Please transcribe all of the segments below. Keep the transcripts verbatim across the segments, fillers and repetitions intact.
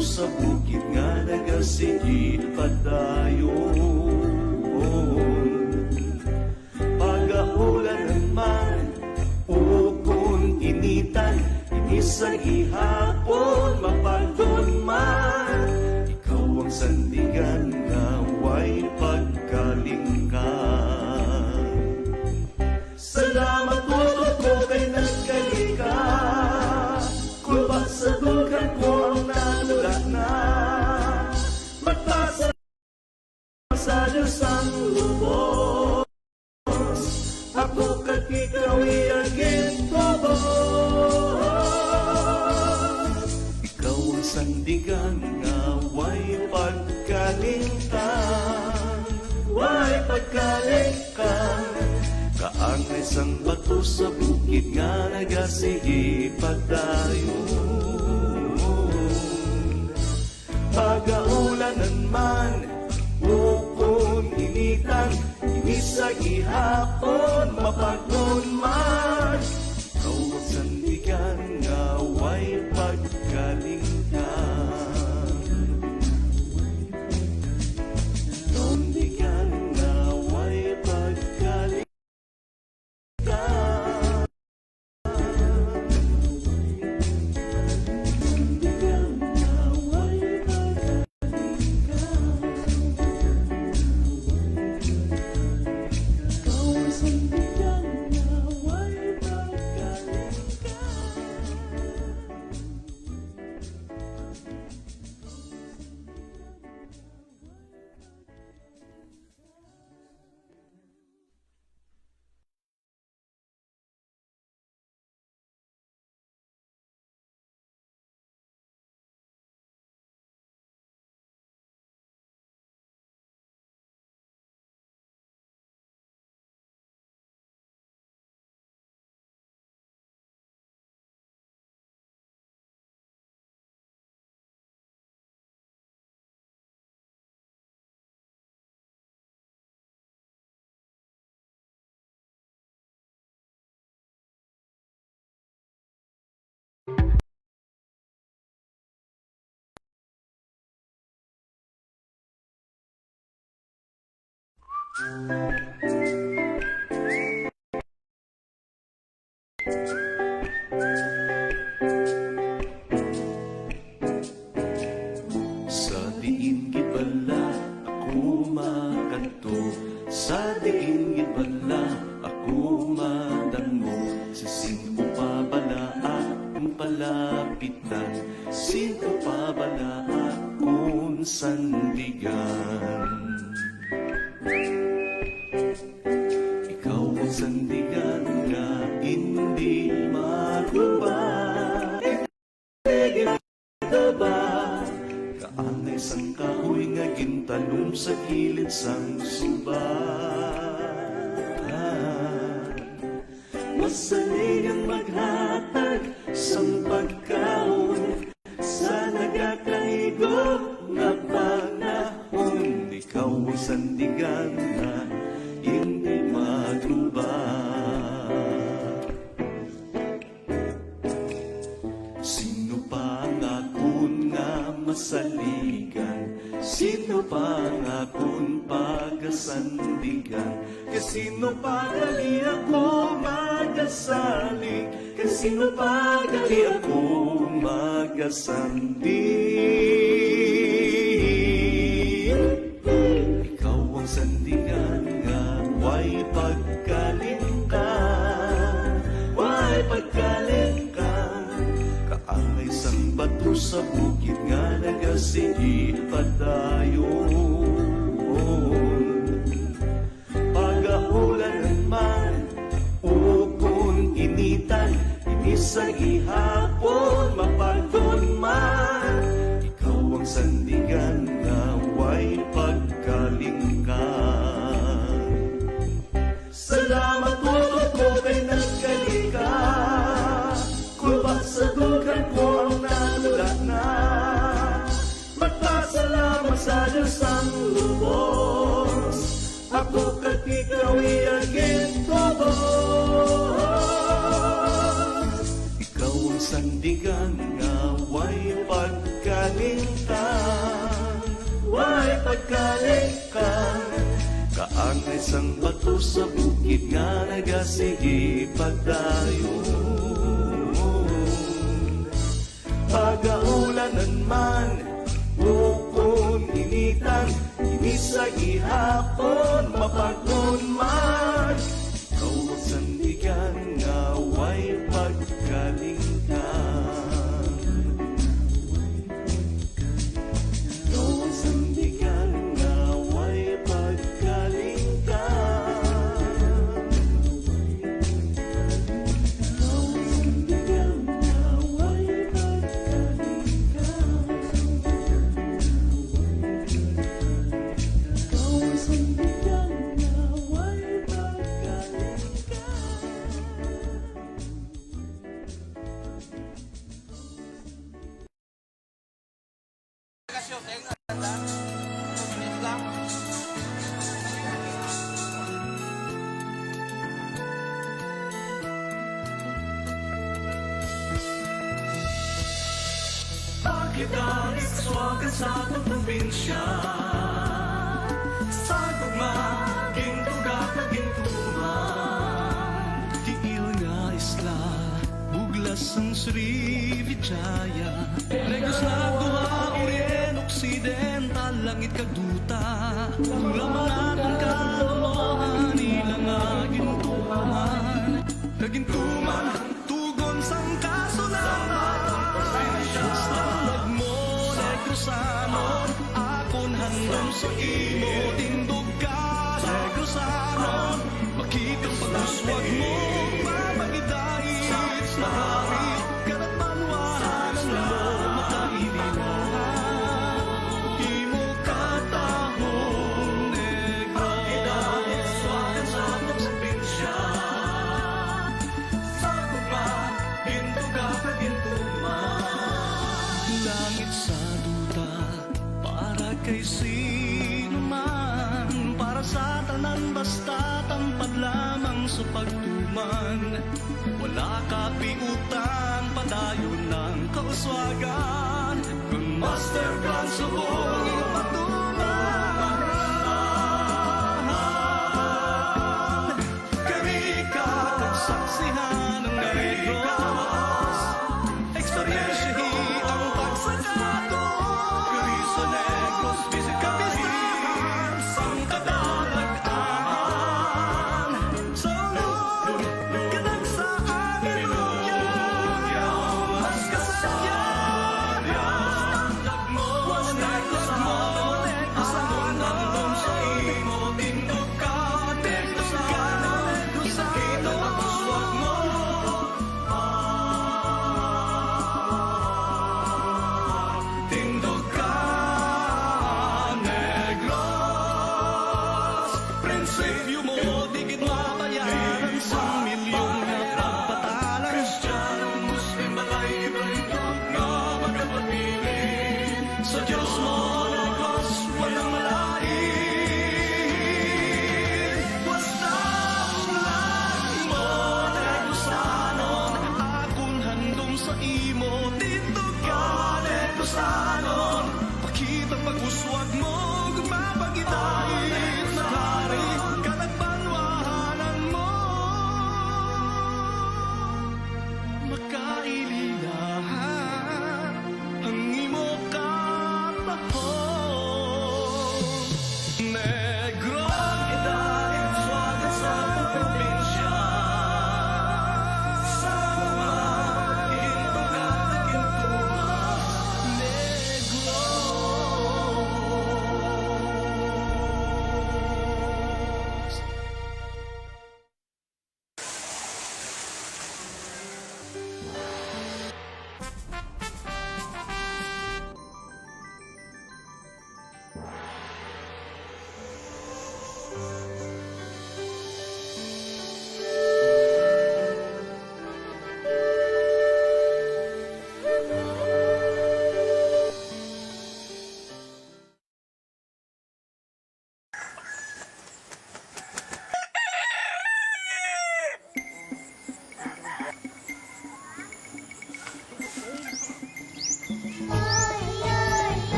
sa bukid nga nagasigi padayon. Pagaulanan man ukon initan, ini sa gihapon mapagdon man. Ikaw ang sandigan nga way pagkalingkang. Salamat, Tuto, ko kay nagkali ka. Kulba sa dughan ko ang nadula na. Mata sa, sa Diyos ang lubos. Ako kag ikaw iya gintubos. Ikaw ang sandigan nga way pagkalingkang, way pagkalingkang. Kaangay sang bato sa bukid nga nagasigi padayon. Pagaulanan man, ukon initan, ini sa gihapon mapagdon man. Ikaw ang sandigan nga way pagkalingkang. Sandigan nga way pagkalingkang. Sa diin gid bala ako makadto, sa diin gid bala ako madangog, si sin-o pa bala akong palapitan, sin-o pa bala akong sandigan. Ikaw ang sandigan nga indi maguba. Kaangay sang kahoy nga gintanom sa kilid sang suba. Masaligan maghatag sang pagkaon sa nagakaigo nga panahon. Ikaw ang sandigan nga indi maguba. Sino pa ang akon nga masaligan? Sino pa ang akon pagasandigan? Kay sino pa gali ako magasalig? Kay sino pa gali ako magasandig? Ikaw ang sandigan nga way pagkalingkang, way pagkalingkang. Kaangay sang bato sa bukid nga nagasigi padayon. Pagaulanan man, ukon initan, ini sa gihapon mapagdon man. Ikaw ang sandigan nga way pagkalingkang. Salamat, Tuto, ko kay nagkali ka. Kulba sa dughan ko ang nadula na. Magpasalamat sa Diyos ang lubos. Ako kag ikaw iya gintubos. Ikaw ang sandigan nga way pagkaling Pagkalingkang kaangay sang bato sa bukid nga nagasigi pagdayon. Pagaulanan man, ukon initan, ini sa gihapon mapag-on man. Kauwag sandigan nga way pagkalingkang. Kauwag sandigan nga way pagkalingkang. Kauwag sandigan nga way pagkalingkang. Kauwag sandigan nga way pagkalingkang. Pakit ang iswagan sa atong probinsya. Sa gugma, gintuga kag gintuman. Tiil nga isla, buglas sang Srivijaya. Negros nga duha, Oriente, Occidental, langit kag duta. Wala mga tangkal, ila nga gintuman. Nagintuman, tugon sang kasulatan. Sa lagmo, Negrosanon, akon handom sa imo, tindog ka, Negrosanon. Makitang pag-uswag mo, mamagidait, mahari, karat banwa, ang mo, makailiwan. Imo katahon, Negros. Pagkidait, suwagan sa atong probinsya. Sa gugma, gintuga kag gintuman. Langit sa duta, para kay sino man, para sa tanan, basta tampad lamang sa pagtuman. Wala kapiutang, padayon ang kauswagan. Kun master plan subong ipatuman. Kari ka kag saksihan ang Negros. Eksperyensyahi ang pagsakado. Kari sa Negros, bisita kapistahan sang kadalagan. Sa lugod, kadagsa ang ilugyaw. Mas kasaysayan. Mas Negros mo, Negros ang unang sa imo. Tindog ka, tindog ka, Negros ang imo.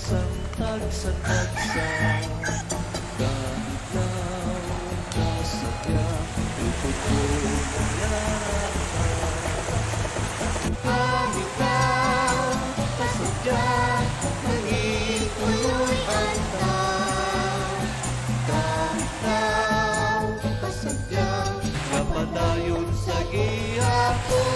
Sang tagsa-tagsa, kahit daw kasadya, ipupulong na lang. Kahit daw kasadya, mangin puloy-an ta. Kahit daw kasadya, napadayon sa gihapon.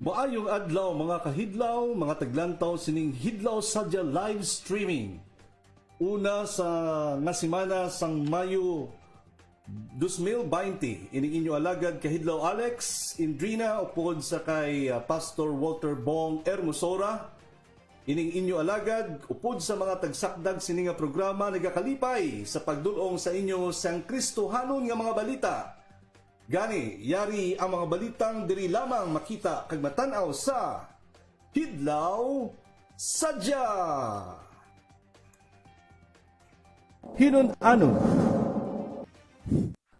Maayong adlaw, mga kahidlaw, mga taglantaw sining Hidlaw Sadya live streaming. Una sa nga semana sang Mayo dos mil baynte, ining inyo alagad Kahidlaw Alex Indrina, upod sa kay, ah, Pastor Walter Bong Hermosora. Ining inyo alagad, upod sa mga tagsakdag sini nga programa, nagakalipay sa pagdul-ong sa inyo sang Kristohanon nga mga balita. Gani, yari ang mga balitang diri lamang makita kag matan-aw sa Hidlaw Sadya. Hinun-anon.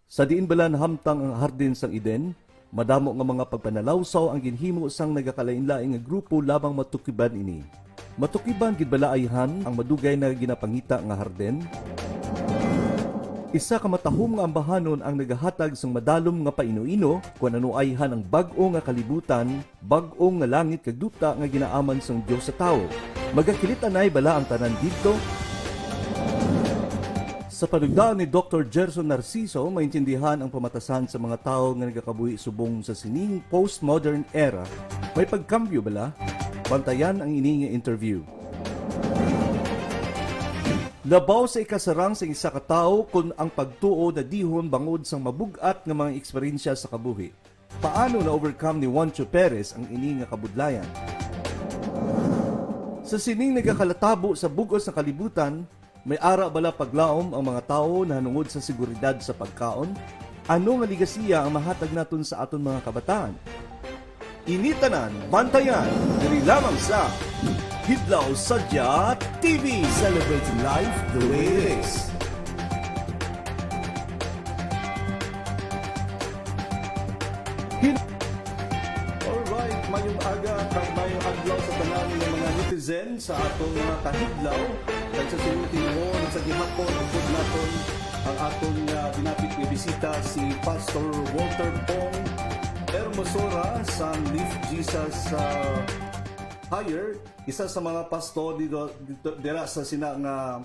Sa diin bala nahamtang ang Hardin sang Eden, madamo nga mga pagpanalawsaw ang ginhimo sang nagakalainlain nga grupo labang matukiban ini. Matukiban gid bala ayhan ang madugay na ginapangita nga hardin? Isa ka matahom nga ambahanon ang nagahatag sang madalom nga paino-ino kon ano ayhan ang bag-o nga kalibutan, bag-o nga langit kag duta nga ginaaman sang Dios sa tawo. Magakilit-anay bala ang tanan didto? Sa panugdaan ni Doktor Gerson Narciso, maintindihan ang pamatasan sa mga tawo nga nagakabuhi subong sa sining postmodern era. May pagkambyo bala? Bantayan ang ini nga interview. Labaw sa ikasarang sa isa ka tawo kon ang pagtuo nadihon bangod sang mabug-at nga mga eksperyensya sa kabuhi. Paano na-overcome ni Juancho Perez ang ini nga kabudlayan? Sa sining nagakalatabo sa bug-os nga kalibutan, may ara bala paglaom ang mga tawo nahanungod sa seguridad sa pagkaon? Ano nga ligasiya ang mahatag naton sa aton mga kabataan? Ini tanan bantayan diri lamang sa Hidlaw Sadya T V, celebrating life the way it is. Hin- Alright, mayong aga kag mayong adlaw sa tanan nga mga netizen sa atong mga kahidlaw. Kag sa sining tion sa gihapon, upod naton ang aton nga dinapit nga bisita, si Pastor Walter Bong Hermosora sang Lift Jesus, ah, Higher, isa sa mga pastor dito, dito, dira sa sina nga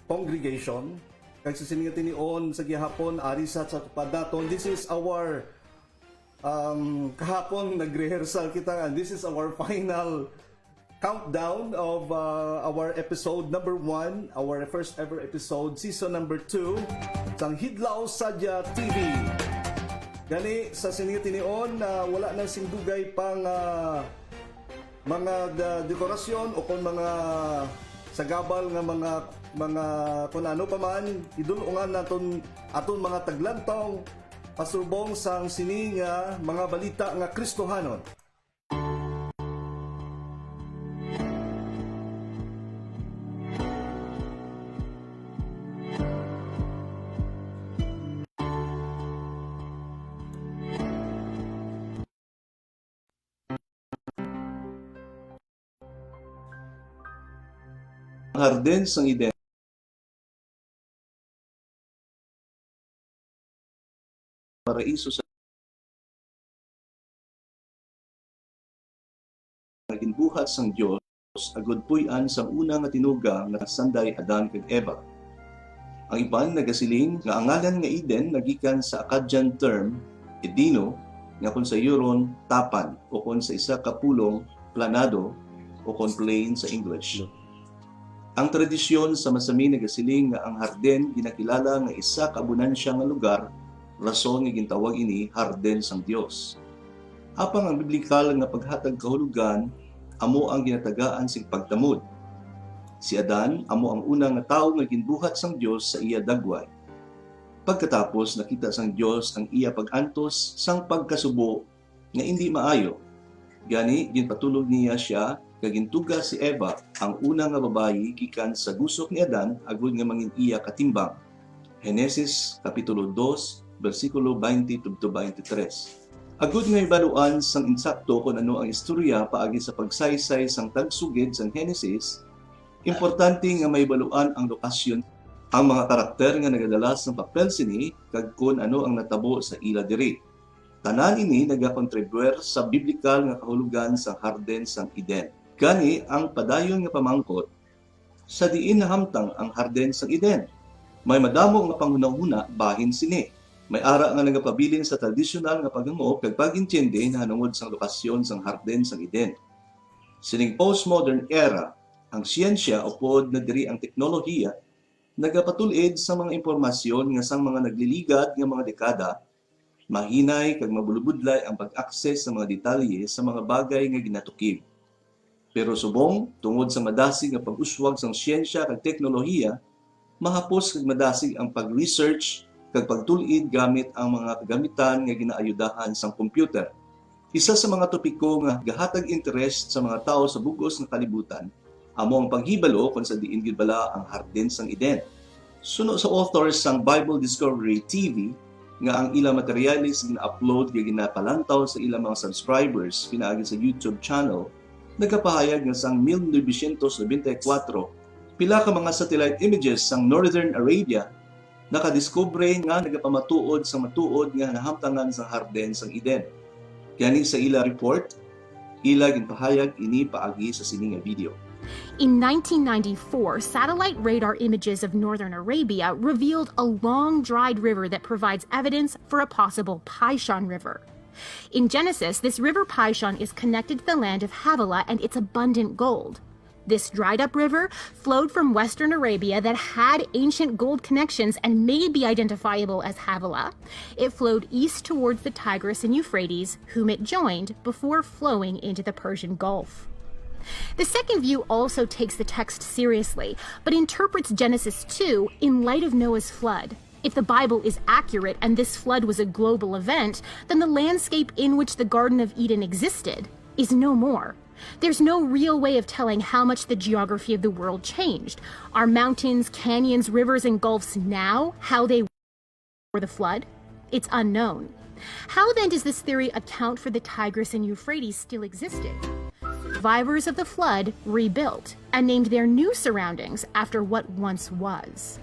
congregation. Kag sa sining tion sa gihapon, ari sa, sa tupad naton. This is our, um, kahapon nag-rehearsal kita, and this is our final countdown of, uh, our episode number one, our first ever episode, season number two, sang Hidlaw Sadya T V. Gani, sa sining tion, uh, wala na sing dugay pang, uh, mga da-, dekorasyon o kon mga sagabal nga mga, mga kun ano pa man, idul-ongan naton aton mga taglantaw, Pastor Bong, sang sini nga mga balita nga Kristohanon. Ang Hardin sang Eden, paraiso sa nga ginbuhat sang Dios agud puy-an sang una nga tinuga nga sanday Adan kag Eva. Ang iban nagasiling nga ang ngalan nga Eden nagikan sa Akkadian term Edino, nga kon sayuron tapan, o kon sa isa ka pulong, planado, o kon plain sa English. Ang tradisyon sa Masamin nagasiling nga ang Hardin ginakilala nga isa ka abonansya nga lugar, rason nga gintawag ini Hardin sang Dios. Apang ang biblikal nga paghatag kahulogan amo ang ginatagaan sing pagtamod. Si Adan amo ang una nga tawo nga ginbuhat sang Dios sa iya dagway. Pagkatapos, nakita sang Dios ang iya pag-antos sang pagkasubo nga indi maayo. Gani, ginpatulog niya sia, kag gintuga si Eva, ang una nga babayi, gikan sa gusok ni Adan, agod nga mangin iya katimbang. Genesis Kapitulo dos, bersikulo twenty tubto twenty-three. Agud nga hibaluan sang insakto kon ano ang istorya paagi sa pagsaysay sang tagsugid sang Genesis, importante nga mahibaluan ang lokasyon, ang mga karakter nga nagadala sang papel sini, kag kon ano ang natabo sa ila diri. Tanan ini nagakontribuir sa biblikal nga kahulogan sang Hardin sang Eden. Gani, ang padayon nga pamangkot, sa diin nahamtang ang Hardin sang Eden? May madamo nga panghunahuna bahin sini. May ara nga nagapabilin sa tradisyonal nga paghangop kag pag-intindi nahanungod sang lokasyon sang Hardin sang Eden. Sining postmodern era, ang siyensya upod na diri ang teknolohiya nagapatul-id sa mga impormasyon nga sang mga nagliligad nga mga dekada, mahinay kag mabulubudlay ang pag-access sa mga detalye sa mga bagay nga ginatukib. Pero subong, tungod sa madasig nga pag-uswag sang siyensya kag teknolohiya, mahapos kag madasig ang pag-research kag pagtul-id gamit ang mga kagamitan nga ginaayudahan sang computer. Isa sa mga topiko nga gahatag interes sa mga tawo sa bug-os nga kalibutan amo ang paghibalo kon sa diin gid bala ang Hardin sang Eden. Suno sa authors sang Bible Discovery T V nga ang ilang materyales gina-upload kag ginapalantaw sa ilang mga subscribers pinaagi sa YouTube channel, nagapahayag nga sang nineteen ninety-four, pila ka mga satellite images sang Northern Arabia nakadiskubre nga nagapamatuod sa matuod nga nahamtangan sa Hardin sang Eden. Gani sa ila report, ila ginpahayag ini paagi sa sini nga video. In nineteen ninety-four, satellite radar images of northern Arabia revealed a long dried river that provides evidence for a possible Pishon River. In Genesis, this river Pishon is connected to the land of Havilah and its abundant gold. This dried up river flowed from western Arabia that had ancient gold connections and may be identifiable as Havilah. It flowed east towards the Tigris and Euphrates, whom it joined, before flowing into the Persian Gulf. The second view also takes the text seriously, but interprets Genesis two in light of Noah's flood. If the Bible is accurate and this flood was a global event, then the landscape in which the Garden of Eden existed is no more. There's no real way of telling how much the geography of the world changed. Are mountains, canyons, rivers, and gulfs now how they were before the flood? It's unknown. How then does this theory account for the Tigris and Euphrates still existing? Survivors of the flood rebuilt and named their new surroundings after what once was.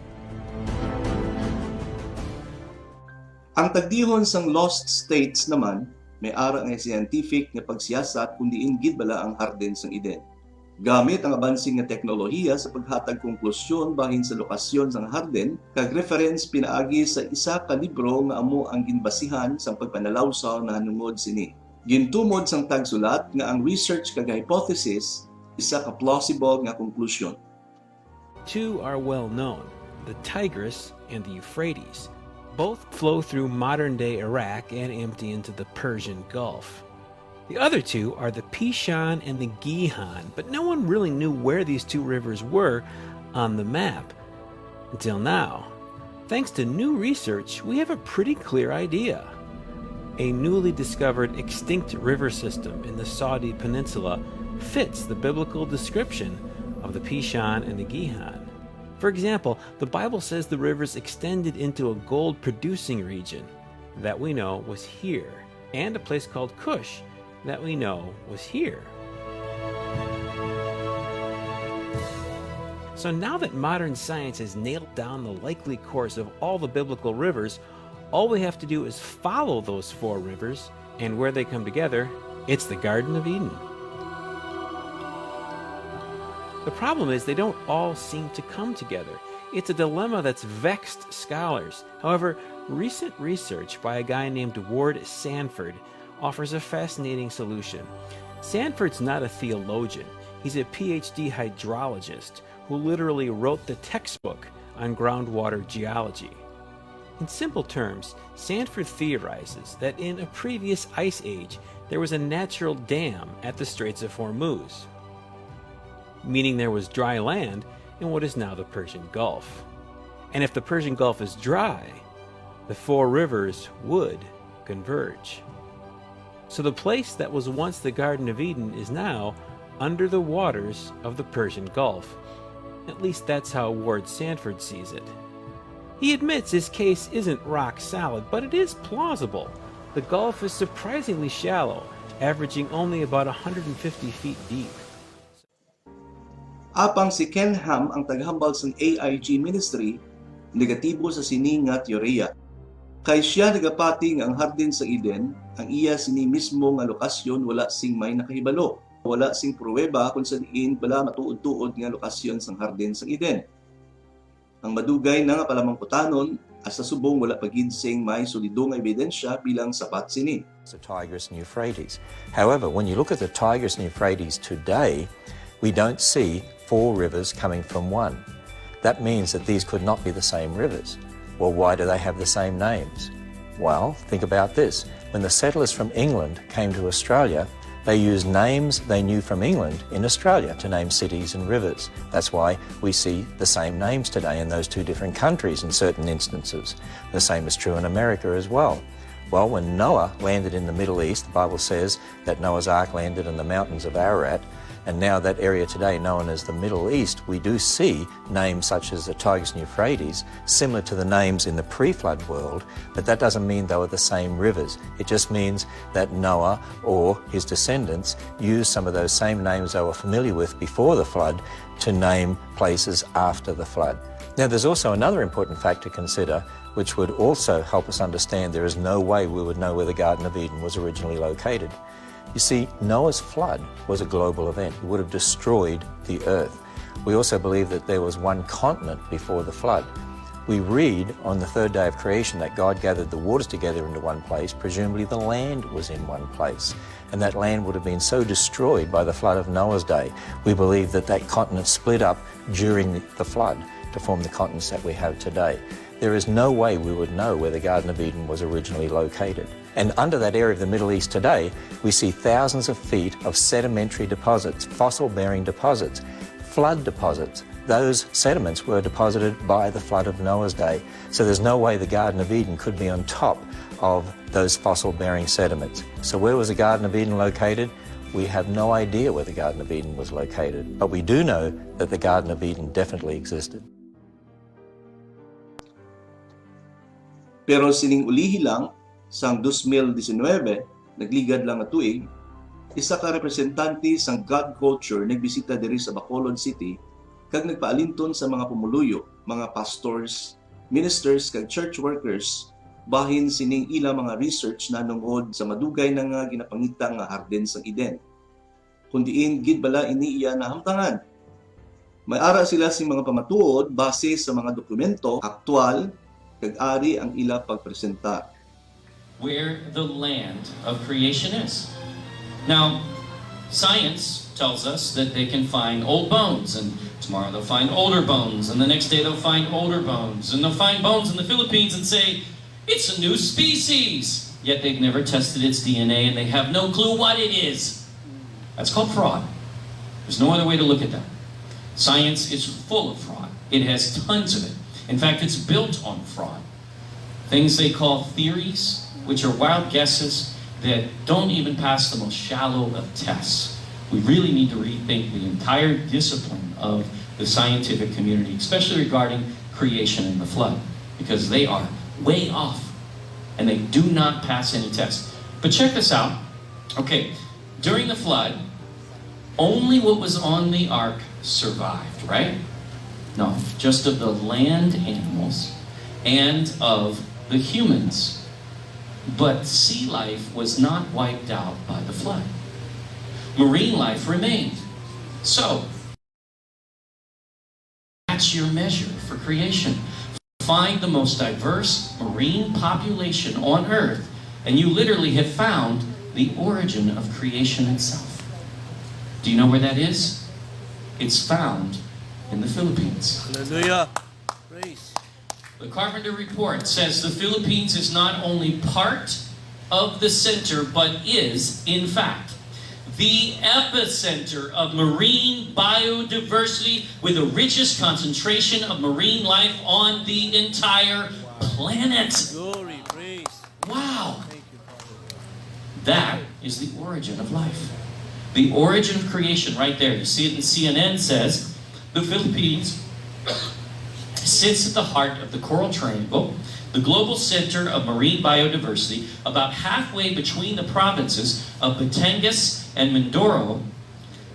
Ang tagdihon sang lost states naman may ara nga scientific nga pagsiyasat kon diin gid bala ang Hardin sang Eden. Gamit ang abanse nga teknolohiya sa paghatag konklusyon bahin sa lokasyon sang Hardin kag reference pinaagi sa isa ka libro nga amo ang ginbasihan sang pagpanalawsaw nahanungod sini. Gintumod sang tagsulat nga ang research kag hypothesis isa ka plausible nga konklusyon. Two are well known, the Tigris and the Euphrates. Both flow through modern day Iraq and empty into the Persian Gulf. The other two are the Pishon and the Gihon, but no one really knew where these two rivers were on the map until now. Thanks to new research, we have a pretty clear idea. A newly discovered extinct river system in the Saudi peninsula fits the biblical description of the Pishon and the Gihon. For example, the Bible says the rivers extended into a gold producing region that we know was here, and a place called Cush that we know was here. So now that modern science has nailed down the likely course of all the biblical rivers, all we have to do is follow those four rivers, and where they come together, it's the Garden of Eden. The problem is they don't all seem to come together. It's a dilemma that's vexed scholars. However, recent research by a guy named Ward Sanford offers a fascinating solution. Sanford's not a theologian. He's a PhD hydrologist who literally wrote the textbook on groundwater geology. In simple terms, Sanford theorizes that in a previous ice age, there was a natural dam at the Straits of Hormuz, meaning there was dry land in what is now the Persian Gulf. And if the Persian Gulf is dry, the four rivers would converge. So the place that was once the Garden of Eden is now under the waters of the Persian Gulf. At least that's how Ward Sanford sees it. He admits his case isn't rock solid, but it is plausible. The Gulf is surprisingly shallow, averaging only about one hundred fifty feet deep. Apang si Ken Ham, ang tagahambal sang A I G Ministry, negatibo sa sini nga teorya. Kay sia nagapati nga ang Hardin sang Eden, ang iya sini mismo nga lokasyon, wala sing may nakahibalo. Wala sing pruweba kon sa diin bala matuod-tuod nga lokasyon sang Hardin sang Eden. Ang madugay na nga palamangkutanon, hasta subong wala pa gid sing may solido nga ebidensya bilang sapat sini. The Tigris and Euphrates. However, when you look at the Tigris and Euphrates today, we don't see four rivers coming from one. That means that these could not be the same rivers. Well, why do they have the same names? Well, think about this. When the settlers from England came to Australia, they used names they knew from England in Australia to name cities and rivers. That's why we see the same names today in those two different countries in certain instances. The same is true in America as well. Well, when Noah landed in the Middle East, the Bible says that Noah's Ark landed in the mountains of Ararat, and now that area today known as the Middle East, we do see names such as the Tigris and Euphrates, similar to the names in the pre-flood world, but that doesn't mean they were the same rivers. It just means that Noah or his descendants used some of those same names they were familiar with before the flood to name places after the flood. Now, there's also another important fact to consider, which would also help us understand there is no way we would know where the Garden of Eden was originally located. You see, Noah's flood was a global event. It would have destroyed the earth. We also believe that there was one continent before the flood. We read on the third day of creation that God gathered the waters together into one place. Presumably, the land was in one place. And that land would have been so destroyed by the flood of Noah's day. We believe that that continent split up during the flood to form the continents that we have today. There is no way we would know where the Garden of Eden was originally located. And under that area of the Middle East today, we see thousands of feet of sedimentary deposits, fossil bearing deposits, flood deposits. Those sediments were deposited by the flood of Noah's day. So there's no way the Garden of Eden could be on top of those fossil bearing sediments. So, where was the Garden of Eden located? We have no idea where the Garden of Eden was located, but we do know that the Garden of Eden definitely existed. Pero sining ulihi lang, sang dos mil disinwebe, nagligad lang nga tuig, isa ka representante sang God Culture nagbisita diri sa Bacolod City kag nagpaalinton sa mga pumuluyo, mga pastors, ministers, kag church workers bahin sining ila mga research nahanungod sa madugay na nga ginapangita nga Hardin sang Eden. Kon diin gid bala ini iya nahamtangan? May ara sila sing mga pamatuod base sa mga dokumento aktual kag ari ang ila pagpresenta. Where the land of creation is. Now, science tells us that they can find old bones, and tomorrow they'll find older bones, and the next day they'll find older bones, and they'll find bones in the Philippines and say, "It's a new species." Yet they've never tested its D N A and they have no clue what it is. That's called fraud. There's no other way to look at that. Science is full of fraud. It has tons of it. In fact, it's built on fraud. Things they call theories, which are wild guesses that don't even pass the most shallow of tests. We really need to rethink the entire discipline of the scientific community, especially regarding creation and the flood, because they are way off and they do not pass any test. But check this out. Okay, during the flood, only what was on the ark survived, right? No, just of the land animals and of the humans. But sea life was not wiped out by the flood. Marine life remained. So, that's your measure for creation. Find the most diverse marine population on earth, and you literally have found the origin of creation itself. Do you know where that is? It's found in the Philippines. Hallelujah. Praise. The Carpenter Report says the Philippines is not only part of the center, but is, in fact, the epicenter of marine biodiversity with the richest concentration of marine life on the entire planet. Glory, praise. Wow! Thank you, Father. That is the origin of life. The origin of creation, right there. You see it in C N N says the Philippines sits at the heart of the Coral Triangle, the global center of marine biodiversity, about halfway between the provinces of Batangas and Mindoro.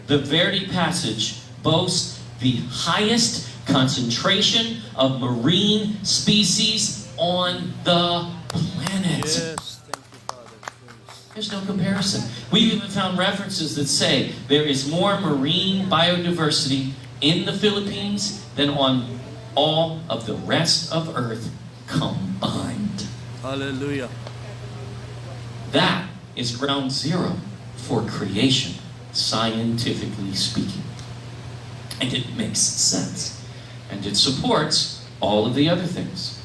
The Verde Passage boasts the highest concentration of marine species on the planet. Yes, thank you, Father. Praise. There's no comparison. We've even found references that say there is more marine biodiversity in the Philippines than on all of the rest of Earth combined. Hallelujah. That is ground zero for creation, scientifically speaking. And it makes sense. And it supports all of the other things.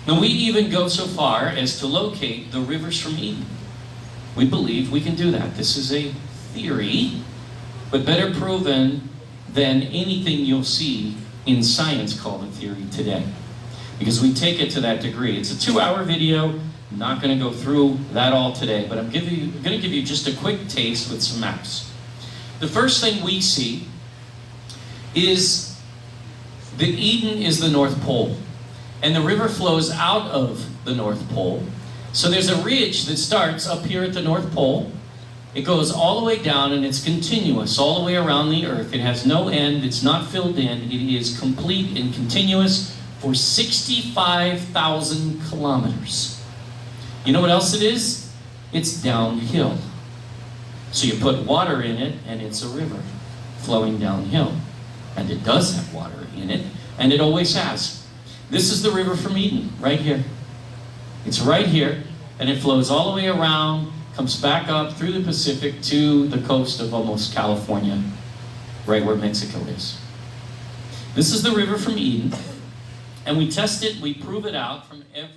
Now, we even go so far as to locate the rivers from Eden. We believe we can do that. This is a theory, but better proven than anything you'll see in science called a theory today. Because we take it to that degree. It's a two-hour video. I'm not going to go through that all today, but I'm giving you, going to give you just a quick taste with some maps. The first thing we see is that Eden is the North Pole, and the river flows out of the North Pole. So there's a ridge that starts up here at the North Pole. It goes all the way down, and it's continuous all the way around the earth. It has no end. It's not filled in. It is complete and continuous for sixty-five thousand kilometers. You know what else it is? It's downhill. So you put water in it, and it's a river flowing downhill. And it does have water in it, and it always has. This is the river from Eden, right here. It's right here, and it flows all the way around, comes back up through the Pacific to the coast of almost California, right where Mexico is. This is the river from Eden, and we test it, we prove it out from every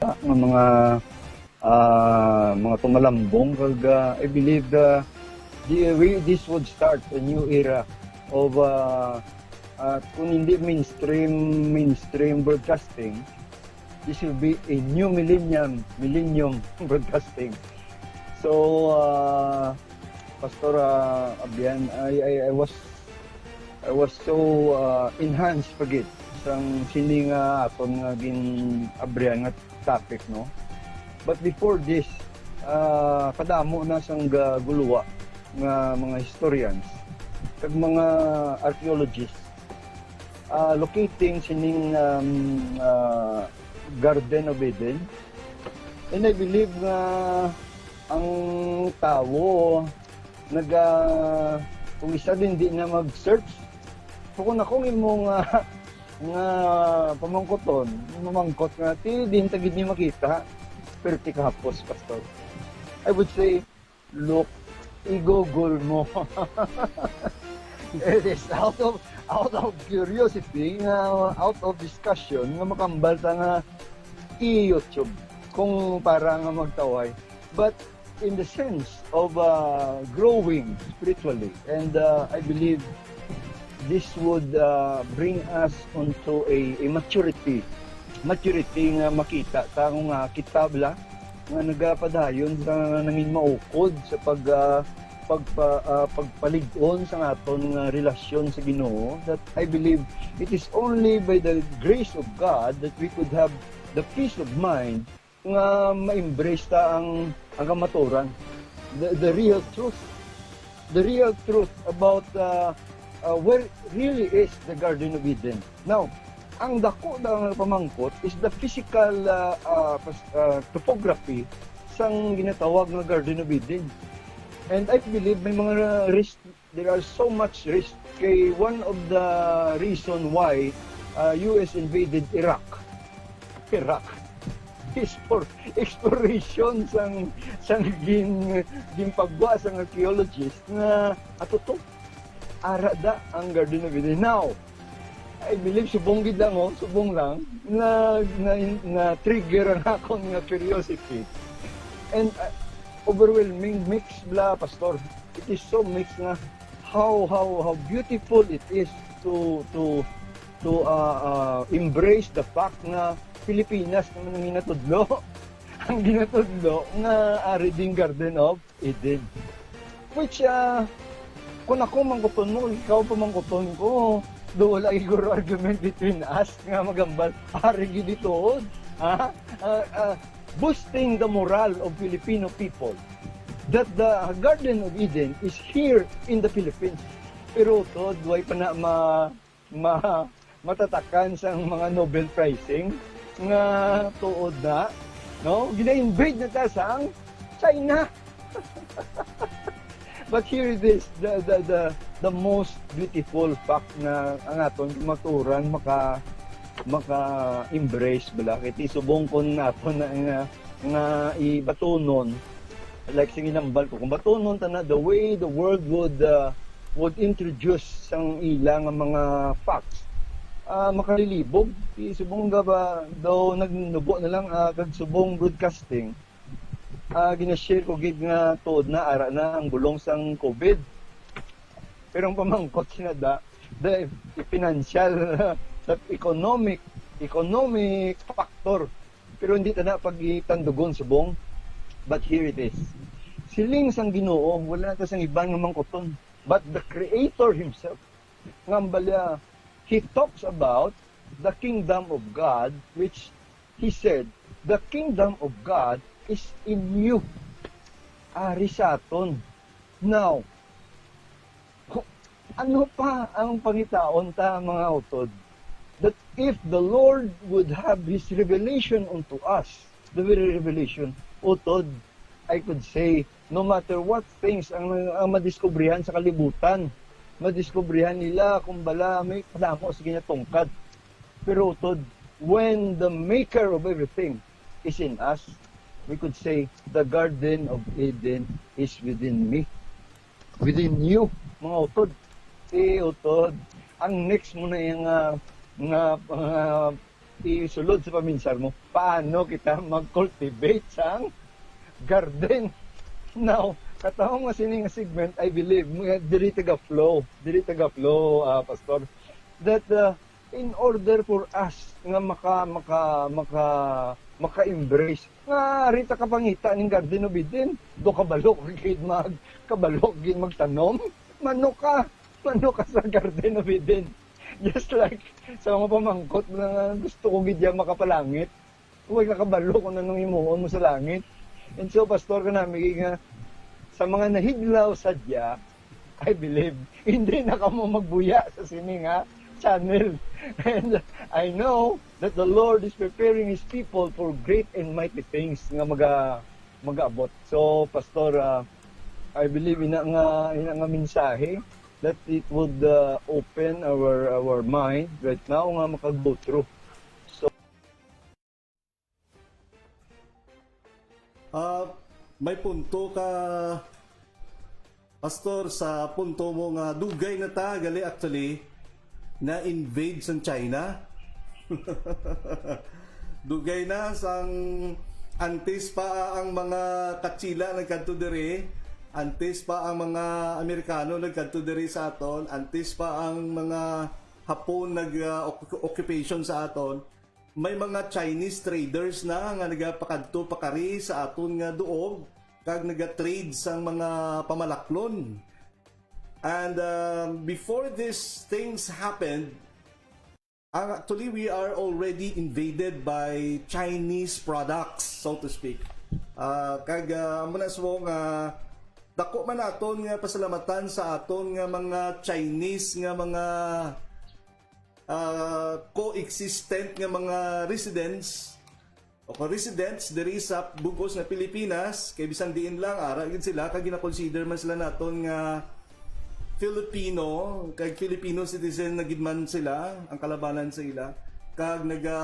Nga mga, ah, mga tumalambong kag, ah, I believe the, the, we, this would start a new era of, ah, ah, kung hindi mainstream, mainstream broadcasting, This will be a new millennium, millennium broadcasting. So, uh, Pastor, uh, Abian, I, I, I was I was so, uh, enhanced pa gid sang sini nga aton nga gin-abrihan nga topic, no? But before this, uh, kadamo na sang ga-, guluwa nga mga historians kag mga archaeologists, uh, locating sining, um, uh, Garden of Eden. And I believe nga ang tawo naga-, kung isa din di na mag-search, so kung ako ang imo nga, nga pamangkuton, mamangkot nga, ti, din ta gid ni makita, pero ti kahapos, Pastor. I would say, look, i-Google mo. It is out of, out of curiosity, nga, out of discussion, nga makambal ta nga i-YouTube kung para nga magtaway. But in the sense of, uh, growing spiritually, and, uh, I believe this would, uh, bring us onto a, a maturity, maturity nga makita ta nga kita bala nga nagapadayon sa nangin maukod sa pag, ah, pagpa-, ah, pagpalig-on sa aton nga relasyon sa Ginoo, that I believe it is only by the grace of God that we could have the peace of mind nga ma-embrace ta ang, ang kamaturan, the, the real truth, the real truth about, ah, ah, where really is the Garden of Eden. Now, ang dako na nga pamangkot is the physical, ah, ah, pas-, ah, topography sang ginatawag nga Garden of Eden. And I believe may mga risk, there are so much risk. Kay one of the reason why, ah, U S invaded Iraq, Iraq, is for exploration sang, sang gin-, ginpagwa sang archaeologist nga ato to. Ara da ang Garden of Eden. Now, I believe subong gid lang, oh, subong lang, na, na, na-trigger ang akon nga curiosity. And, uh, overwhelming mix bala, Pastor. It is so mixed nga how, how, how beautiful it is to, to, to, uh, uh, embrace the fact nga Pilipinas naman ang ginatudlo. Ang ginatudlo nga ari ding Garden of Eden. Which, ah, kung ako mangkuton mo, ikaw pa mangkuton ko, do wala siguro argument between us nga magambal, ari gid ito, ha? Ah, ah, boosting the moral of Filipino people that the Garden of Eden is here in the Philippines. Pero to, duway pa na ma-, ma-, matatakan sang mga Nobel Prizing nga tuod na, no? Gina-invade na ta sang China. But here it is, the, the, the, the most beautiful fact nga ang aton kamaturan maka-, maka-embrace bala. Kay ti subong kon aton na nga, nga ibatunon, like, sa ginambal ko, kung batunon ta na the way the world would, uh, would introduce sang ila nga mga facts, ah, makalilibog. Ti subong nga ba daw nagnubo na lang, ah, kag subong broadcasting, ah, gina-share ko gid nga tuod na, ara na ang bulong sang COVID. Pero ang pamangkot sina da, the financial, the economic, economic factor. Pero hindi ta na pagitandugon subong. But here it is. Siling sang Ginoo, wala na ta sang iban nga mangkuton, but the Creator himself. Nga balya, he talks about the kingdom of God, which he said, "The kingdom of God is in you." Ari sa aton. Now, ano pa ang pangitaon ta, mga utod? That if the Lord would have His revelation unto us, the very revelation, utod, I could say, no matter what things ang, ang madiskubrihan sa kalibutan, madiskubrihan nila kung bala may kadamo sa ginatungkad. Pero utod, when the maker of everything is in us, we could say, the Garden of Eden is within me. Within you, mga utod. Si utod, ang next mo na yung, ah, nga, ah, isulod sa paminsar mo, paano kita mag-cultivate sang garden? Now, katong nga sini nga segment, I believe, mga diri taga flow, diri taga flow, ah, Pastor, that, ah, In order for us nga maka maka maka maka-embrace nga ari ta kapangita ning Garden of Eden, do kabalo ka gid mag kabalo gid magtanom. Mano ka, mano ka sa Garden of Eden. Just like sa mga pamangkot nga gusto ko gid ya makapalangit. Way ka kabalo kung anong himuon mo sa langit. And so, Pastor, kanami nga sa mga nahidlaw sadya, I believe, hindi na kamo magbuya sa sini nga channel. And I know that the Lord is preparing His people for great and mighty things nga maga magaabot. So, Pastor, ah, I believe ina nga ina nga mensahe that it would uh, open our our mind right now nga maka-go through. So, Ah, may punto ka, Pastor, sa punto mo nga dugay na ta gali actually na-invade sang China. Dugay na sang antes pa ang mga Katsila nagkadto diri, antes pa ang mga Amerikano nagkadto diri sa aton, antes pa ang mga Hapon nag ah, oc- occupation sa aton, may mga Chinese traders na nga nagapakadto pakari sa aton nga duog kag nagatrade sang mga pamalaklon. And um, before these things happened, ang actually we are already invaded by Chinese products, so to speak. Ah, kag ah, amo na sa nga dako man naton nga pasalamatan sa aton nga mga Chinese nga mga ah, co-existent nga mga residents o residents diri sa bug-os nga Pilipinas, kay bisan diin lang ara gid sila kag gina-consider man sila naton nga Filipino, kag Filipino citizen na gid man sila, ang kalabanan sa ila, kag naga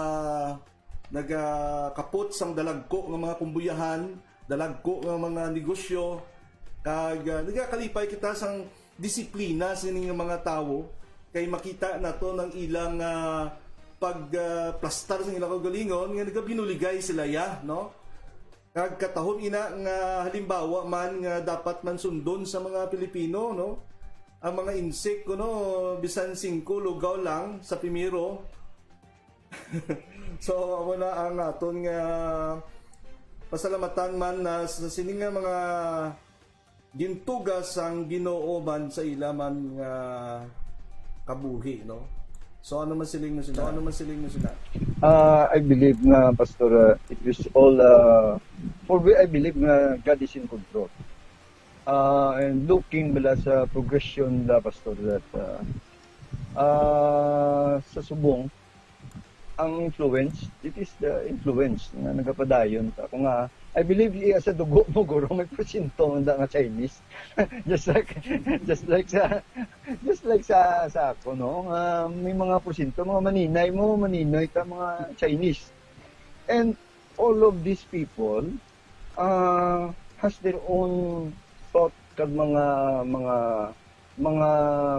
nagakapot sang dalagko nga mga kumbuyahan, dalagko nga mga negosyo, kag ah, nagakalipay kita sang disiplina sining mga tawo, kay makita nato nang ilang ah, pagplastar sang ilang kaugalingon nga nagabinuligay sila ya, no? Kag katahom ina nga halimbawa man nga dapat man sundon sa mga Pilipino, no? Ang mga insik kuno bisan singko lugaw lang sa primero. So amo na ang aton nga pasalamatan man na sa sini nga mga gintuga sang Ginoo man sa ila man nga kabuhi, no? So ano man siling mo sila? So, ano man siling mo sila? Uh, I believe nga, Pastor, uh, it is all uh, for me, I believe nga God is in control. Uh, and looking bala sa progression da, Pastor, that uh, uh, sa subong, ang influence, it is the influence nga nagapadayon ta. Kung nga, I believe iya sa dugo mo guro may porsyento man da nga Chinese. just like just like sa just like sa sa ako, no, nga may mga porsyento, mga maninay mo, maninay ta, mga Chinese. And all of these people uh, has their own thought kag mga mga mga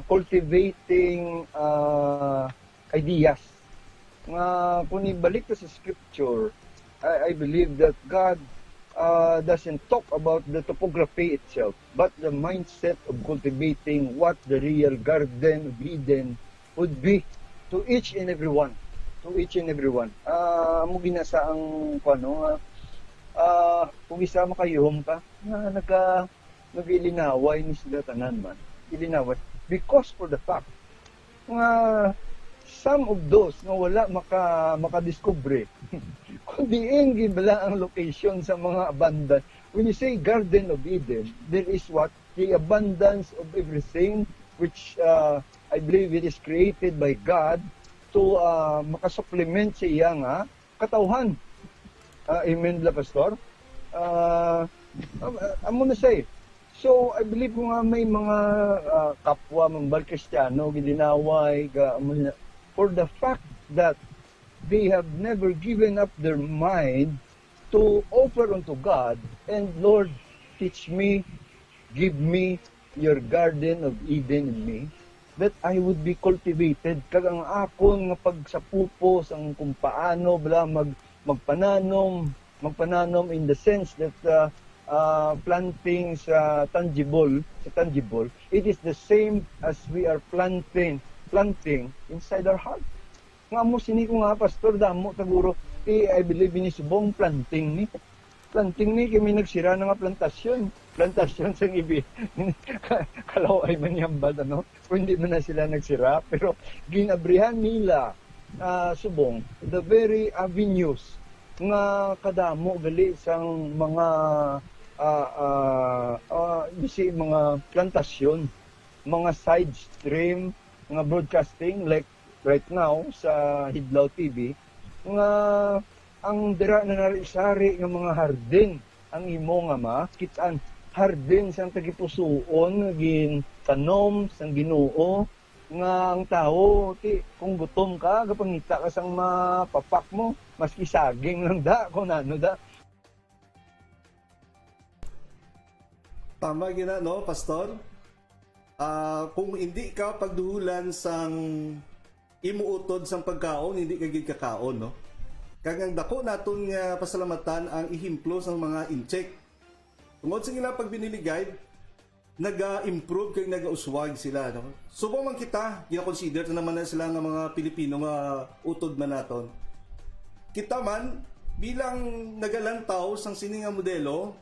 cultivating uh, ideas nga kung ibalik ta sa scripture, I, I believe that God uh, doesn't talk about the topography itself, but the mindset of cultivating what the real Garden of Eden would be to each and everyone. To each and everyone. Ah, amo gina sa ang kuno nga ah, kung isa makayuhom ka nga naga nagilinaway ni sila tanan man. Ilinaway because for the fact nga some of those nga wala maka makadiskubre kung diin gid bala ang location sa mga abundant. When you say Garden of Eden, there is what the abundance of everything which uh, I believe it is created by God to uh, makasupplement sa iya nga katawhan. Uh, amen, bala, Pastor? Uh, amo na siya eh. So, I believe ko nga may mga uh, kapwa mambal Kristiyano, gilinaway, ga, for the fact that they have never given up their mind to offer unto God, and Lord, teach me, give me your garden of Eden in me, that I would be cultivated, kag ang akon nga pagsapupo sang kung paano bala mag magpananom, magpananom in the sense that uh, uh, planting sa tangible, sa tangible, it is the same as we are planting planting inside our heart. Nga mo sini ko nga, Pastor, damo taguro. Eh, I believe ini subong planting ni. Planting ni kay may nagsira na nga plantasyon. Plantasyon sang ibi. Kalaw-ay man yambal, ano? Kung hindi man na sila nagsira, pero ginabrihan nila, ah, subong, the very avenues nga kadamo gali sang mga, ah, ah, ah, you see, mga plantasyon, mga side stream nga broadcasting, like right now sa Hidlaw T V, nga ang dira na narisari nga mga hardin ang imo nga makit-an, hardin sang tagipusoon nga gintanom sang Ginoo, nga ang tawo, ti, kung gutom ka, gapangita ka sang mapapak mo, maski saging lang da, kung ano da. Tama gina, no, Pastor? Ah, kung hindi ka pagduhulan sang imo utod sang pagkaon, hindi ka gid kakaon, no? Kag ang dako naton nga pasalamatan ang ehemplo sang mga incheck. Tungod sa ila pagbiniligay, naga-improve kag nagauswag sila, no? Subong man kita, gina-consider ta naman na sila nga mga Pilipino nga utod man naton. Kita man, bilang nagalantaw sang sini nga modelo,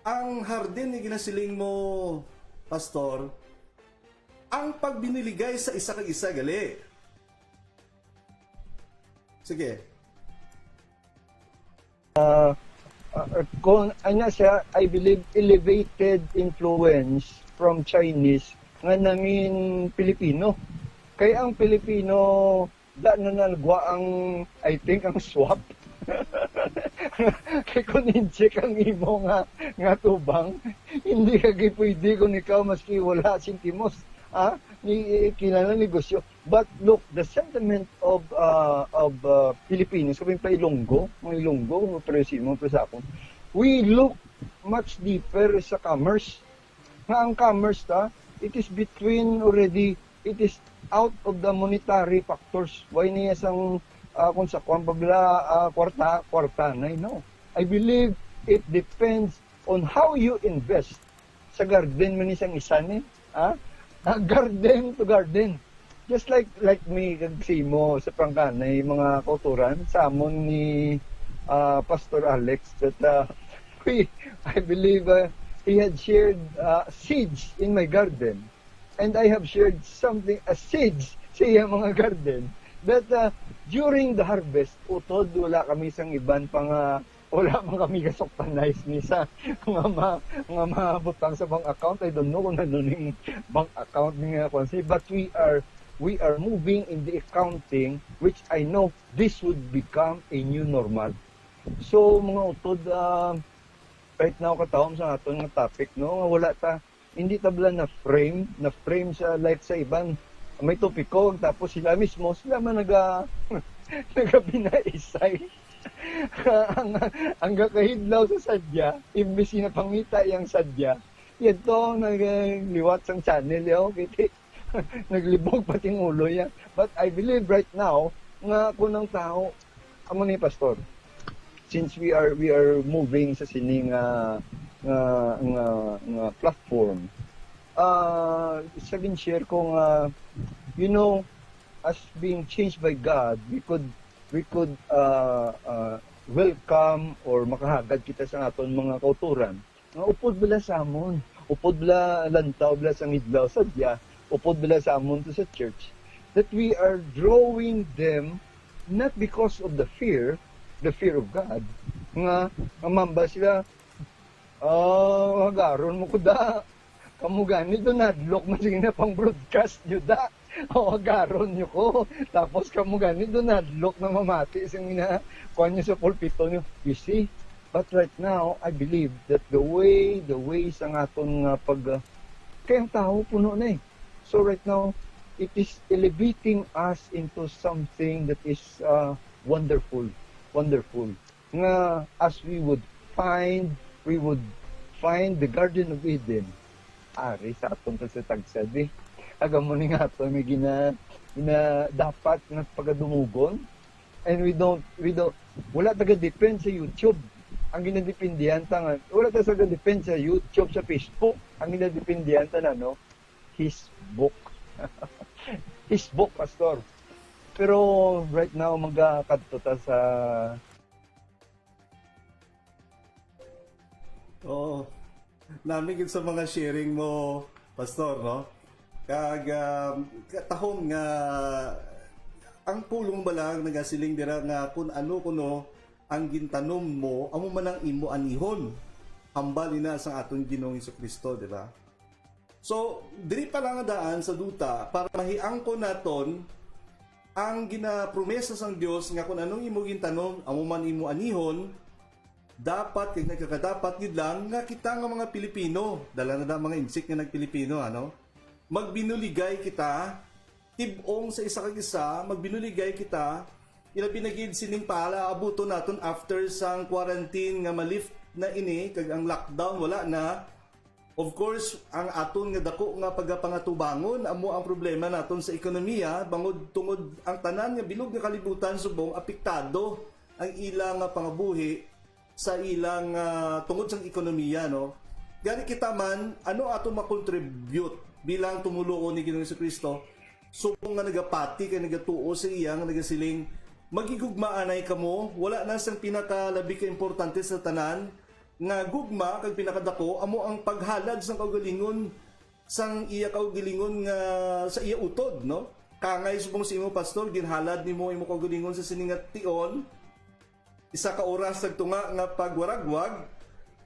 ang hardin ni ginasiling mo, Pastor, ang pagbiniligay sa isa kag isa gali. Sige. Uh, uh, kung ano siya, I believe, elevated influence from Chinese nga nangin Pilipino. Kay ang Pilipino, da na nalagwa ang, I think, ang swap. Kay kung inject ang imo nga, nga tubang, hindi ka gid pwede kung ikaw maski wala sentimos. Ah, ni, kinahanglan negosyo. But look, the sentiment of uh, of uh, Filipinos, kami pa Ilonggo, mga Ilonggo, mga Presimo, mga Presakon, we look much deeper sa commerce. Nga ang commerce ta, it is between already, it is out of the monetary factors. Why niya sang uh, kung sa kwan pabla uh, kwarta, kwarta na, no? I believe it depends on how you invest sa garden man isang isa ni, ha? Ah, garden to garden. Just like like me kag Simo sa Pangkanay, mga kauturan, sa amon ni uh, Pastor Alex that uh, we, I believe uh, he had shared uh, seeds in my garden. And I have shared something, a seeds sa iyang mga garden that uh, during the harvest, utod, wala kami sang iban pang uh, wala man kami gasuktanay ni sa nga ma, nga mabutang sa bank account. I don't know kung ano ning bank account ni nga kwan si, but we are we are moving in the accounting, which I know this would become a new normal. So mga utod, uh, right now katawom sa aton nga topic, no, nga wala ta hindi ta bala na frame, na frame sa life sa iban. May topiko, tapos sila mismo, sila man naga, nagabinaisay. ang, ang gakahidlaw sa sadya, imbis na pangita yang sadya, yadto ang nagliwat sang channel, yo, kiti. Naglibog pati ang ulo niya. But I believe right now, nga kung ang tao, amo ni Pastor, since we are we are moving sa sini nga nga nga, nga platform, uh, sa gin-share ko nga, you know, as being changed by God, we could we could uh, uh, welcome or makahagad kita sa aton mga kauturan nga upod bala sa amon, upod bala lantaw bala sa ngidlaw sadya, upod bala sa amon to sa church, that we are drawing them not because of the fear, the fear of God, nga mamamba sila, oh, hagaron mo ko da. Kamo gani do nadlok man sige na pang broadcast nyo da. O hagaron nyo ko. Tapos kamo gani do nadlok na mamati sing na kuan nyo sa pulpito nyo. You see? But right now, I believe that the way, the way sa aton nga pag uh, kay ang tawo puno na eh. So right now, it is elevating us into something that is uh, wonderful, wonderful. Nga as we would find, we would find the Garden of Eden. Ari sa aton tagsatagsad eh. Aga mo ni nga ato may gina, gina dapat nga pagadumugon. And we don't, we don't, wala taga-depend sa YouTube. Ang ginadependihan ta nga, wala ta taga-depend sa YouTube, sa Facebook. Ang ginadependihan ta na, no? His book. His book, Pastor. Pero right now, magakadto ta sa Oo. Nami gid sa mga sharing mo, Pastor, no? Kag, um, katahom nga ang pulong ba lang nagasiling dira nga kun ano kuno ang gintanom mo, amo man ang imo anihon. Hambal ina sang aton Ginoong Jesu-Cristo, di ba? So, diri pa lang daan sa duta para mahiangkon naton ang ginapromesa sang Dios nga kun anong imo gintanom, amo man imo anihon, dapat kag nagkakadapat gid lang nga kita nga mga Pilipino, dala na da mga insik nga nag-Pilipino, ano? Magbinuligay kita, tib-ong sa isa kag isa, magbinuligay kita, ilabi na gid sining paalaabuton naton after sang quarantine nga ma-lift na ini, kag ang lockdown wala na. Of course, ang aton nga dako nga pagapangatubangon amo ang problema naton sa ekonomiya, bangod tungod ang tanan nga bilog nga kalibutan subong apektado ang ila nga pangabuhi sa ilang, ah, tungod sang ekonomiya, no? Gani kita man, ano ato makontribute bilang tumoluo ni Ginoong Jesu-Cristo, subong nga nagapati kay nagatuo sa iya nga nagasiling, "Maghigugmaanay kamo, wala na sang pinakalabi ka importante sa tanan, nga gugma kag pinakadako amo ang paghalad sang kaugalingon sang iya kaugalingon nga sa iya utod," no? Kangay subong sa imo, Pastor, ginhalad nimo imo kaugalingon sa sini nga tion, isa ka oras nagtunga nga pagwaragwag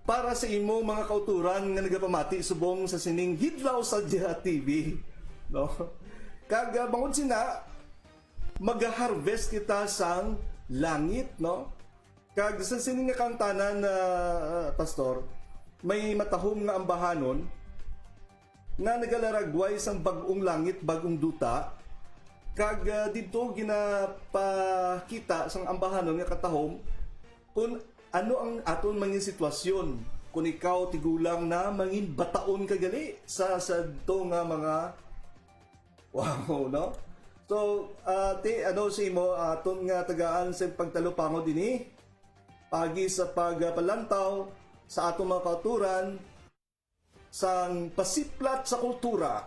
para sa imo mga kautoran nga nagapamati subong sa sining Hidlaw sa Diha T V, no? Kag, ah, bangod sina, mag-harvest kita sang langit, no? Kag sa sini nga kangtanan, ah, Pastor, may matahom nga ambahanon nga nagalaragway sang bag-ong langit, bag-ong duta, kag, ah, didto ginapakita sang ambahanon nga katahom kun ano ang aton mangin sitwasyon kun ikaw tigulang na, mangin bataon ka gali sa sadto nga mga Wow, no? So, ah, ti, ano sa imo, aton nga tagaan sa pagtalupangod ini, pagi sa pagpalantaw sa aton mga kauturan sang pasiplat sa kultura.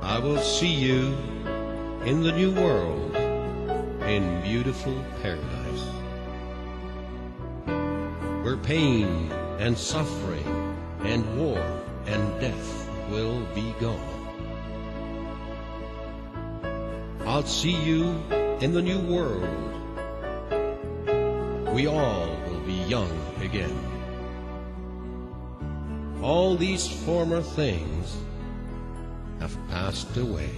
I will see you in the new world, in beautiful paradise, where pain and suffering and war and death will be gone. I'll see you in the new world. We all will be young again. All these former things have passed away.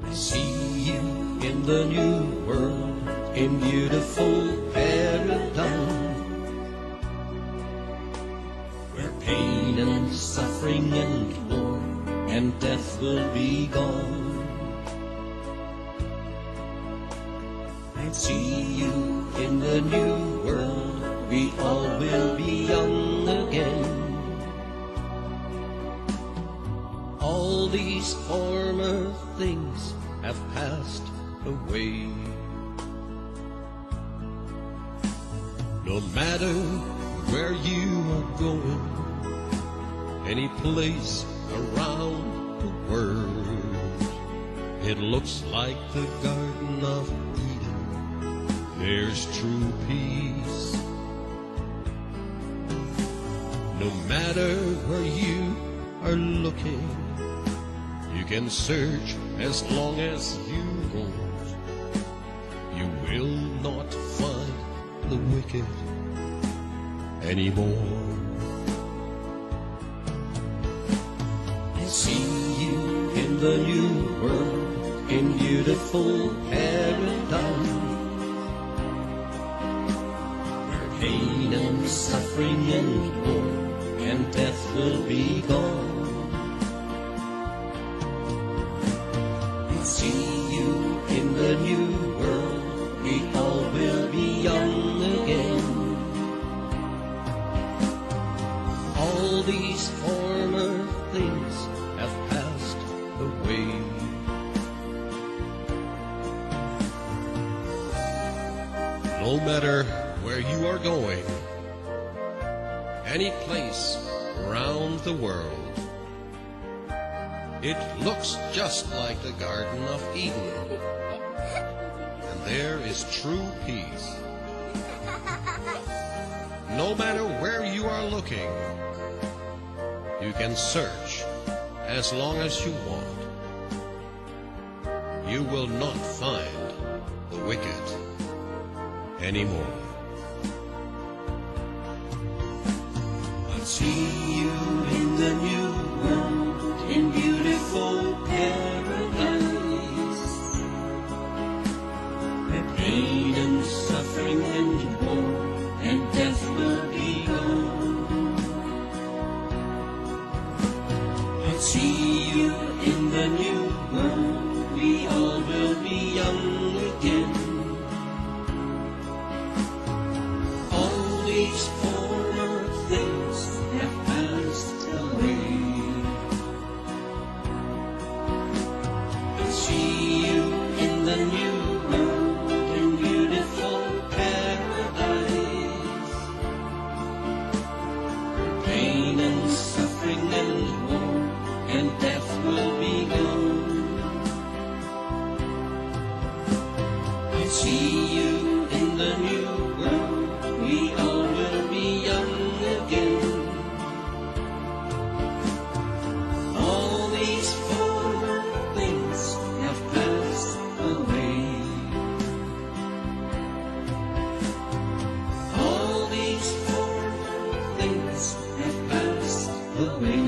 I see you in the new world, in beautiful paradise, where pain and suffering and war and death will be gone. I see you in the new world. We all will be young again. All these former things have passed away. No matter where you are going, any place around the world, it looks like the Garden of Eden. There's true peace. No matter where you are looking, you Can search as long as you want. You will not find the wicked anymore. I see you in the new world, in beautiful paradise, where pain and suffering and war and death will be gone. I see you in the new world, we all will be young again. All these former things have passed away. No matter where you are going, any place around the world, it looks just like the Garden of Eden. And there is true peace. No matter where you are looking, you can search as long as you want. You will not find the wicked anymore. I'll see you in the new world, in beautiful paradise, where pain and suffering and war and death will be gone. I'll see you in the new world, we all will be young again. All these former things have passed away. I'll see you in the new world, in beautiful paradise, where pain and suffering and war and death will be gone. I'll see you in the new world, we all will be young again. All these former things have passed away. All these former things have passed away.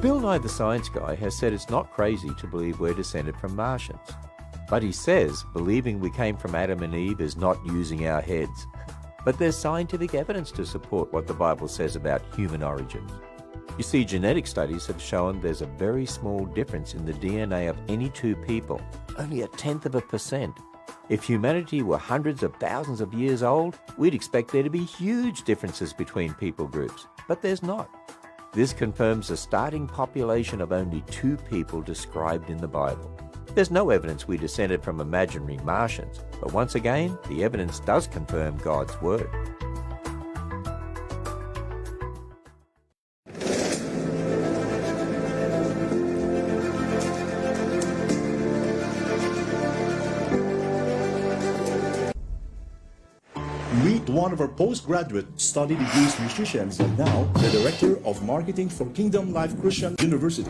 Bill Nye the Science Guy has said it's not crazy to believe we're descended from Martians. But he says believing we came from Adam and Eve is not using our heads. But there's scientific evidence to support what the Bible says about human origins. You see, genetic studies have shown there's a very small difference in the D N A of any two people, only a tenth of a percent. If humanity were hundreds of thousands of years old, we'd expect there to be huge differences between people groups, but there's not. This confirms the starting population of only two people described in the Bible. There's no evidence we descended from imaginary Martians, but once again, the evidence does confirm God's word. Meet one of our postgraduate study degrees musicians and now the director of marketing for Kingdom Life Christian University.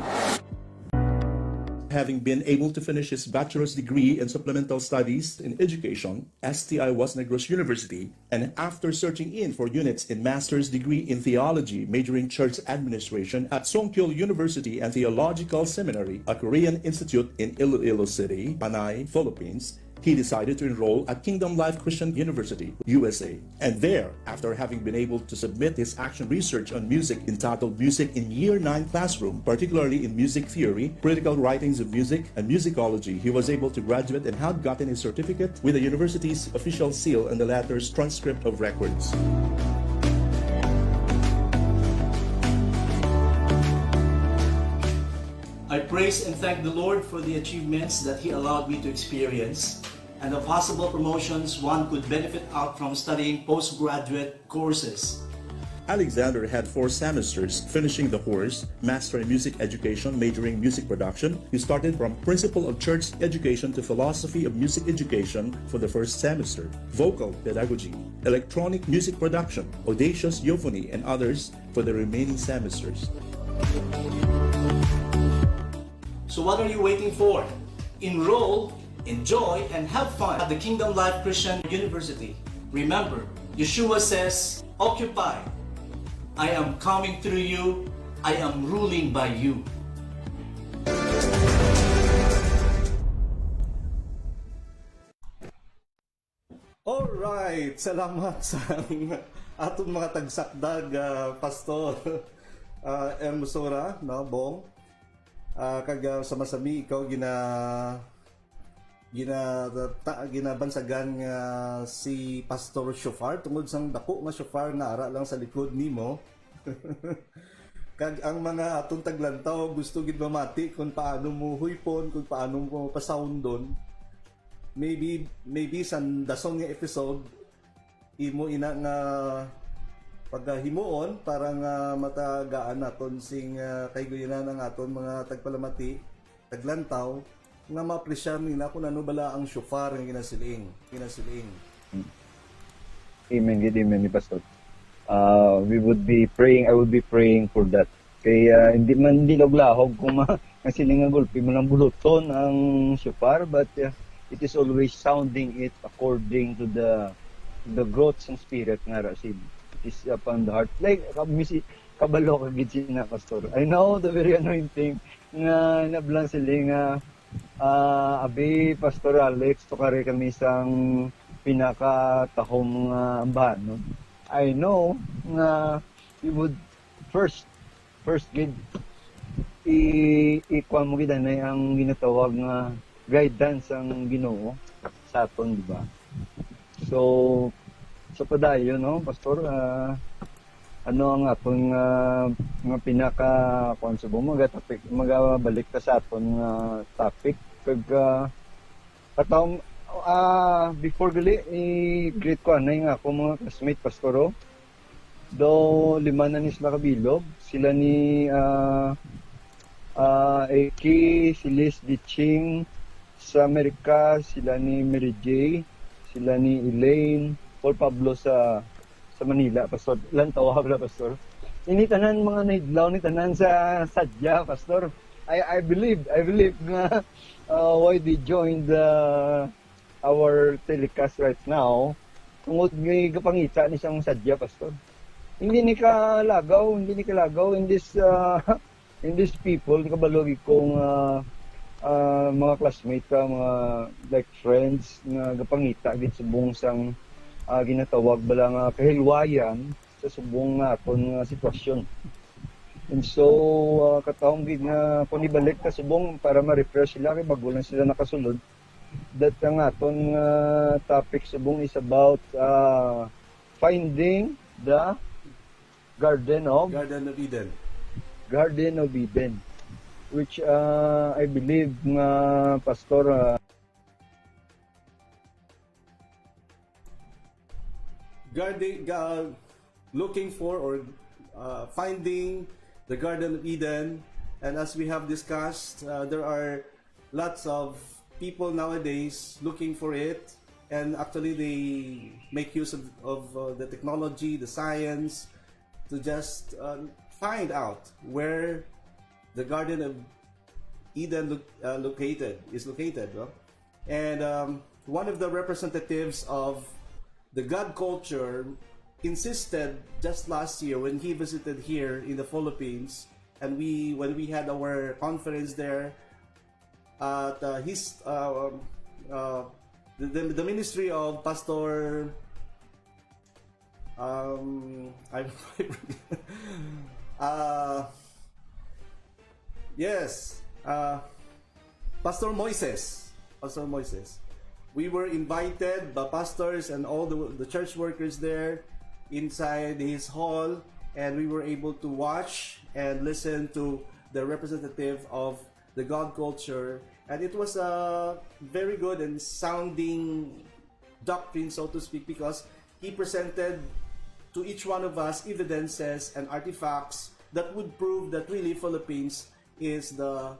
Having been able to finish his bachelor's degree in supplemental studies in education, S T I West Negros University, and after searching in for units in master's degree in theology, majoring church administration at Songkyo University and Theological Seminary, a Korean institute in Iloilo City, Panay, Philippines, he decided to enroll at Kingdom Life Christian University, U S A. And there, after having been able to submit his action research on music entitled Music in Year nine Classroom, particularly in music theory, critical writings of music, and musicology, he was able to graduate and had gotten his certificate with the university's official seal and the letters transcript of records. I praise and thank the Lord for the achievements that He allowed me to experience and the possible promotions one could benefit out from studying postgraduate courses. Alexander had four semesters finishing the course, Master in Music Education, majoring music production. He started from Principle of Church Education to Philosophy of Music Education for the first semester, Vocal Pedagogy, Electronic Music Production, Audacious Euphony, and others for the remaining semesters. So what are you waiting for? Enroll, enjoy, and have fun at the Kingdom Life Christian University. Remember, Yeshua says, "Occupy. I am coming through you. I am ruling by you." Alright, salamat sa aton mga tagsakdag, ah, Pastor, ah, Hermosura, no, Bong. Ah, kag, ah, sa masami ikaw gina gina ta, ginabansagan nga si Pastor Shofar tungod sang dako nga shofar nga ara lang sa likod nimo. Kag ang mga aton taglantaw gusto gid mamati kung paano mo huypon, kung paano mo pasoundon. Maybe, maybe sa dason nga episode, imo ina nga pagahimuon para nga matagaan naton sing, ah, kahiguyunan ang aton mga tagpalamati, taglantaw, nga maapresyar nila kung ano bala ang shofar nga ginasiling, ginasiling. Amen gid, amen ni Pastor. Uh, we would be praying, I would be praying for that. Kay ah, hindi man, hindi laog-laog kung ma nga sila nga gulpi mo lang buluton ang shofar, but uh, it is always sounding it according to the the growth sang spirit nga ra sid. It is upon the heart. Like, ka- misi, kabalo ka gid sina, Pastor. I know the very anointing nga nablang sila nga ah, abi, Pastor Alex, tukari kami sang pinakatahom nga ambahanon. I know nga you would first, first gid, i ikuan mo gid anay ang ginatawag nga guidance sang Ginoo sa aton, di ba? So, sa padayon, no, Pastor, ah, ano ang aton nga, nga pinaka, kuwan, subong, maga-topic, magabalik ta sa aton nga topic. Kag, ah, katawm, ah, before gali, i-greet ko anay nga ako mga classmate, Pastor, oh. Daw lima na ni sila kabilog. Sila ni, ah, ah, Eki, si Liz Diching, sa Amerika, sila ni Mary J, sila ni Elaine, Paul Pablo sa sa Manila, Pastor. Lantawa bala, Pastor. Ini tanan mga nahidlaw ni tanan sa sadya, Pastor. I I believe, I believe nga uh, why they joined the our telecast right now, tungod nga gapangita ni sang sadya, Pastor. Hindi ni kalagaw, hindi ni kalagaw in this uh, in these people, kabalo gid ko nga ah, mga classmate ka, mga like friends nga gapangita gid subong sang ah, ginatawag bala nga kahilwayan sa subong nga aton nga sitwasyon. And so, ah, katawong gid nga kung ibalik ka subong para ma-refresh sila kay bago lang sila nakasulod, that ang aton nga topic subong is about ah, finding the Garden of Garden of Eden. Garden of Eden, which uh, I believe nga, Pastor, uh, Garden, uh, looking for or uh, finding the Garden of Eden. And as we have discussed, uh, there are lots of people nowadays looking for it. And actually, they make use of, of uh, the technology, the science, to just uh, find out where the Garden of Eden lo- uh, located is located. No? And um, one of the representatives of the God culture insisted just last year when he visited here in the Philippines, and we when we had our conference there at uh, his uh, um, uh, the, the, the ministry of Pastor um, I'm uh, yes, uh, Pastor Moises. Pastor Moises. We were invited by pastors and all the, the church workers there inside his hall, and we were able to watch and listen to the representative of the God culture, and it was a very good and sounding doctrine, so to speak, because he presented to each one of us evidences and artifacts that would prove that really Philippines is the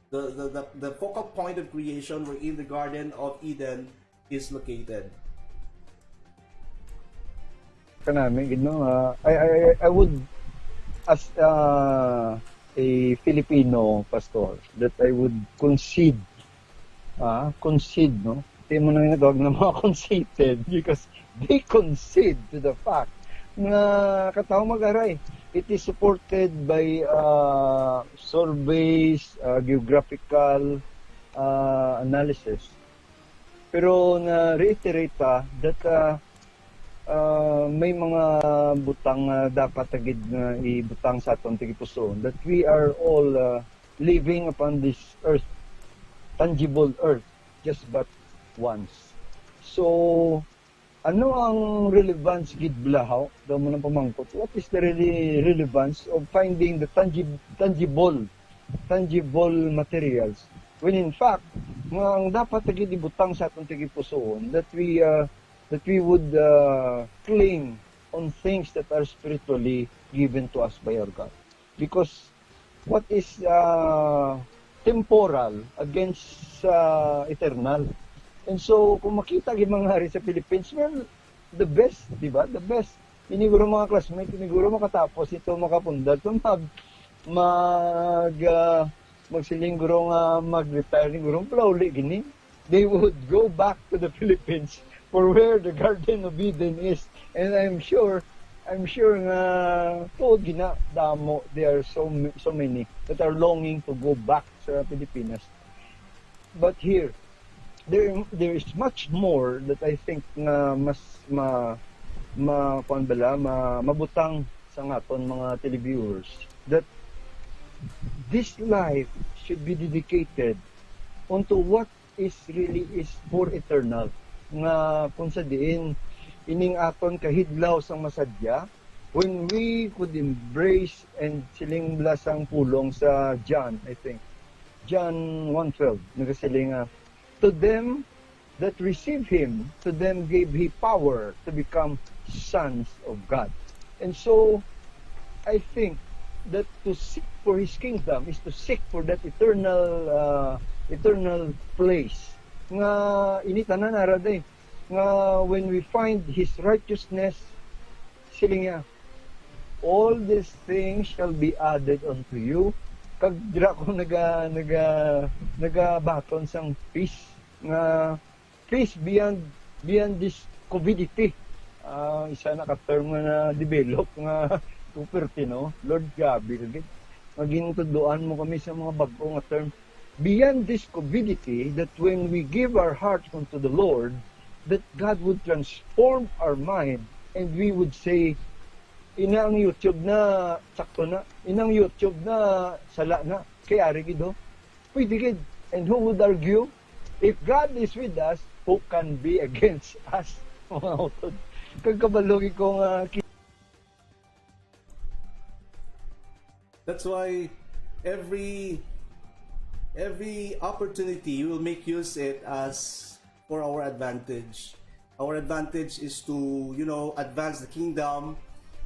the, the, the, the focal point of creation wherein the Garden of Eden is located. Kanami, you know, uh, I, I, I would, as uh, a Filipino pastor, that I would concede, ah, concede, no? Di mo na ginatawag ng mga conceited because they concede to the fact nga kataw mag-aray. It is supported by uh, surveys, uh, geographical uh, analysis. Pero na-reiterate pa that uh, uh, may mga butang nga dapat ta gid nga ibutang sa aton tagipusoon, that we are all uh, living upon this earth, tangible earth, just but once. So, ano ang relevance gid bala, haw? Daw mo nang pamangkot, what is the really relevance of finding the tangi- tangible, tangible materials? When in fact, nga ang dapat ta gid ibutang sa aton tagipusoon, that we uh, that we would uh, cling on things that are spiritually given to us by our God. Because what is uh, temporal against uh, eternal? And so, kung makita gid mga ari sa Philippines, well, the best, di ba? The best. Ini guro mga classmate, ini guro makatapos ito, makapundar. So, mag, mag, uh, magsiling guro nga mag-retire, ni guro, palauli gini. They would go back to the Philippines for where the Garden of Eden is. And I'm sure, I'm sure nga tuod gina damo, there are so, so many that are longing to go back sa Pilipinas. But here, there there is much more that I think nga mas ma ma kuan bala ma, mabutang sa aton mga televiewers, that this life should be dedicated unto what is really is for eternal, nga kung sa diin ining aton kahidlaw sang masadya, when we could embrace and siling bala sang pulong sa John, I think, John one twelve, nagasiling nga, "To them that receive him, to them gave he power to become sons of God." And so, I think that to seek for his kingdom is to seek for that eternal uh, eternal place nga ini tanan ara day, nga when we find his righteousness, siling niya, "All these things shall be added unto you." Kag dira ko naga naga nagabaton sang peace, nga peace beyond beyond this covidity. Ah, isa na ka term nga na-develop nga too perti, no? Lord, grabe ka gid. Magintudloan mo kami sa mga bag-o nga term. Beyond this covidity, that when we give our heart unto the Lord, that God would transform our mind and we would say, "Ina ang YouTube na sakto na, ina ang YouTube na sala na, kay ari gid, oh." Pwede gid. And who would argue? If God is with us, who can be against us? Mga utod. Kag kabalo gid ko nga ki- That's why every every opportunity, we will make use it as for our advantage. Our advantage is to, you know, advance the kingdom,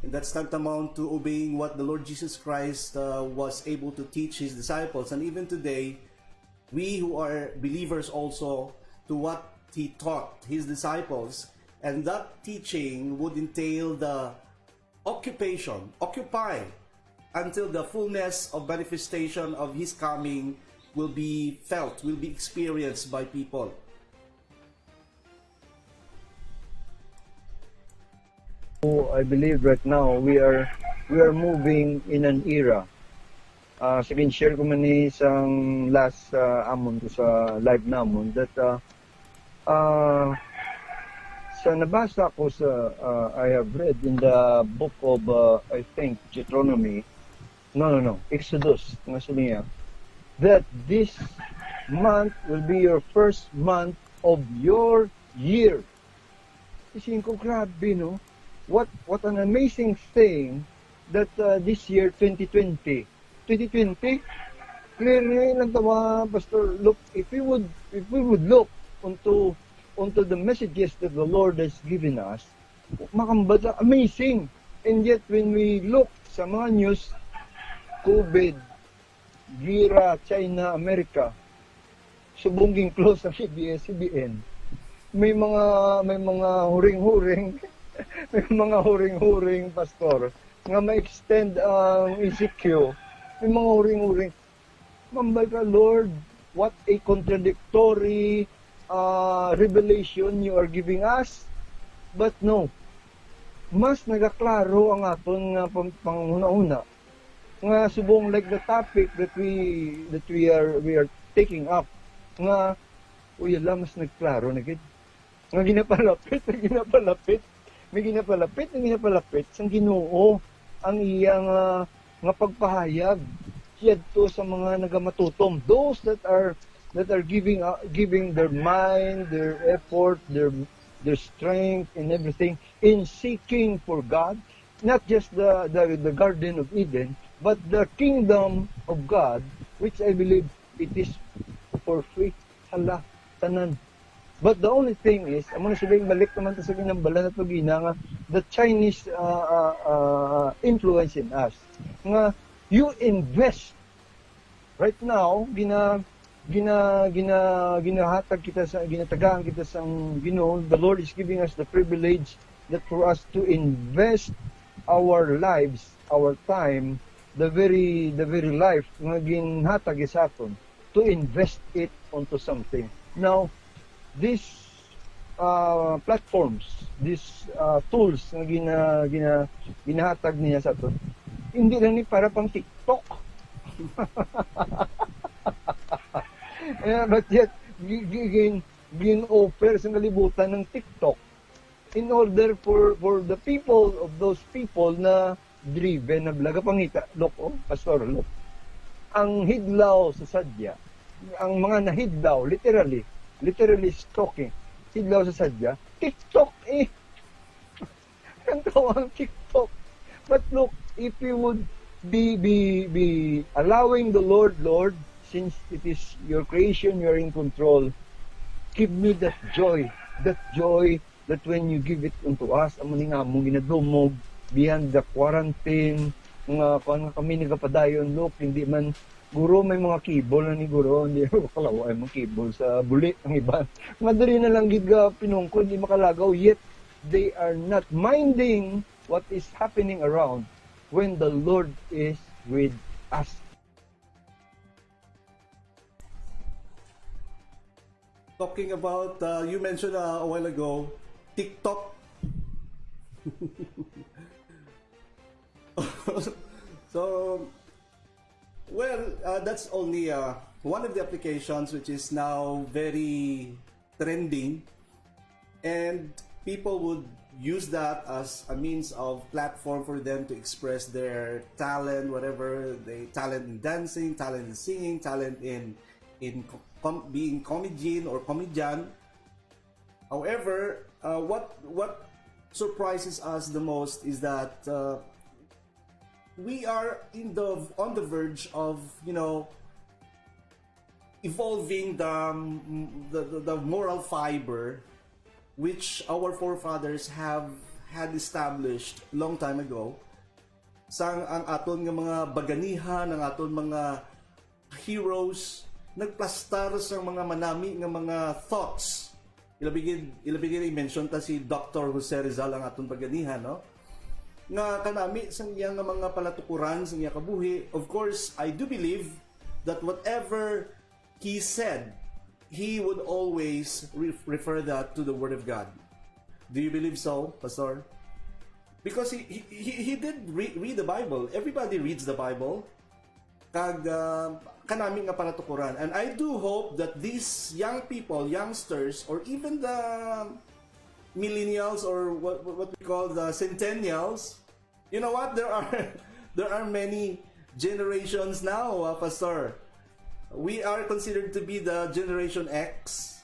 and that's tantamount to obeying what the Lord Jesus Christ uh, was able to teach his disciples. And even today, we who are believers also, to what he taught his disciples, and that teaching would entail the occupation, occupy until the fullness of manifestation of his coming will be felt, will be experienced by people. So, I believe right now we are we are moving in an era. Uh, sige, share ko man ni sang last uh, amon ko sa live namon that uh, uh, sa nabasa ko sa uh, I have read in the book of uh, I think Deuteronomy, no, no, no, Exodus, nga siling niya, that this month will be your first month of your year. Ising ko, grabe, no? What what an amazing thing that uh, this year, twenty twenty, twenty twenty, clearly lang tawa, Pastor, look, if we would if we would look onto onto the messages that the Lord has given us, Makambata, amazing. And yet, when we look sa mga news, COVID, gira, China, America, subong ging-close ang A B S C B N. May mga, may mga huring-huring, may mga huring-huring, Pastor, nga ma-extend ang E C Q. May mga huring-huring. Mambal ka, "Lord, what a contradictory, ah, revelation you are giving us." But no, mas nagaklaro ang aton nga pang-, panghunahuna nga subong like the topic that we, that we are, we are taking up, nga, uy, ala, mas nagklaro na gid. Nga ginapalapit, nga ginapalapit, may ginapalapit, nga ginapalapit sang Ginoo ang iya nga, nga pagpahayag yadto sa mga nagamatutom, those that are, that are giving, uh, giving their mind, their effort, their, their strength and everything in seeking for God, not just the, the, the Garden of Eden, but the kingdom of God, which I believe it is for free. Hala, tanan. But the only thing is, amo na sila, balik naman ta sa ginambala na to gina nga, the Chinese, uh, uh, uh, influence in us. Nga, you invest right now, gina-, gina-, gina-, ginahatag kita sa, ginatagaan kita sa Ginoo. The Lord is giving us the privilege that for us to invest our lives, our time, the very, the very life nga ginhatag sa aton, to invest it onto something. Now, these, uh, platforms, these, uh, tools nga gina-, gina-, ginahatag niya sa aton, hindi lang ni para pang TikTok. Eh, but yet, gi-, gi-, gin-, gin-offer sa kalibutan ng TikTok in order for, for the people, of those people na driven na bala. Gapangita, look, oh, Pastor, look. Ang hidlaw sa sadya, ang mga nahidlaw, literally, literally talking, hidlaw sa sadya, TikTok eh. Ang tawag TikTok. But look, if you would be, be, be allowing the Lord, "Lord, since it is your creation, you are in control, give me that joy, that joy that when you give it unto us," amo ni nga among ginadumog, beyond the quarantine, nga kuan nga kami nagapadayon, look, hindi man, guro, may mga cable na ni guro, hindi makalawa ang mga cable sa buli ang iban. Madali na lang gid ga pinungko, hindi makalagaw, yet they are not minding what is happening around when the Lord is with us. Talking about, uh, you mentioned, uh, a while ago, TikTok. So, well, uh, that's only, uh, one of the applications which is now very trending, and people would use that as a means of platform for them to express their talent, whatever they, talent in dancing, talent in singing, talent in, in com-, being comedian or comedian. However, uh, what, what surprises us the most is that, uh, we are in the, on the verge of, you know, evolving the, the, the, the moral fiber which our forefathers have had established long time ago. Sang ang aton nga mga baganihan, ang aton mga heroes, nagplastar sang mga manami nga mga thoughts. Ilabi gid, ilabi gid i-mention ta si Doctor Jose Rizal, ang aton baganihan, no? Nga kanami sang iya nga mga palatukuran, sang iya kabuhi. Of course, I do believe that whatever he said, he would always re-, refer that to the Word of God. Do you believe so, Pastor? Because he, he, he, he did re-, read the Bible. Everybody reads the Bible. Kag, ah, kanami nga palatukuran. And I do hope that these young people, youngsters, or even the millennials, or what, what we call the centennials, you know what? There are, there are many generations now, uh, Pastor. We are considered to be the Generation X.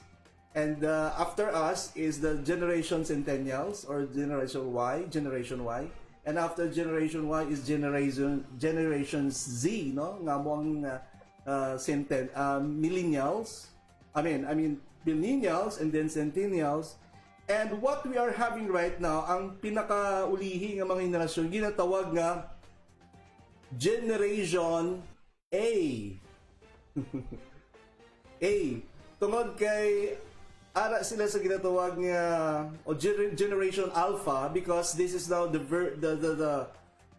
And, uh, after us is the Generation Centennials or Generation Y, Generation Y. And after Generation Y is Generation, Generation Z, no? Nga mo ang, uh, uh, centen-, uh, millennials. I mean, I mean, millennials and then centennials. And what we are having right now, ang pinakaulihi nga mga henerasyon, ginatawag nga Generation A. A. Tungod kay ara sila sa ginatawag nga o gener- Generation Alpha, because this is now the ver- the, the the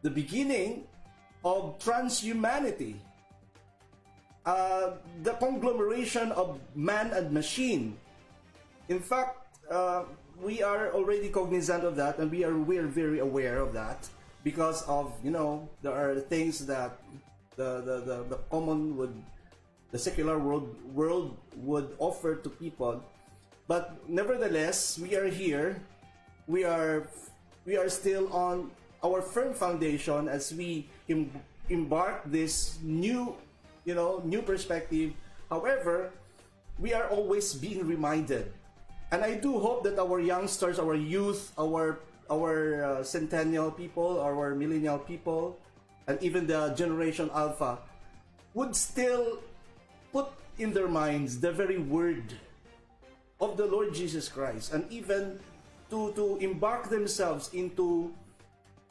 the beginning of transhumanity, uh, the conglomeration of man and machine. In fact, uh, we are already cognizant of that, and we are we are very aware of that because of, you know, there are things that the the the, the common would the secular world world would offer to people. But nevertheless, we are here. We are we are still on our firm foundation as we em- embark this new, you know, new perspective. However, we are always being reminded, and I do hope that our youngsters, our youth, our our uh, centennial people, our millennial people, and even the Generation Alpha would still put in their minds the very word of the Lord Jesus Christ, and even to to embark themselves into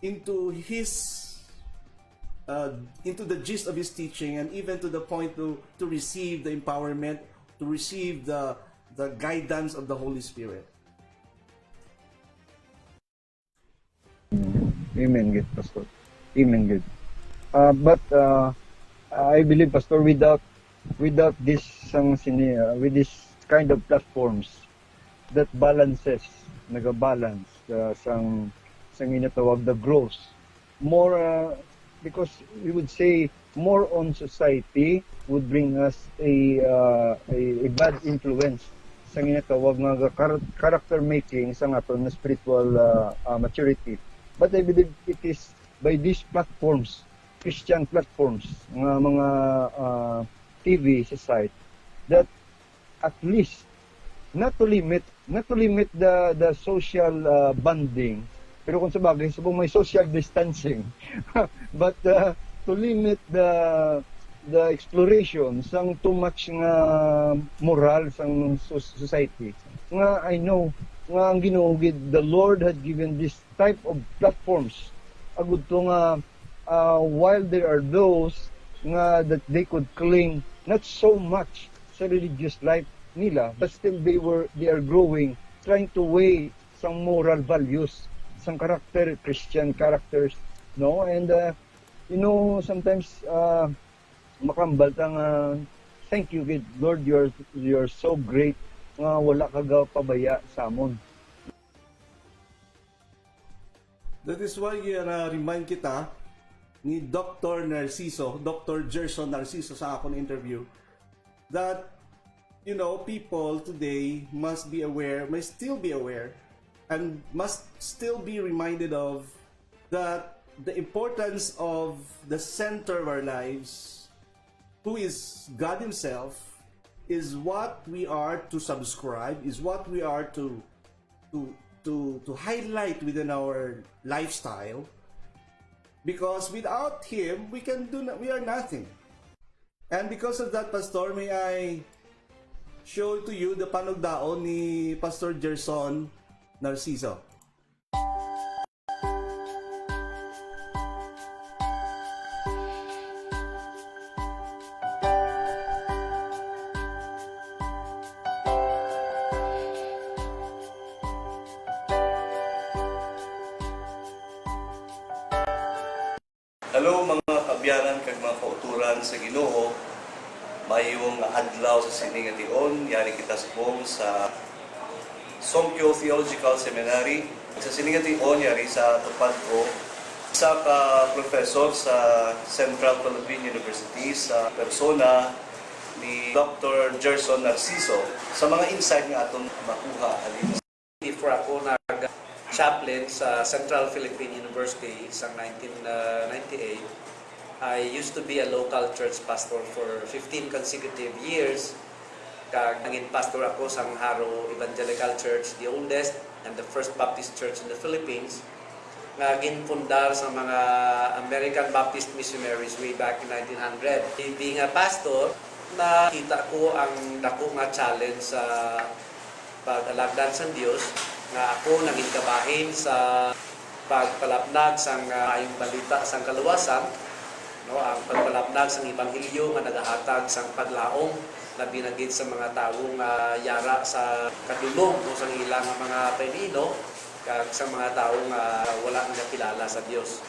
into his uh, into the gist of his teaching, and even to the point to to receive the empowerment, to receive the the guidance of the Holy Spirit. Amen, good, Pastor. Amen, good. Uh, but uh, I believe, Pastor, without without this sang sini uh, with this kind of platforms that balances, nagabalance uh, sang sang ginatawag the growth. More uh, because we would say more on society would bring us a uh, a, a bad influence sa ginatawag nga char- character making sa aton nga spiritual uh, uh, maturity. But I believe it is by these platforms, Christian platforms, nga mga uh, T V sa site, that at least not to limit not to limit the the social uh, bonding, pero kung sa bagay, subong may social distancing, but uh, to limit the the exploration sang too much nga moral sang society, nga I know nga ang Ginoo gid, the Lord had given this type of platforms, agud to nga uh, while there are those nga that they could cling not so much sa religious life nila, but still they were they are growing, trying to weigh some moral values, some character, Christian characters, no? And uh, you know, sometimes uh, makambal ta nga, thank you, Lord, you're you're so great nga wala ka gapabaya sa amon. That is why uh, na-remind kita ni Doctor Narciso, Doctor Gerson Narciso sa akong interview, that, you know, people today must be aware, must still be aware, and must still be reminded of that the importance of the center of our lives, who is God Himself, is what we are to subscribe, is what we are to to to to highlight within our lifestyle, because without him we can do no, we are nothing. And because of that, Pastor, may I show to you the panugdaon ni Pastor Gerson Narciso. Hello, mga kaabyanan kag mga kauturan sa Ginoo. Mayong adlaw sa sini nga tion. Yari kita subong sa Songkyo Theological Seminary. Sa sini nga tion, yari sa tupad ko, isa ka professor sa Central Philippine University, sa persona ni Doctor Gerson Narciso, sa mga insight nga aton makuha halin Before ako nag-chaplain sa Central Philippine University sa nineteen ninety-eight, I used to be a local church pastor for fifteen consecutive years. Kag nangin pastor ako sa Jaro Evangelical Church, the oldest and the first Baptist church in the Philippines, nga ginpundar sa mga American Baptist missionaries way back in nineteen hundred. Being a pastor, nakita ko ang dako nga challenge sa pag-alagad sa Dios, Nga ako naging kabahin sa pagpalapnag sang, ah, maayong balita sang kaluwasan, no, ang pagpalapnag sang ebanghelyo nga nagahatag sang paglaom, labi na gid sa mga tawo nga yara sa kadulom, no, sang ila nga mga painiino, kag sa mga tawo nga wala nagakilala sa Dios.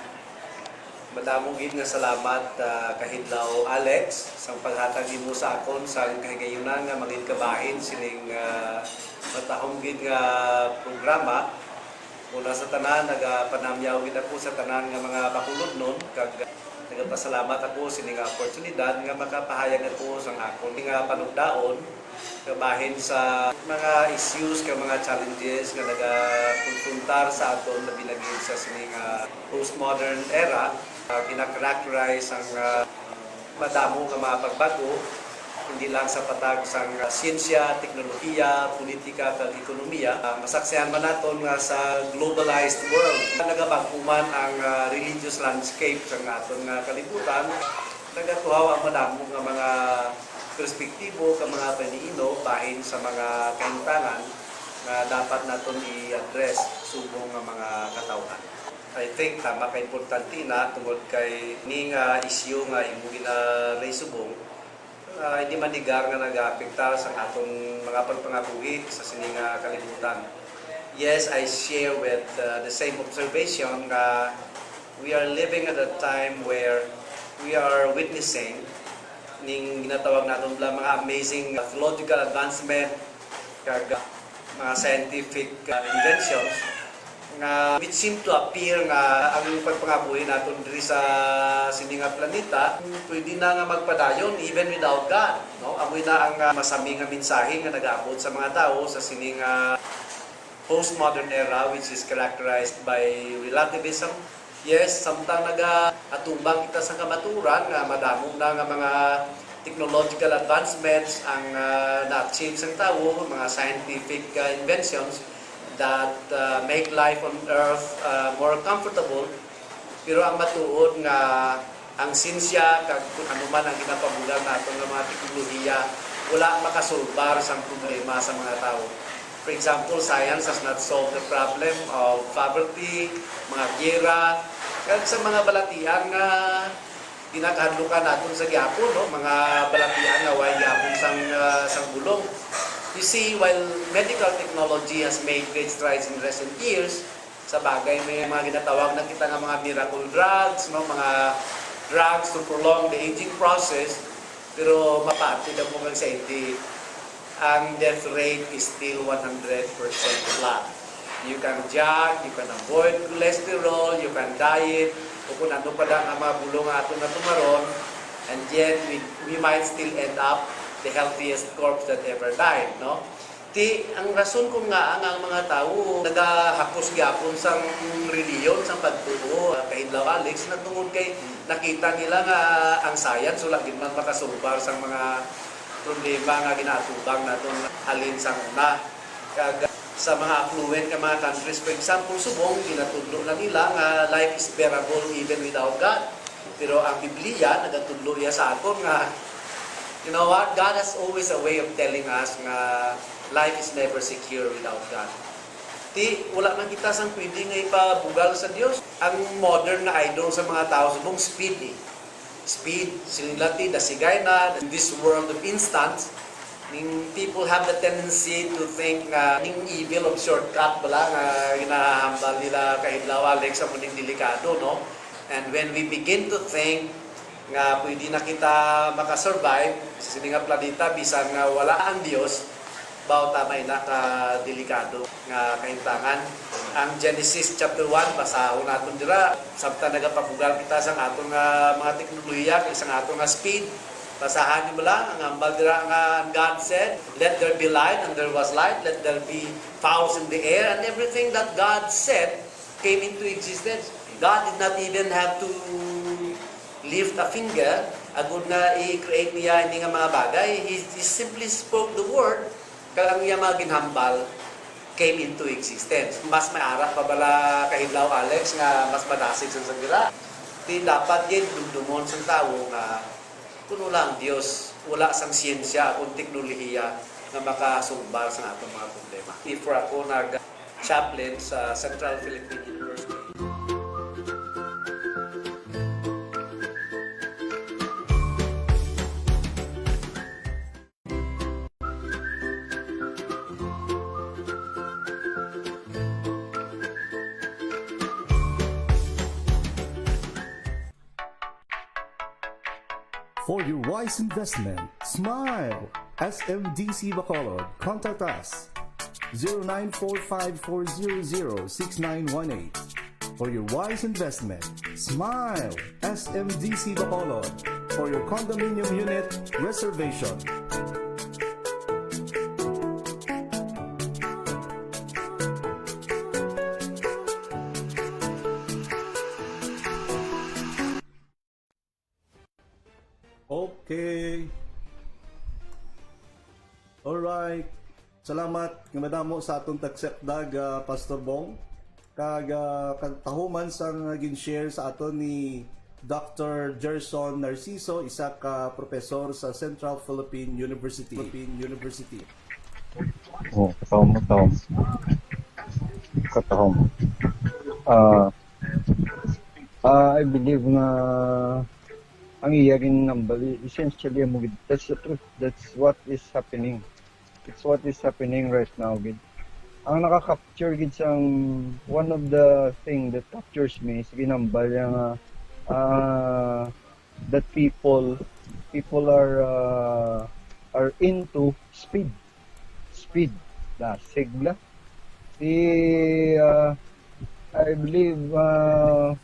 Madamo gid nga salamat, ah, Kahidlaw Alex, sang paghatag nimo sa akon sang kahigayunan nga mangin kabahin sining, ah, matahom gid nga programa. Una sa tanan, nagapanamyaw gid ako sa tanan nga mga bakulodnon, kag nagapasalamat ako sini nga oportunidad nga makapahayag ako sang akon nga panugdaon kabahin sa mga issues, kag mga challenges nga nagakonfrontar sa aton, labi na gid sa sini nga postmodern era. Ah, gina-characterize ang, ah, madamo nga mga pagbago, hindi lang sa patag sang, ah, siyensya, teknolohiya, politika, kag ekonomiya. Ah, masaksihan man naton nga sa globalized world, nagabag-o man ang, ah, religious landscape sa aton nga kalibutan. Nagatuhaw ang madamo nga mga perspektibo kag mga paniino bahin sa mga kahimtangan nga dapat naton i-address subong nga mga katawhan. I think tama ka importante na tungod kay ni nga isyu nga imo gina-raise subong, ah, hindi man negar nga nagaapektar sa aton mga pagpangabuhi sa sini nga kalibutan. Yes, I share with, uh, the same observation nga we are living at a time where we are witnessing ning ginatawag naton bala mga amazing technological advancement kag mga scientific, uh, inventions nga which seem to appear nga ang pagpangabuhi naton diri sa sini nga planeta pwede na nga magpadayon even without God, no? Amo na ang, uh, masami nga mensahe nga nagaabot sa mga tawo sa sini nga postmodern era, which is characterized by relativism. Yes, samtang nagaatubang kita sa kamaturan nga madamo na nga mga technological advancements ang, ah, na-achieve sang tawo, mga scientific, ah, inventions that, ah, make life on earth, ah, more comfortable. Pero ang matuod nga ang siyensya kag kung ano man ang ginapabugal nato nga mga teknolohiya, wala makasolbar sang problema sa mga tawo. For example, science has not solved the problem of poverty, mga giyera, kag sa mga balatian nga ginakahadlukan naton sa gihapon, no? Mga balatian nga way gihapon sang, ah, sang bulong. You see, while medical technology has made great strides in recent years, sa bagay, may mga ginatawag na kita nga mga miracle drugs, no? Mga drugs to prolong the aging process. Pero mapaati lang mo kag sa hindi, ang death rate is still one hundred percent flat. You can jog, you can avoid cholesterol, you can diet, o kung ano pa lang ang mga bulong nga aton natumaron, and yet we, we might still end up the healthiest corpse that ever died, no? Ti, ang rason kung ngaa nga ang mga tawo nagahapos gyapon sang relihiyon, sang pagtuo, ah, Kahidlaw Alex, nagtungod kay nakita nila nga ang science wala gid man makasolbar sang mga problema nga ginaatubang naton halin sang una. Kag sa mga affluent nga mga countries, for example, subong, ginatudlo na nila nga life is bearable even without God. Pero ang Biblia nagatudlo iya sa aton nga, you know what? God has always a way of telling us nga life is never secure without God. Ti, wala man kita sang pwede nga ipabugal sa Dios. Ang modern nga idol sa mga tawo subong speed, eh. Speed, sila ti dasigay na in this world of instant. Ning people have the tendency to think nga ning evil of shortcut bala nga ginahambal nila Kahidlaw Alex, amo ning delikado, no? And when we begin to think nga pwede na kita makasurvive sa sini nga planeta bisan nga wala ang Dios, baw tama ina ka delikado nga kahimtangan. Ang Genesis chapter one, basahon naton dira. Samtang nagapabugal kita sang aton nga mga teknolohiya kag sang aton nga speed, basahan niyo lang ang hambal dira nga, "And God said, 'Let there be light,' and there was light. 'Let there be fowls in the air,' and everything that God said came into existence." God did not even have to lift a finger agud nga i-create niya ini nga mga bagay. He, he simply spoke the word, kag ang iya mga ginhambal came into existence. Mas may ara pa bala Kahidlaw Alex nga mas madasig sang sagira. Ti dapat gid dumdumon sang tawo nga kuno lang Dios, wala sang siyensya akon teknolohiya nga makasolbar sang aton mga problema. Before ako nag chaplain sa Central Philippine University. For your wise investment, smile! S M D C Bacolod. Contact us, zero nine four five four zero zero six nine one eight. For your wise investment, smile! S M D C Bacolod. For your condominium unit reservation. Okay. Alright. Salamat nga madamo sa atong tagsekdag, ah, Pastor Bong. Kag, ah, katahuman sang gin-share sa aton ni Doctor Gerson Narciso, isa ka professor sa Central Philippine University. Philippine University. Oh, katahom, katahom. Katahom. Ah, ah, I believe nga ang iya ginambal, essentially, amo gid, that's the truth. That's what is happening. It's what is happening right now, gid. Ang naka-capture gid sang, one of the thing that captures me is ginambal niya nga, ah, that people, people are, ah, are into speed. Speed. Dasig la. Si, ah, I believe, ah,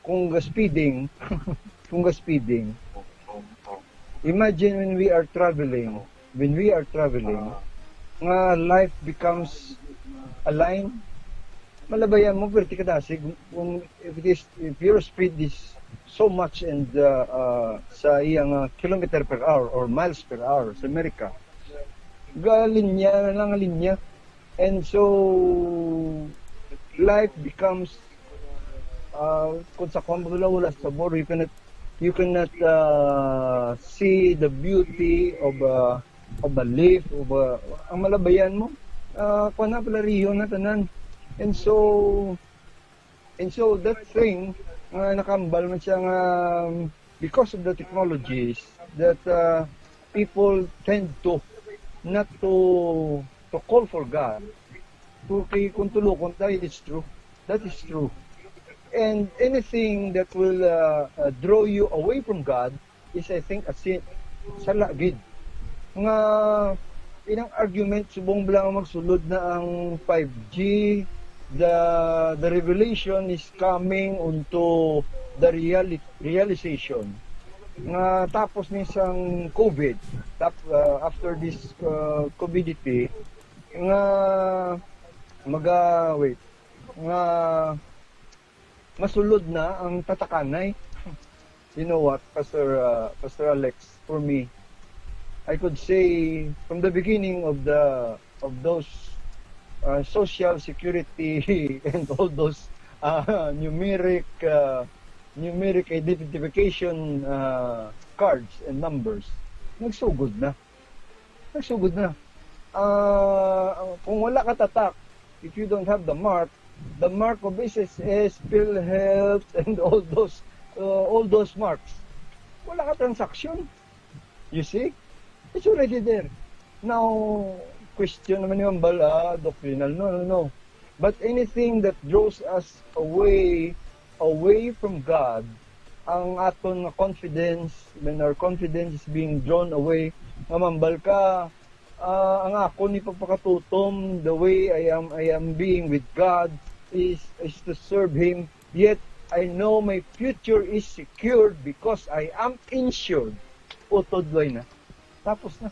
kung ga-speeding, kung ga-speeding, imagine when we are traveling, when we are traveling, nga life becomes a line, malabayan mo, perti kadasig. Kung, if it is, if your speed is so much and, uh, uh, sa iyang, uh, kilometer per hour or miles per hour sa Amerika, galinya na lang ang linya. And so, life becomes, uh, kung sa kwan, wala, wala sabor. You cannot, you cannot, uh, see the beauty of a, of a leaf, of a, ang malabayan mo, uh, kwan na, palariho na tanan. And so, and so that thing, nga nakambal man siya nga, um, because of the technologies, that, uh, people tend to not to, to call for God. Okay, kung tulukon tayo, it's true. That is true. And anything that will, uh, uh, draw you away from God is, I think, a sin. Sala gid. Nga, inang argument, subong bala nga magsulod na ang five G, the, the revelation is coming unto the reali-, realization. Nga tapos ni sang COVID, tap-, uh, after this, uh, covidity, nga maga-, wait, nga masulod na ang tatakanay. You know what, Pastor, uh, Pastor Alex, for me, I could say from the beginning of the, of those, uh, social security and all those, uh, numeric, uh, numeric identification, uh, cards and numbers, nagsugod na. Nagsugod na. Ah, kung wala ka tatak, if you don't have the mark, the mark of S S S, PhilHealth, and all those, uh, all those marks, wala ka transaction. You see? It's already there. Now, question naman yung bala, doctrinal, no, no, no. But anything that draws us away, away from God, ang aton nga confidence, when our confidence is being drawn away, nga mambal ka, ah, ang akon ni pagpakatutom, the way I am, I am being with God is, is to serve Him. Yet, I know my future is secured because I am insured. Utod way na. Tapos na.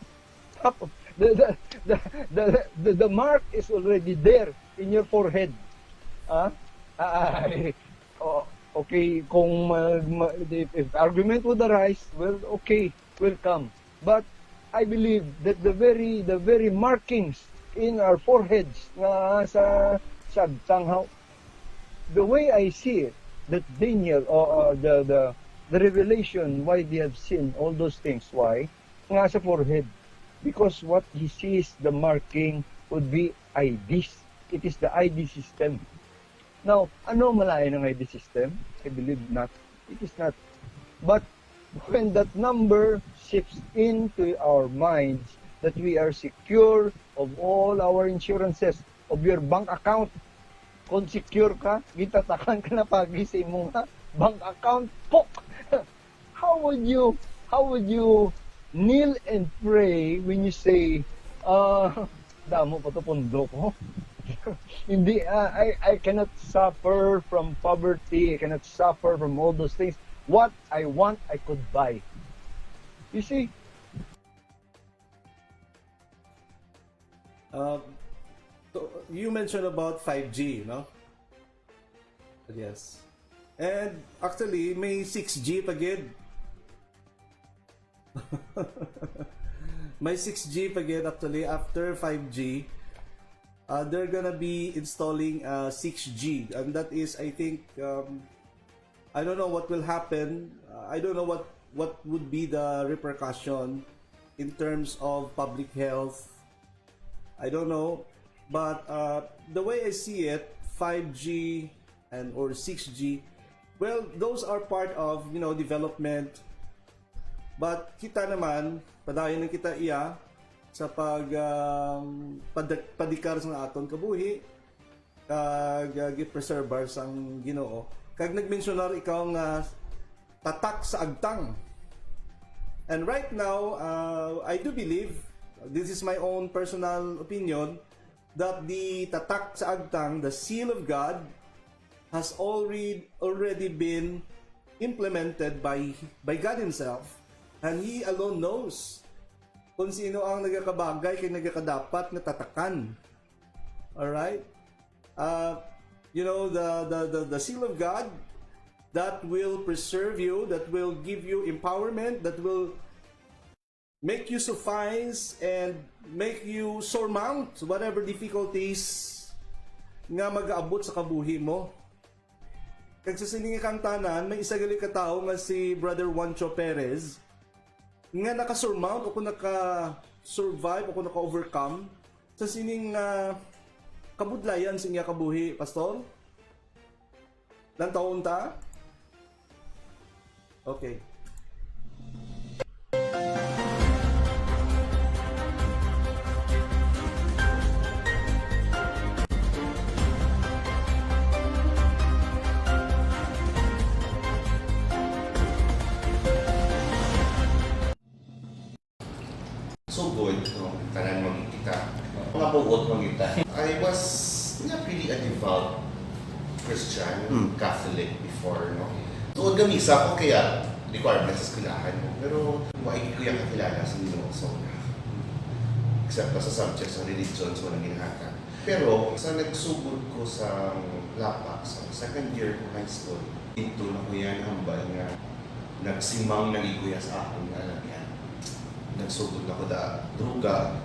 Tapos, the, the, the, the, the, the mark is already there in your forehead. Ah? Ay, oh, okay, kung ma, ma, if, if argument would arise, well, okay, will come. But I believe that the very, the very markings in our foreheads nga sa, sa tanghaw, the way I see it, that Daniel, or, or the, the, the revelation, why they have seen all those things, why? Nga sa forehead. Because what he sees, the marking, would be I D. it is the I D system. Now, ano malain ang I D system? I believe not. It is not. But when that number seeps into our minds that we are secure of all our insurances, of your bank account, kung secure ka, gintatakan ka na pagi sa imong bank account, pok! How would you, how would you kneel and pray when you say, uh, damo pa to pundo ko? Hindi, uh, I, I cannot suffer from poverty. I cannot suffer from all those things. What I want, I could buy. You see? Uh, to, you mentioned about five G, no? Yes. And actually, may six G pa gid. May six G pa gid actually after five G. Uh, they're gonna be installing uh, six G, and that is, I think, um, I don't know what will happen. Uh, I don't know what what would be the repercussion in terms of public health. I don't know, but uh, the way I see it, five G and or six G, well, those are part of, you know, development. But kita naman, padayon lang kita iya sa pag um, pad- padikar sa aton kabuhi, kag uh, gi-preserbar sang Ginoo. Kag nagmensionar ikaw nga tatak sa agtang. And right now, uh, I do believe, this is my own personal opinion, that the tatak sa agtang, the seal of God, has already already been implemented by by God Himself, and He alone knows kung sino ang nagakabagay kay nagakadapat nga tatakan. All right? Uh, you know, the, the, the, the seal of God that will preserve you, that will give you empowerment, that will make you suffice and make you surmount whatever difficulties nga mag-aabot sa kabuhi mo. Kag sa sini nga kangtanan, may isa gali ka tawo nga si Brother Juancho Perez nga naka-surmount o kung naka-survive o kung naka-overcome sa sining uh, kabudlayan sa iya kabuhi, Pastor? Lantawon ta? Okay. So good, no? Tanan magkita. Mga buot magkita. I was not really a devout Christian, mm. Catholic before, no? Tuod nga misa ko kaya requirements sa eskwelahan mo. Pero wa ko ya kakilala sa Ginoo sa una. Except pa sa subject sa religion sa unang ginahatan. Pero sa nagsugod ko sa Lapa, sa second year ko high school, dito na ko yan hambal nga nagsimang nagiguya sa akon nga alagyan. Nagsugod na ko da druga.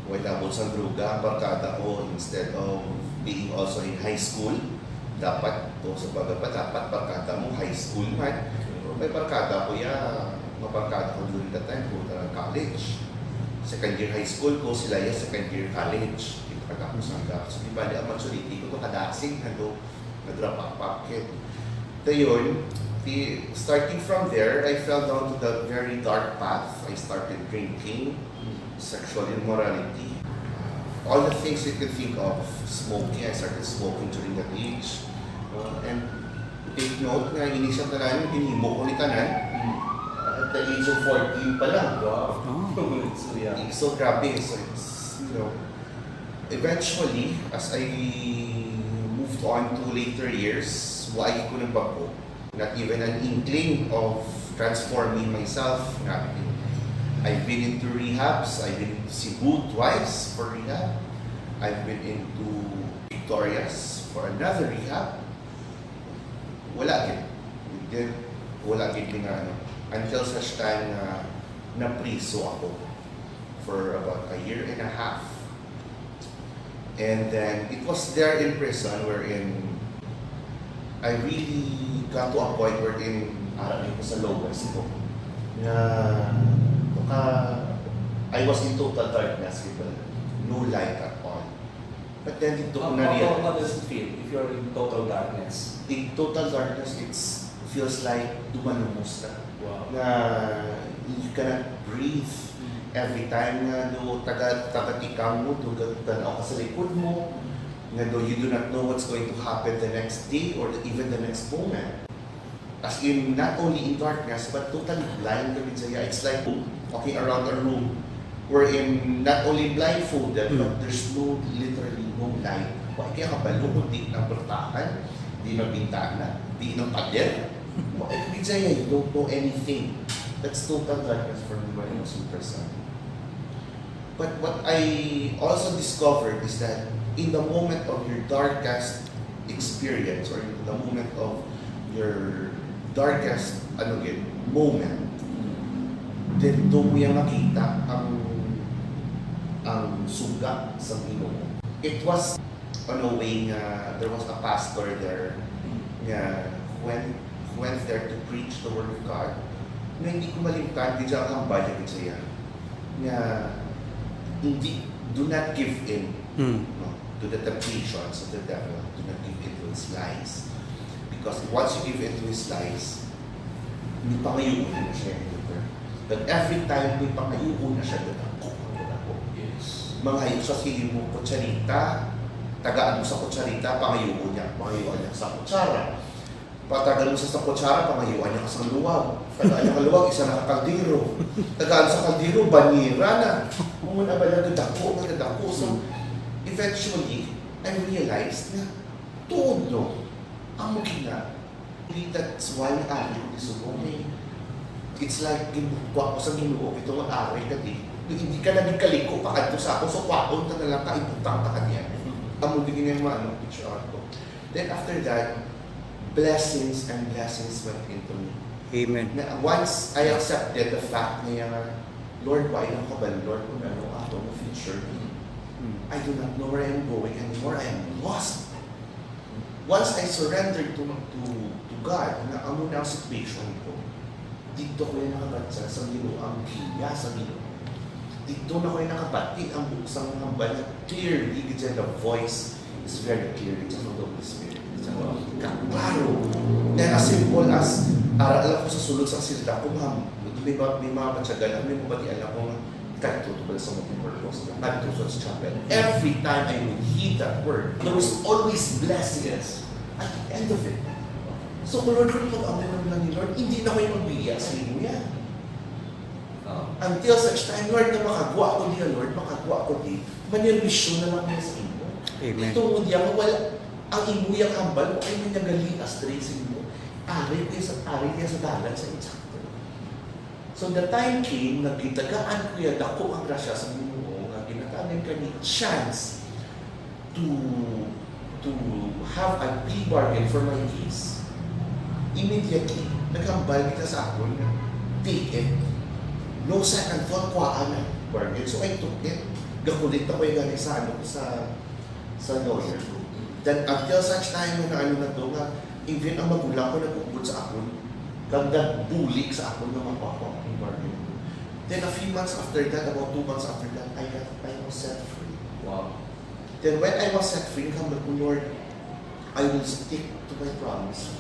Way tabon sa druga, ang barkada ko, instead of being also in high school, dapat to sa baga pa, dapat barkada mo, high school man. Pero may barkada ko ya, mga barkada ko during that time, punta ng college. Second year high school ko, sila ya second year college. Kita ka tapos ang gap. So, di ba, di ang maturity ko, makadasig na do, nag-drop out kid. Dayon, the, starting from there, I fell down to the very dark path. I started drinking, sexual immorality, all the things you could think of, smoking. I started smoking during that age. Uh, and take note nga ini siya tanan, ginhimo ko ni tanan at the age of fourteen pa lang. Wow. So, yeah. So, grabe. So, it's, you know, eventually, as I moved on to later years, wa ko nagbago. Not even an inkling of transforming myself. Nothing. I've been into rehabs. I've been to Cebu twice for rehab. I've been into Victorias for another rehab. Wala gid. Gid, wala gid nga ano. Until such time na napriso ako for about a year and a half. And then, it was there in prison wherein I really got to a point wherein ara ko sa lowest ko. Na, baka, I was in total darkness, di ba? No light at all. But then dito ko How, na how, how, how realize, does it feel if you're in total darkness? In total darkness, it feels like dumalumos ka. Wow. Na you cannot breathe. Every time nga do taga taga tikang mo, do tanaw ka sa likod mo, nga do you do not know what's going to happen the next day or even the next moment. As in, not only in darkness, but totally blind ka, Jaya. It's like walking around a room wherein not only blindfolded, Mm. but there's no, literally no light. Wa kaya kabalo kung di ng pultahan, di ng bintana, di ng pader. Wa, Jaya, you don't know anything. That's total darkness for me when I was in prison. But what I also discovered is that in the moment of your darkest experience or in the moment of your darkest, ano gid, moment, dito mo yung makita ang ang suga sa Ginoo. It was on a way nga there was a pastor there nga went went there to preach the word of God. Nga hindi ko malimtan, di siya ang hambal niya gid siya. Nga hindi, do not give in Mm. no, to the temptations of the devil. Do not give in to his lies. Because once you give in to his lies, may pangayuon na siya, Peter. But every time may pangayuon na siya, dadako ang dadako. Yes. Mangayo sa sili mo kutsarita, tagaan mo sa kutsarita, pangayuon niya, pangayuan niya sa kutsara. Patagan mo sa, sa kutsara, pangayuan niya ka sa luwag. Tagaan niya ka luwag, isa na ka kaldero. Tagaan sa kaldero, banira na. Kung muna ba lang, dadako, dadako. So, eventually, I realized na tuod, no? Amo gina. That's why ang ari ko ni Subo, eh. It's like, gibukwak ko sa Ginoo, ito nga ari ka di. Hindi ka na nagkaliko pa kadto sa ako, so kwaon ta na lang ka, ibutang ta kaniya. Amo din yung mga ano, picture art ko. Then after that, blessings and blessings went into me. Amen. Na once I accepted the fact na yung, Lord, why lang ka ba, Lord, kung ano ako mo future? Mm. I do not know where I'm going anymore. I am lost. Once I surrendered to, to, to God, na amo na ang situation ko, dito ko yung nakabatsa sa Ginoo, ang giya sa Ginoo. Dito na ko yung nakabati ang buksang hambal na clearly, gid the voice is very clear, gid from the Holy Spirit. Gid kaklaro. Then as simple as, ara lang ko sa sulod sa silda ko, ma'am, may, ma- may mga batyagan, may mabatian ako nga, kadto to pala sa multipurpose, kadto sa chapel. Every time I would hear that word, there was always blessings at the end of it. So, kung Lord, kung mag-amay man lang ni Lord, hindi na ko yung magbiya sa inyo yan. Oh. Until such time, Lord, na makagwa ko niya, Lord, makagwa ko di, manirmisyo na lang niya sa imo. Amen. Ito mo diya, nga wala, ang imo yung hambal, ay mo niya gali astray sa imo. Ari niya sa, ari niya sa dalan sa insakto. So the time came, nagitagaan ko ya dako ang grasya sa Ginoo nga ginatagan kani chance to to have a plea bargain for my case. Immediately, naghambal kita sa akon nga take it. No second thought, kuhaan na bargain. So I took it. Gakulit ako yung gani sa ano sa sa lawyer. Then until such time na ano na to nga even ang magulang ko nag-ugod sa akon, kag nagbulig sa akon nga magpapa ang bargain. Then a few months after that, about two months after that, I got I was set free. Wow. Then when I was set free, hambal ko, Lord, I will stick to my promise.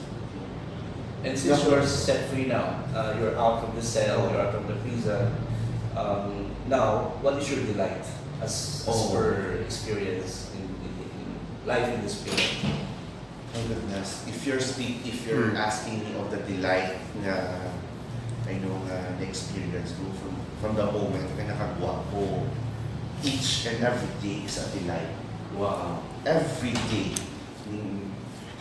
And since you're set free now, uh, you're out from the cell, you're out from the prison. Um, now, what is your delight as, as Oh. per experience in, in, in life in the spirit? My goodness, if you're speak, if you're Hmm. asking me of the delight nga I know nga na-experience ko from, from the moment nga nakagwa ko, each and every day is a delight. Wow. Every day. Mm.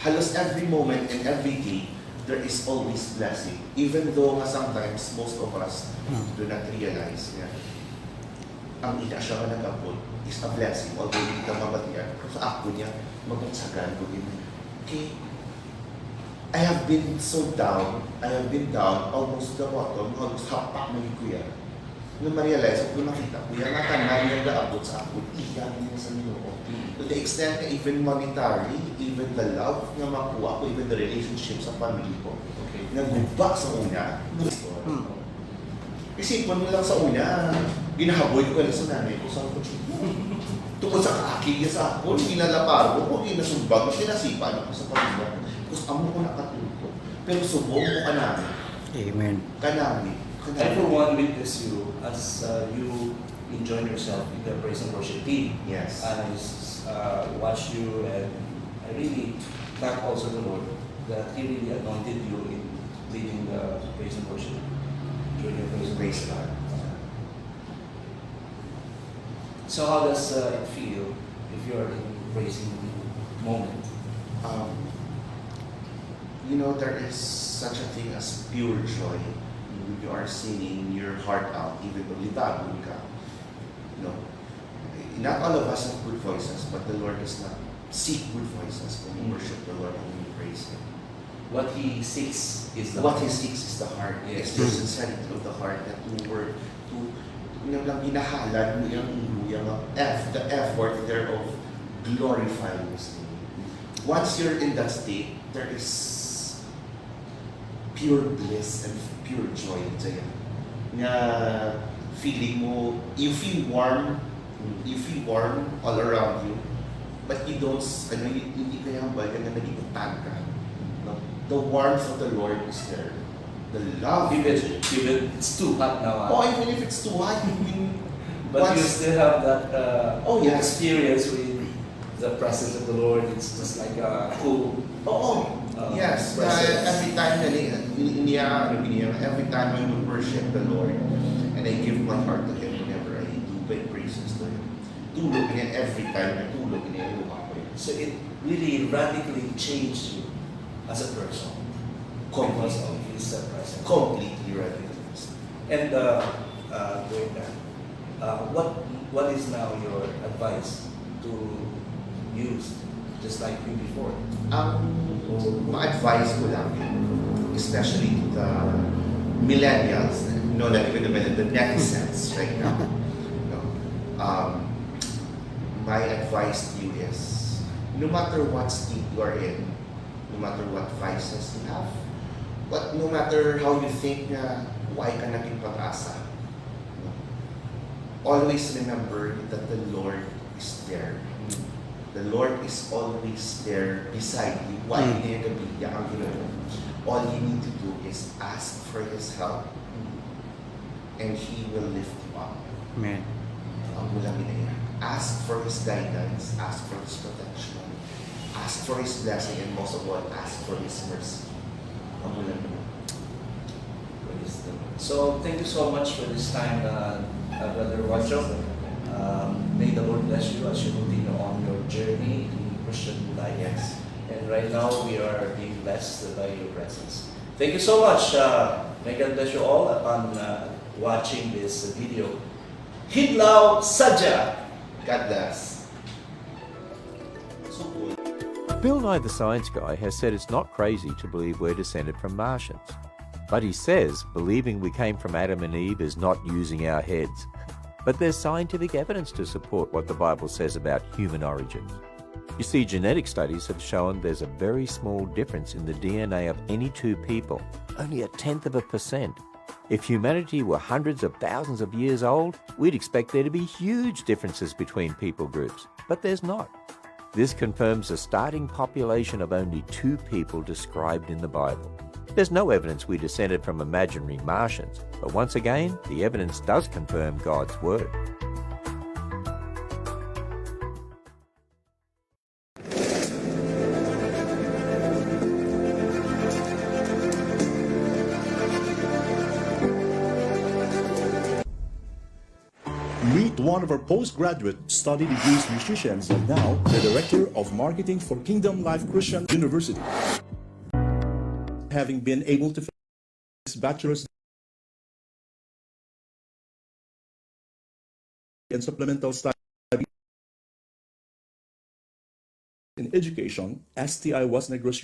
Halos every moment and every day, there is always blessing. Even though nga sometimes, most of us Hmm. do not realize nga ang ina siya nga nag-abot is a blessing. Although hindi ka mabatian, pero sa ako niya, mabutsagan ko din. Okay, I have been so down, I have been down almost to the bottom, halos hapak na gid ko yan. Nga ma-realize ko, nakita ko yan, nga tanan nga gaabot sa ako, iya niya sa Ginoo. To the extent nga even monetary, even the love nga makuha ko, even the relationship sa family ko, Okay. nga guba sa una, gusto. Hmm. Isipon mo lang sa una, Ginahaboy ko kani sa nanay ko, sa ako, tungod sa kaakig niya sa akon, ginalaparon ko, ginasumbag, ginasipa na ko sa pamilya ko. Because amo ko nakatuto. Pero subong ko kanami. Amen. Kanami. I, for one, witness you as, uh, you enjoy yourself in the praise and worship team. Yes. And I s-, uh, watch you, and I really thank also the Lord that He really anointed you in leading the praise and worship during your praise and worship. Praise God. So how does, uh, it feel if you are in praising moment? Um, you know, there is such a thing as pure joy. When you are singing your heart out, even though lidagon ka, you know, not all of us have good voices, but the Lord does not seek good voices when you worship the Lord and when you praise Him. What He seeks is the heart. What He seeks is the heart. Yes. It's the sincerity of the heart that we were to, yung lang ginahalad mo yung, yung eff-, the effort thereof glorifying His name. Once you're in that state, there is pure bliss and pure joy, Jaya. Nga feeling mo, you feel warm, you feel warm all around you, but you don't, s-, ano, y-, hindi kaya hambal ka na naging utag ka. No? The warmth of the Lord is there. The love. Even, even it's too hot now, ah. Oh, even if it's too hot, you mean, but you once still have that, uh, oh, yes, experience with the presence of the Lord. It's just like a cool, oh, uh, yes, presence. Uh, every time na ni-, ni-, niya, ano, niya, every time I would worship the Lord and I give my heart to Him whenever I do my praises to Him, tulog niya every time, tulog niya yung ako. So it really radically changed you as a person. Completely. Because of His, uh, presence. Completely radically. And, uh, uh, doing that, uh, what, what is now your advice to youth just like you before? Ang ma-advise ko lang, especially to the millennials, no, not even the millennials, the netizens right now, no? Um, my advice to you is, no matter what state you are in, no matter what vices you have, but no matter how you think nga wala ka naging pag-asa, no? Always remember that the Lord is there. The Lord is always there beside you. Wala niya gabi, ya ang Ginoo. All you need to do is ask for His help, and He will lift you up. Amen. Ang ulang ina. Ask for His guidance, ask for His protection, ask for His blessing, and most of all, ask for His mercy. Ang ulang ina. Praise the Lord. So, thank you so much for this time, uh, uh, Brother Juancho. Um, may the Lord bless you as you continue on your journey in Christian life. Yes. And right now, we are being blessed by your presence. Thank you so much. Uh, may God bless you all upon, uh, watching this video. Hidlaw Sadya. God bless. So good. Bill Nye, the science guy, has said it's not crazy to believe we're descended from Martians. But he says believing we came from Adam and Eve is not using our heads. But there's scientific evidence to support what the Bible says about human origins. You see, genetic studies have shown there's a very small difference in the D N A of any two people, only a tenth of a percent. If humanity were hundreds of thousands of years old, we'd expect there to be huge differences between people groups, but there's not. This confirms the starting population of only two people described in the Bible. There's no evidence we descended from imaginary Martians, but once again, the evidence does confirm God's word. Meet one of our postgraduate study degrees musicians and now the Director of Marketing for Kingdom Life Christian University. Having been able to finish bachelor's and supplemental study in education, S T I West Negros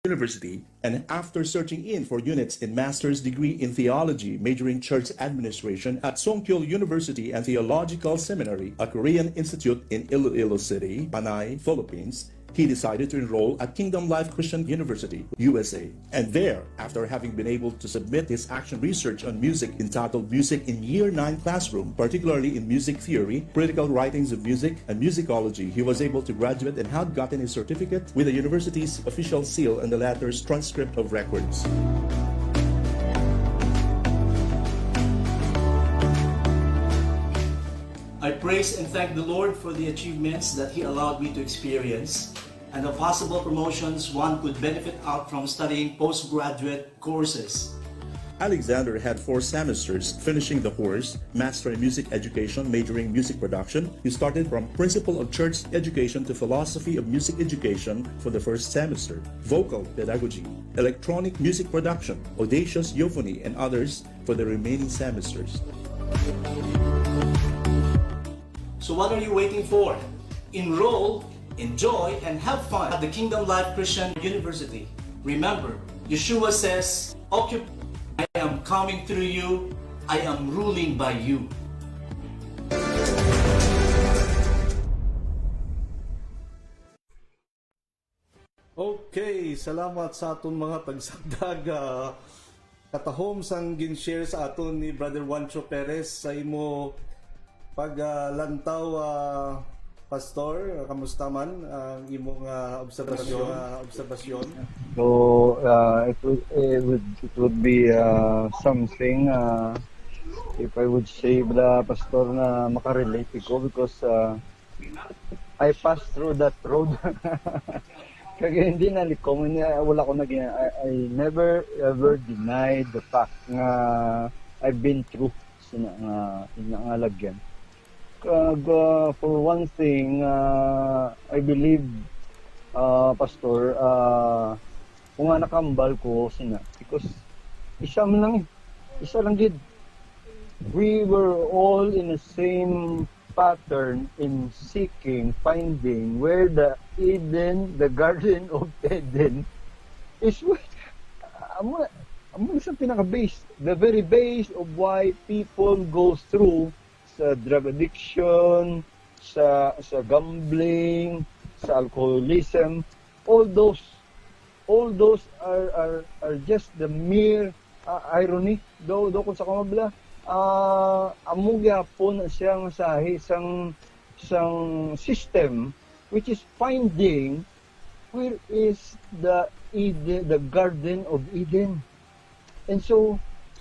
University, and after searching in for units in master's degree in theology, majoring church administration at Songkyo University and Theological Seminary, a Korean institute in Iloilo City, Panay, Philippines, He decided to enroll at Kingdom Life Christian University, U S A. And there, after having been able to submit his action research on music entitled Music in Year nine Classroom, particularly in music theory, critical writings of music, and musicology, he was able to graduate and had gotten his certificate with the university's official seal and the letter's transcript of records. I praise and thank the Lord for the achievements that He allowed me to experience and the possible promotions one could benefit out from studying postgraduate courses. Alexander had four semesters, finishing the course, Master in Music Education, majoring music production. He started from Principle of Church Education to Philosophy of Music Education for the first semester, Vocal Pedagogy, Electronic Music Production, Audacious Euphony, and others for the remaining semesters. So what are you waiting for? Enroll, enjoy, and have fun at the Kingdom Life Christian University. Remember, Yeshua says, "Occupy, I am coming through you, I am ruling by you." Okay, salamat sa aton mga tagsagdag, ah, katahom sang gin-share sa aton ni Brother Juancho Perez sa imo paglantaw, ah, Pastor. Kamusta man ang imong, ah, obserbasyon? Ah, obserbasyon? So, uh, it would it would it would be uh, something uh, if I would say, bla Pastor, na makarelate ko because uh, I passed through that road. Kaya hindi nalikom, hindi, wala ko nag I, I never ever denied the fact nga I've been through sina nga ina nga lagyan. Kag uh, for one thing, uh, I believe, uh, Pastor, uh, kung nga nakambal ko sina, because isa man lang eh, isa lang gid. We were all in the same pattern in seeking, finding where the Eden, the Garden of Eden, is where, amo, amo sa pinaka-base, the very base of why people go through sa drug addiction, sa sa gambling, sa alcoholism, all those all those are are, are just the mere uh, irony. Daw daw kung sa kamabla, uh, amo gyapon siya nga sahi sang sang system which is finding where is the Eden, the Garden of Eden. And so,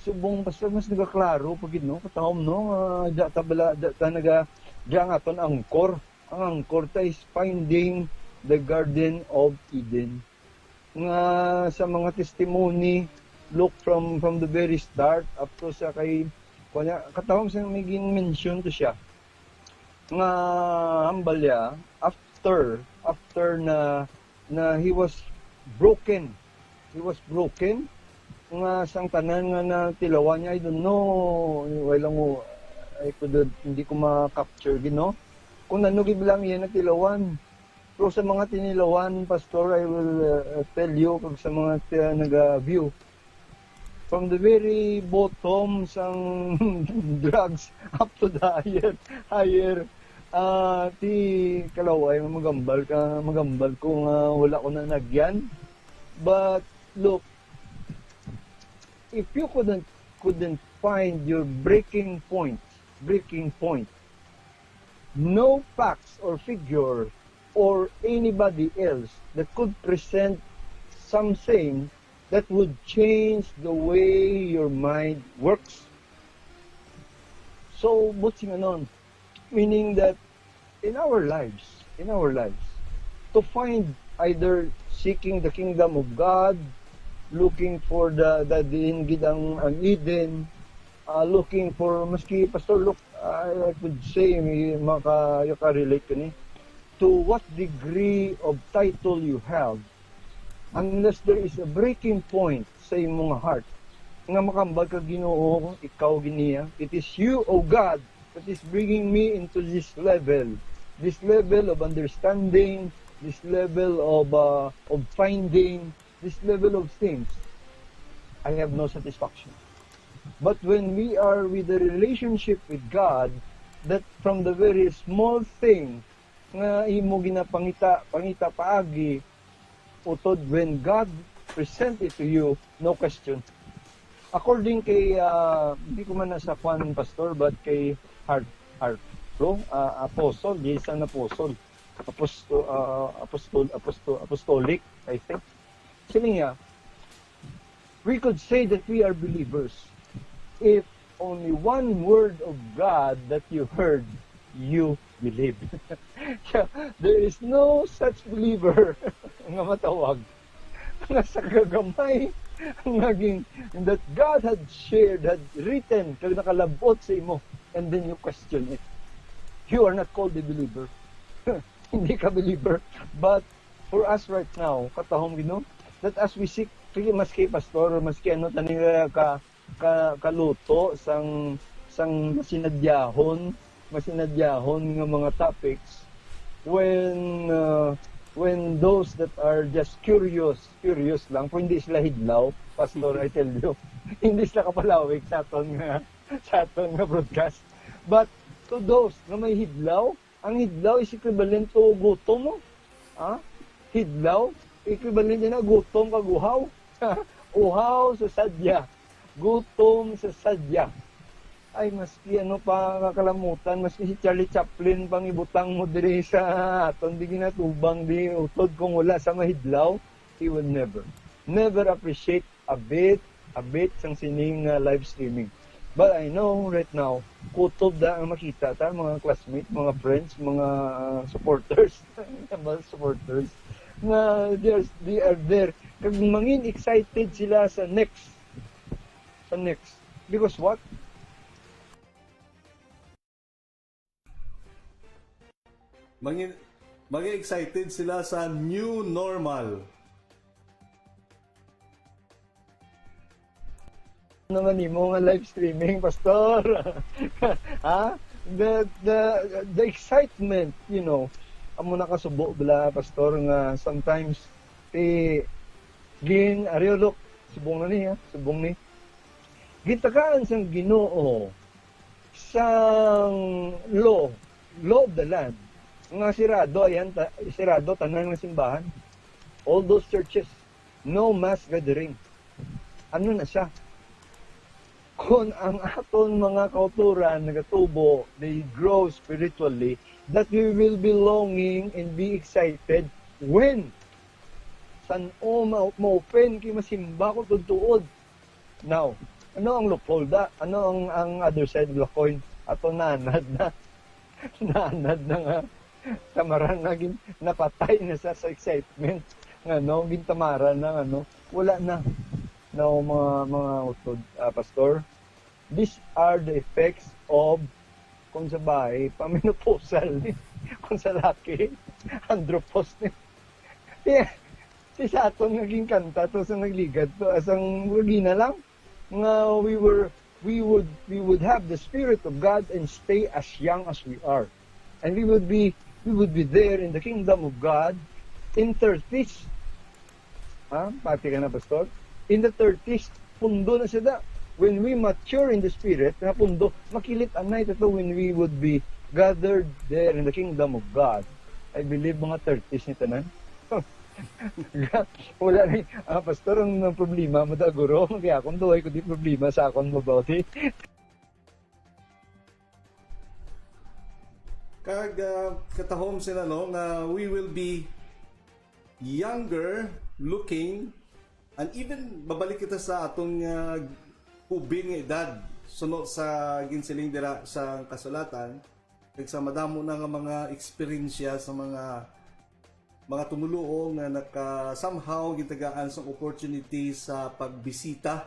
subong basta mas nagaklaro pa gid, no, katawom, no, uh, da ta bala da ta naga da ang aton angkor. Ang angkor ta is finding the Garden of Eden. Nga sa mga testimony, look from from the very start up to sa kay kunya katawom sa may gin-mention to siya nga hambal ya after after na na he was broken. He was broken nga sang tanan nga natilawan niya, I don't know, wala lang mo, I could, hindi ko ma-capture gid, no? Kung ano gid lang iya natilawan. Pero sa mga tinilawan, Pastor, I will uh, tell you, kag sa mga uh, nag-view, from the very bottom sang drugs up to the higher, higher, uh, ti kalaway, magambal ka, magambal ko nga wala ko na nagyan. But look, if you couldn't couldn't find your breaking point, breaking point, no facts or figure or anybody else that could present something that would change the way your mind works. So, butsing anon, meaning that in our lives, in our lives, to find either seeking the kingdom of God, looking for the, the diin gid ang, ang Eden, uh, looking for, maski Pastor, look, I, I could say, may maka, you can relate kani, to what degree of title you have, unless there is a breaking point sa imong heart, nga makambal ka, Ginoo, ikaw giniya. It is you, O God, that is bringing me into this level, this level of understanding, this level of uh, of finding, this level of things. I have no satisfaction. But when we are with a relationship with God, that from the very small thing nga imo ginapangita, pangita paagi, utod when God present it to you, no question. According kay, ah, di ko man nasa kwan, Pastor, but kay Hart, Hart, bro, ah, apostle, di sa apostle. Aposto-, ah, apostol-, aposto-, apostolic, I think. Sini niya, we could say that we are believers if only one word of God that you heard, you believe. There is no such believer nga matawag nga sa gagamay nga gin-, that God had shared, had written, kag nakalabot sa imo, and then you question it. You are not called a believer. Hindi ka believer. But for us right now, katahom, you know, that as we seek, sige, maski pastor, maski ano, tani nga ka, ka, kaluto sang, sang masinadyahon, masinadyahon nga mga topics, when, uh, when those that are just curious, curious lang, kung hindi sila hidlaw, Pastor, I tell you, hindi sila kapalawig sa aton nga, sa aton nga broadcast. But to those nga may hidlaw, ang hidlaw is equivalent to gutom, no? Ha? Hidlaw, equivalent niya na gutom kag uhaw. Uhaw sa sadya. Gutom sa sadya. Ay, maski ano pa kakalamutan, maski si Charlie Chaplin pang ibutang mo diri sa aton, di ginatubang, di utod kung wala sa mahidlaw, he will never, never appreciate a bit, a bit sang sining, uh, live streaming. But I know right now, kutob da ang makita ta, mga classmates, mga friends, mga, uh, supporters, mga supporters, na they are, they are there. Kag mangin excited sila sa next, sa next. Because what? Mangin-, mangin excited sila sa new normal. Naman nimo nga live streaming, Pastor. Ha? The, the, the excitement, you know, amo nakasubo bala, Pastor, nga sometimes, eh, gin, ariyo, look, subong na ni, ha? Subong ni. Gitagaan sang Ginoo sang law, law of the land, nga sirado, ayan, ta-, sirado tanan nga simbahan. All those churches, no mass gathering. Ano na siya? Kon ang aton mga kautoran nagatubo, they grow spiritually, that we will be longing and be excited when san-o ma-, ma-open kay masimba ko tuod-tuod. Now, ano ang loophole da? Ano ang, ang other side of the coin? Ato nanad na. Nanad na nga. Tamaran na gin-, napatay na sa, sa excitement. Nga, no? Gintamaran na, ano? Wala na. No, mga, mga utod, ah, pastor. These are the effects of, kung sa babayi, pamenopausal ni, kung sa laki, andropause ni. Yeah. Si sa aton nga ginkanta to sa nagligad to, asang lagi na lang nga we were, we would, we would have the Spirit of God and stay as young as we are. And we would be, we would be there in the kingdom of God in thirties. Ha? Pati ka na, Pastor? In the thirties, pundo na sila. When we mature in the Spirit, na pundo, makilit anay ito when we would be gathered there in the kingdom of God. I believe mga thirties ni tanan. Wala ni, ah, Pastor, ang, ang problema mo da, guro, kaya akong duway ko di problema sa akong mabaw, di. Kag, ah, katahom sila, no, nga we will be younger looking, and even babalik kita sa atong, ah, ubing nga edad, suno sa ginsiling dira sa kasulatan, kag sa madamo na nga mga eksperyensya sa mga, mga tumuluo nga naka, somehow gitagaan sang opportunity sa pagbisita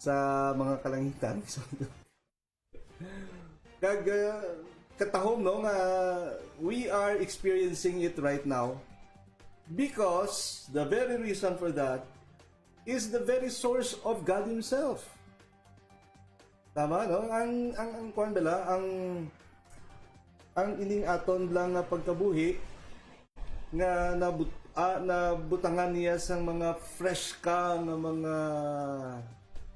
sa mga kalangitan. So, kag, uh, katahom, no, nga we are experiencing it right now because the very reason for that is the very source of God Himself. Tama, no? Ang, ang, ang kuwan bala, ang, ang ining aton lang nga pagkabuhi, nga nabut-, ah, nabutangan niya sang mga fresh ka nga mga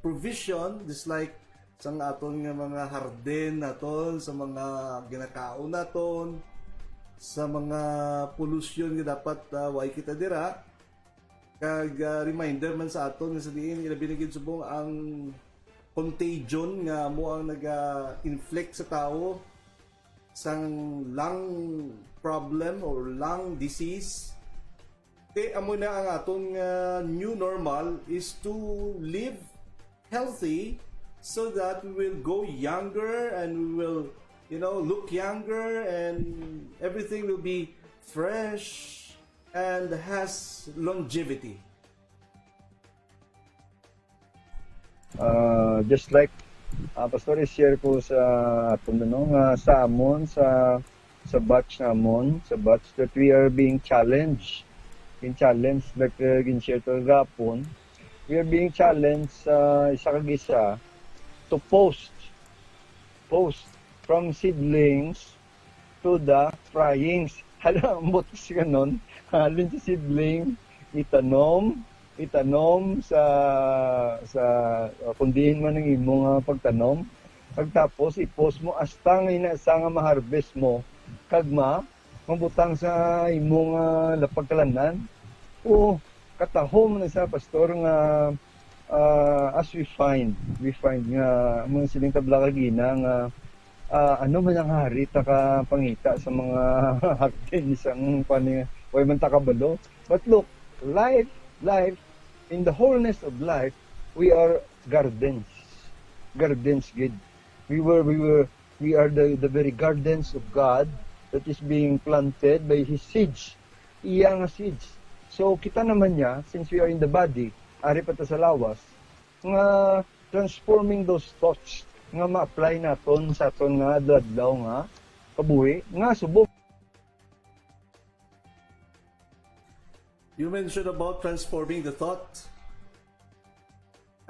provision, just like sang aton nga mga hardin naton, sa mga ginakaon naton. sa mga polusyon nga dapat, ah, way kita dira. Kag, ah, reminder man sa aton nga sa diin, ilabi na gid subong ang contagion nga amo ang naga-inflict sa tawo sang lung problem or lung disease. Kay amo na ang aton nga new normal is to live healthy so that we will go younger and we will, you know, look younger and everything will be fresh and has longevity. Uh, just like uh, Pastor, i-share ko sa aton, ano, nga sa amon, sa sa batch namon, sa batch that we are being challenged, being challenged, like uh, gin-share to gapon, we are being challenged sa isa kag isa to post, post from seedlings to the fryings. Hala, ang butas nga nun, halin sa seedling, itanom, itanom sa, sa, uh, kung diin man ang imo nga pagtanom. Pagtapos, i-post mo hasta nga ina sa nga ma-harvest mo, kag ma, mabutang sa imo nga lapagkalanan. O, katahom na sa pastor nga, ah, as we find, we find nga, mga siling tabla kagina nga, ah, ano man ang hari ta ka pangita sa mga haktin sang pani, way man ta kabalo. But look, life, life, in the wholeness of life, we are gardens. Gardens gid. We were, we were, we are the, the very gardens of God that is being planted by His seeds. Iya nga seeds. So, kita naman niya, since we are in the body, ari pa ta sa lawas, nga transforming those thoughts nga ma-apply naton sa aton nga adlaw-adlaw nga kabuhi, nga subong. You mentioned about transforming the thought.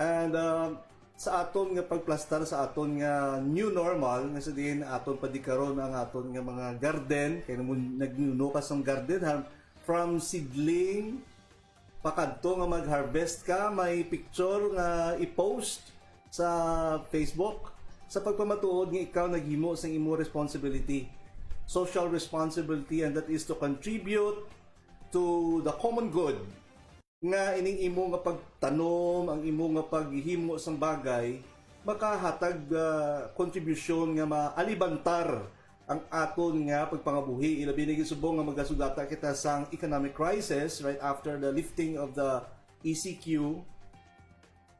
And uh, sa aton nga pagplastar sa aton nga new normal, nga sa diin aton padikaron ang aton nga mga garden, kay namun- nagnuno ka sang garden, ha? From seedling, pakadto nga mag-harvest ka, may picture nga i-post sa Facebook sa pagpamatuod nga ikaw naghimo sang imo responsibility, social responsibility, and that is to contribute to the common good, nga ining imo nga pagtanom, ang imo nga paghimo sang bagay, makahatag, ah, kontribusyon nga maalibantar ang aton nga pagpangabuhi. Ilabi na gid subong nga magasugata kita sang economic crisis right after the lifting of the E C Q,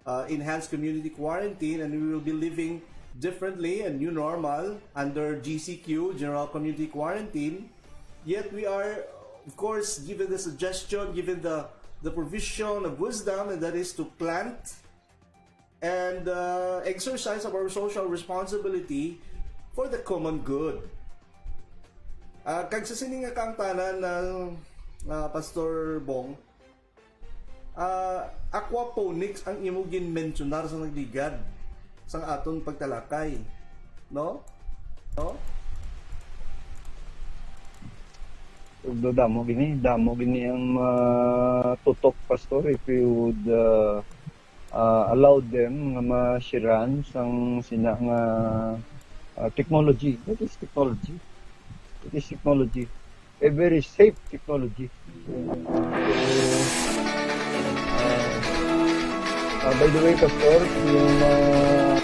uh, enhanced community quarantine, and we will be living differently, a new normal under G C Q, General Community Quarantine. Yet we are, of course, given the suggestion, given the, the provision of wisdom, and that is to plant and uh, exercise of our social responsibility for the common good. Ah, kag sa sini nga kaangtanan ng, ah, Pastor Bong, ah, aquaponics ang imo ginmensyonar sa nagligad sang aton pagtalakay, no? No? Ug damo gini, damo gini ang matutok, Pastor, if you would uh, uh, allow them nga ma-sharean sang sina nga uh, technology. That is technology. It is technology. A very safe technology. So, uh, uh, by the way, Pastor, yung uh,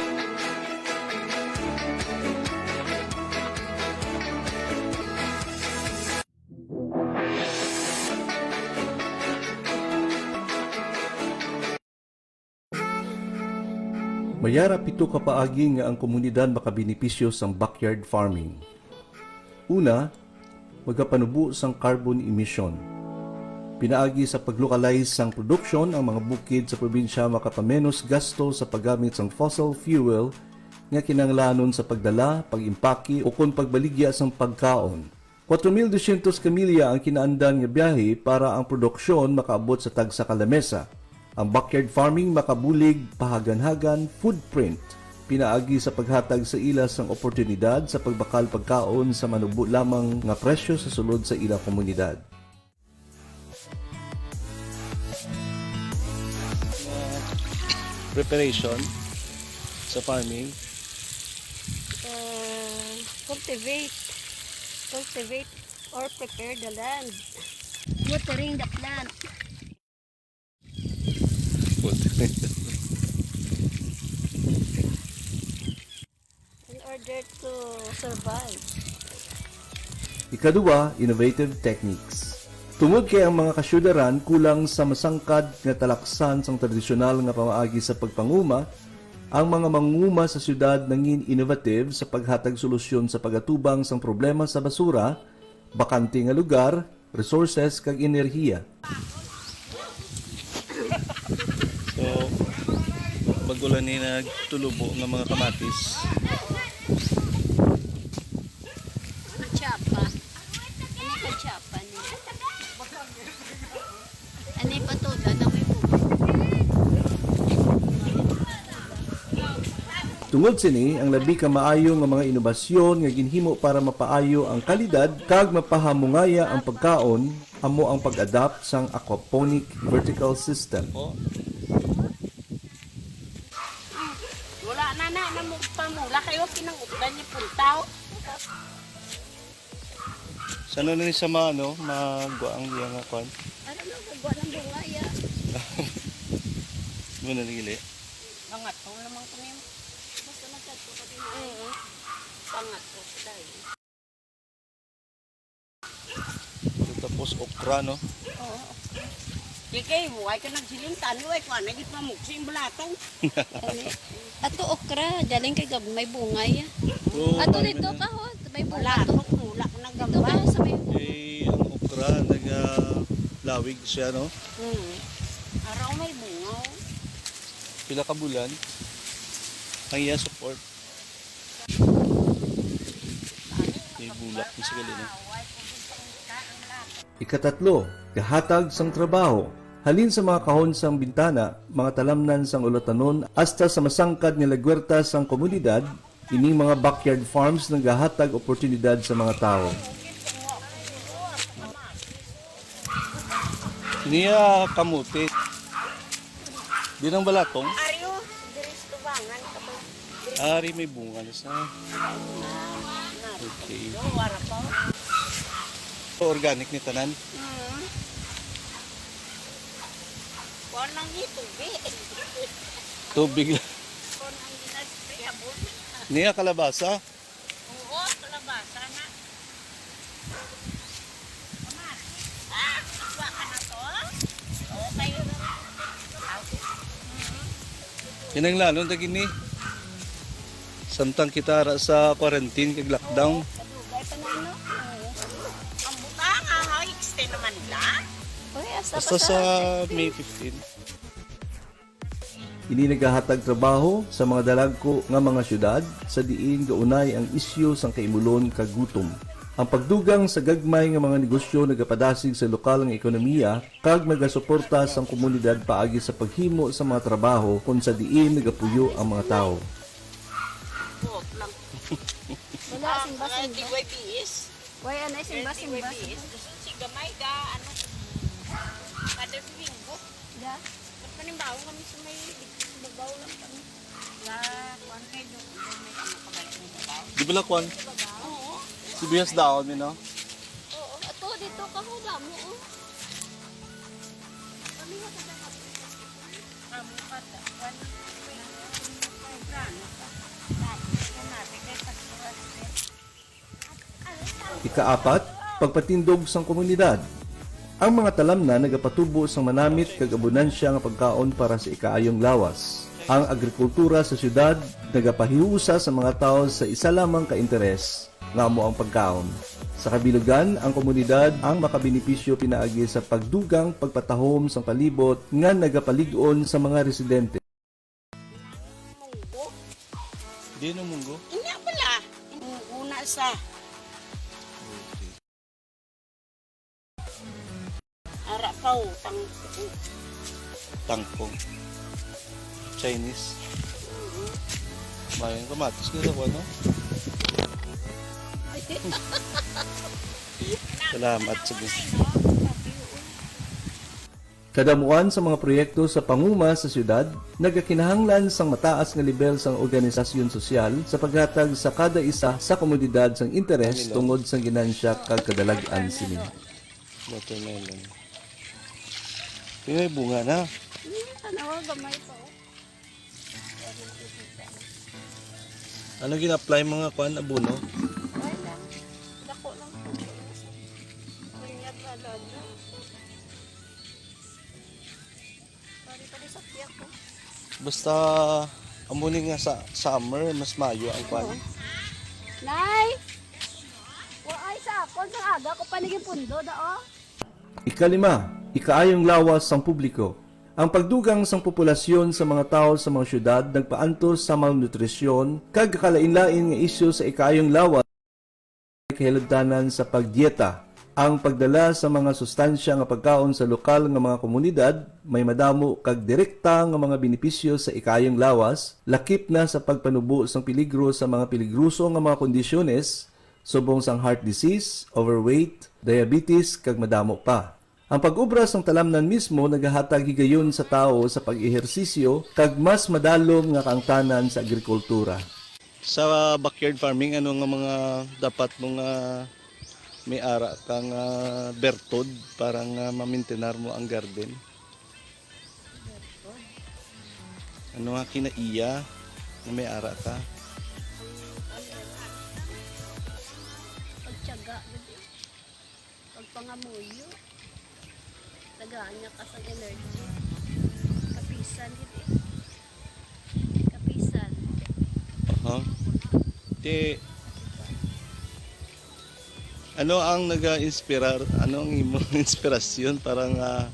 May ara pito ka paagi nga ang komunidad makabenepisyo sang backyard farming. Una, magapanubo sang carbon emission. Pinaagi sa pag-localize sang produksyon, ang mga bukid sa probinsya makapamenos gasto sa paggamit sang fossil fuel nga kinahanglanon sa pagdala, pag-impake, ukon pagbaligya sang pagkaon. Kwatro mil dosyentos ka milya ang kinaandan nga biyahe para ang produksyon makaabot sa tagsa ka lamesa. Ang backyard farming makabulig pahaganhagan footprint pinaagi sa paghatag sa ila sang oportunidad sa pagbakal pagkaon sa manubo lamang nga presyo sa sulod sa ila komunidad. Preparation sa farming. Uh, cultivate. Cultivate. Or prepare the land. Watering the plant. In order to survive. Ikaduha, innovative techniques. Tungod kay ang mga kasyudaran kulang sa masangkad nga talaksan sang tradisyonal nga pamaagi sa pagpanguma, ang mga manguma sa siyudad nangin innovative sa paghatag solusyon sa pag-atubang sang problema sa basura, bakante nga lugar, resources, kag enerhiya. So, bag-o lang ni nagtulubo nga mga kamatis. Kachapa. Ano kachapa niya? Ano yung patuda na may bunga? Tungod sini, ang labi ka maayo nga mga inobasyon nga ginhimo para mapaayo ang kalidad kag mapahamungaya ang pagkaon amo ang pag-adapt sang aquaponic vertical system. Wala na na, na mo pamula kayo, kinangutlan niya puntaw. Sa ano na ni sa mga, ano, magwa ang iya nga kwan? Ano na, magwa ng bunga, ya. Muna na gili. Mangatong naman ko nimo. Basta nagkadto ka din. Oo. Pangatong ko dahil. Tapos okra, no? Oo, okra. Di kay, buhay ka nagsiling, tani, way, kuha na, di pa muksin, balatong. Ato okra, galing kay gab-, may bungay. Oo, Ato may dito mga ka, ho, may bunga to. Balatong, wala ko Dito ka, nagambal. Sa may Eh, ang okra, nagalawig siya, no? Hmm. Araw may bunga, oh. Pila ka bulan? Ang iya support. May bulak ni sa gali, no? Ikatatlo, gahatag sang trabaho. Halin sa mga kahon sang bintana, mga talamnan sang ulatanon, hasta sa masangkad nga lagwerta sang komunidad, ining mga backyard farms nagahatag oportunidad sa mga tawo. Niya kamote. Di nang balatong? Ariyo, diri sa tubangan ka ba? Ari may bunga na sa. Okay. Wara pa. So, organic ni tanan? Mm. Kuwan lang ni tubig. Tubig lang. Kuwan ang ginag-spray, abon. Niya kalabasa? Oo, kalabasa na. Kamatis. Ah, wa ka na to? Okay. Kinahanglanon ta gini. Samtang kita ara sa quarantine kag lockdown. Kadugay pa na, no? Oo. Ang butanga, ha? Extend naman la. Uy, hasta Hasta pa sa sa May fifteen. Ini nagahatag trabaho sa mga dalagko nga mga syudad, sa diin gaunay ang isyu sang kaimulon kag gutom. Ang pagdugang sa gagmay nga mga negosyo nagapadasig sa lokal nga ekonomiya kag nagasuporta sang komunidad paagi sa paghimo sa mga trabaho kon sa diin nagapuyo ang mga tawo. Buot lang. Wala, Ah, simba, ah, simba. D Y B S. Why, ano, simba, simba, D Y B S. simba. Gusto si gamay ga, ano, kada Domingo. Ga? Ba't manimbaho kami sa may babaw lang kami? Ga, kuwan kay Domingo, may ano, pagkakita ng babaw. Di ba, Lakwan? Oo. Sibuyas daon, yun, no? Oo, ato, dito ka ho, damo, oh. Kami nga, kada kami. Amo pa, kuwan, may, may, may, may, may, may, may, may, may, may, may, may, may, Ikaapat, pagpatindog sang komunidad. Ang mga talamnan nagapatubo sang manamit kag abundansya nga pagkaon para sa ikaayong lawas. Ang agrikultura sa siyudad nagapahiusa sa mga tawo sa isa lamang ka interes, nga amo ang pagkaon. Sa kabilugan, ang komunidad ang makabenepisyo pinaagi sa pagdugang pagpatahom sang palibot nga nagapalig-on sa mga residente. Munggo. Di no munggo? Inya pala. Munggo na sa. Ara pa, oh, tangko. Tangko. Chinese. Mm-hmm. Mayang kamatis nila ko, ano? Salamat, sige. Kadamuan sa mga proyekto sa panguma sa siyudad nagakinahanglan sang mataas nga lebel sang organisasyon sosyal sa paghatag sa kada isa sa komunidad sang interes tungod sang ginansya kag kadalag-an sini. Watermelon. Yung may bunga na. Hmm, tanawa, gamay pa. Oh. Ano gina-apply mga kwan, abono? Ay lang. Dako lang po. Linyag na lalo. Pari pa sa tiyak ko. Basta amo ni nga sa summer, mas mayo ang kwan. Nay! Waay sa akon, sa aga ko pa naging pundo, da, oh. Ikalima, ikaayong lawas sang publiko. Ang pagdugang sang populasyon sa mga tawo sa mga syudad nagpaantos sa malnutrisyon kag kalain-lain nga isyu sa ikaayong lawas. Kahilabtanan sa pagdieta. Ang pagdala sa mga sustansya nga pagkaon sa lokal nga mga komunidad may madamo kag direkta nga mga benepisyo sa ikaayong lawas, lakip na sa pagpanubo sang peligro sa mga peligroso nga mga kondisyones, subong sang heart disease, overweight, diabetes, kag madamo pa. Ang pag-obra sang talamnan mismo nagahatag higayon sa tawo sa pag-ehersisyo kag mas madalom nga kaangtanan sa agrikultura. Sa backyard farming, ano nga mga dapat mo nga may ara ka nga bertod para nga mamintinar mo ang garden? Ano nga kinaiya nga may ara ka? Pagtiyaga, gud eh. Pagpangamuyo. Tagaan niya ka sa energy. Kapisan, gud eh. Kapisan. Aha. Ti, ano ang naga-inspirar, ano ang imong inspirasyon para nga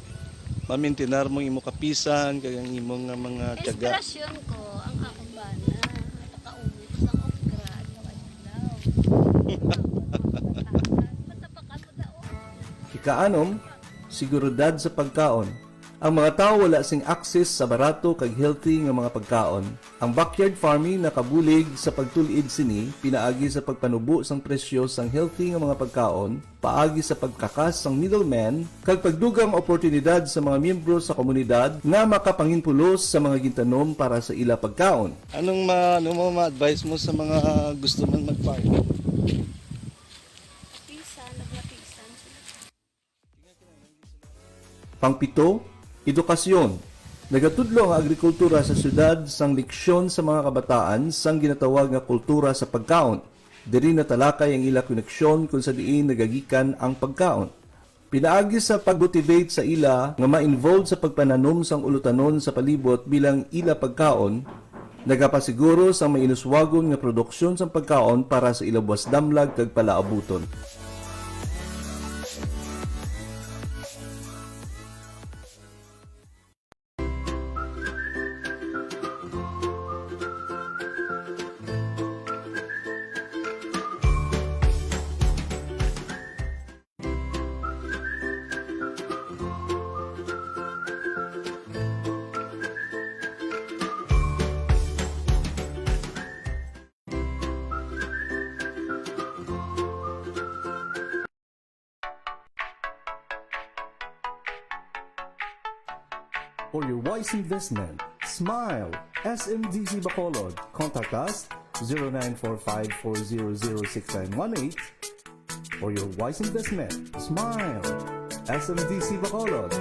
mamintinar mo imo kapisan kag ang imong nga mga tiyaga? Inspirasyon ko ang akong bana. Napakaumot sa okra at kawadlaw. Matapakan mo daw. Ikaanom, seguridad sa pagkaon. Ang mga tawo wala sing access sa barato kag healthy nga mga pagkaon. Ang backyard farming nakabulig sa pagtul-id sini pinaagi sa pagpanubo sang presyo sang healthy nga mga pagkaon, paagi sa pagkakas sang middleman, kag pagdugang oportunidad sa mga miyembro sa komunidad nga makapanginpulos sa mga gintanom para sa ila pagkaon. Anong ma, ano mo ma-advise mo sa mga gusto man mag-farm? Pisan, naglapisan sila. Pangpito, edukasyon. Nagatudlo ang agrikultura sa syudad sang leksyon sa mga kabataan sang ginatawag nga kultura sa pagkaon. Diri natalakay ang ila koneksyon kung sa diin nagagikan ang pagkaon. Pinaagi sa pag-motivate sa ila nga ma-involve sa pagpananom sang ulutanon sa palibot bilang ila pagkaon, nagapasiguro sang mainuswagon nga produksyon sang pagkaon para sa ila buwas damlag kag palaabuton. For your wise investment, smile! S M D C Bacolod. Contact us zero nine four five four zero zero six nine one eight. For your wise investment, smile! S M D C Bacolod.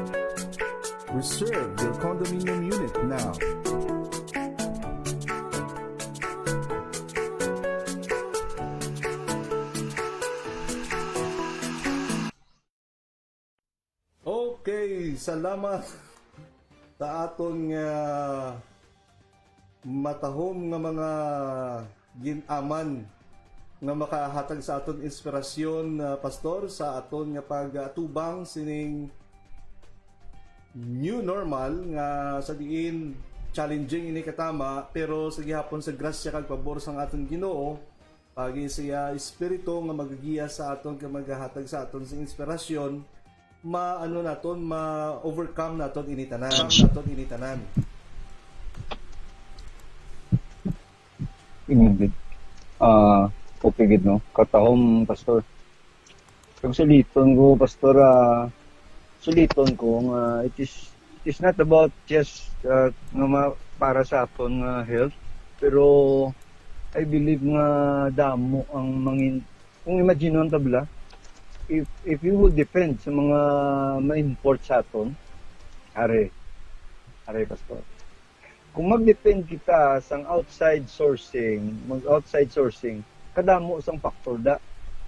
Reserve your condominium unit now. Okay, salamat sa aton nga matahom nga mga gin-aman nga makahatag sa aton inspirasyon, ah, Pastor, sa aton nga pag-atubang sining new normal nga sa diin challenging ini katama, pero sa gihapon sa grasya kag pabor sang aton Ginoo, pagi siya Espiritu nga magagiya sa aton kag magahatag sa aton sa inspirasyon, ma-, ano naton, ma-overcome naton ini tanan, naton ini tanan. Ingon gid. Ah, okay gid, no? Katahom, Pastor. Kag suliton ko, Pastor, ah, suliton ko nga it is, it is not about just, uh, nga ma-, para sa aton nga health, pero I believe nga damo ang mangin-, kung imagine ta bala, if, if you would depend sa mga ma-import sa aton, are, are, Pastor. Kung mag-depend kita sang outside sourcing, mag-outside sourcing, kadamo sang factor da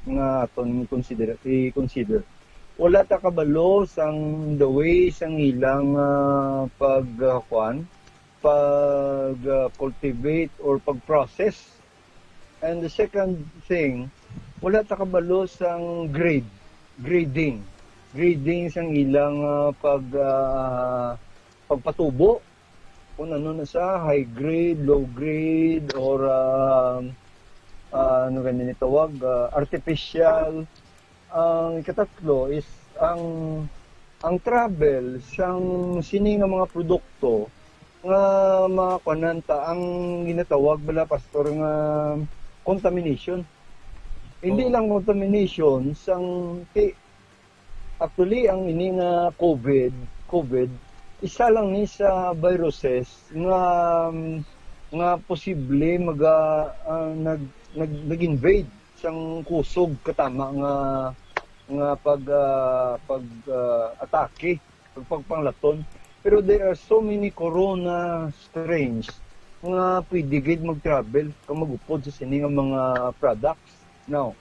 nga aton consider, i-consider. Wala ta kabalo sang the way sang ilang, ah, pag, ah, kuan, pag, ah, cultivate or pag-process. And the second thing, wala ta kabalo sang grade, grading. Grading sang ilang, ah, pag, ah, pagpatubo. Kung ano na sa high grade, low grade, or, ah, ah, ano gani ni tawag, ah, artificial. Ang ikatatlo is ang, ang travel sang sini nga mga produkto nga makuanan ta ang ginatawag bala, Pastor, nga contamination. Hindi Oo. lang contamination sang ti-, actually, ang ini nga COVID, COVID, isa lang ni sa viruses nga, nga posible maga-, ah, nag-, nag-, nag-invade sang kusog katama nga, nga pag, ah, pag, ah, atake, pag, pagpanglaton. Pero there are so many corona strains nga pwede gid mag-travel kag mag-upod sa sini nga mga products. Now,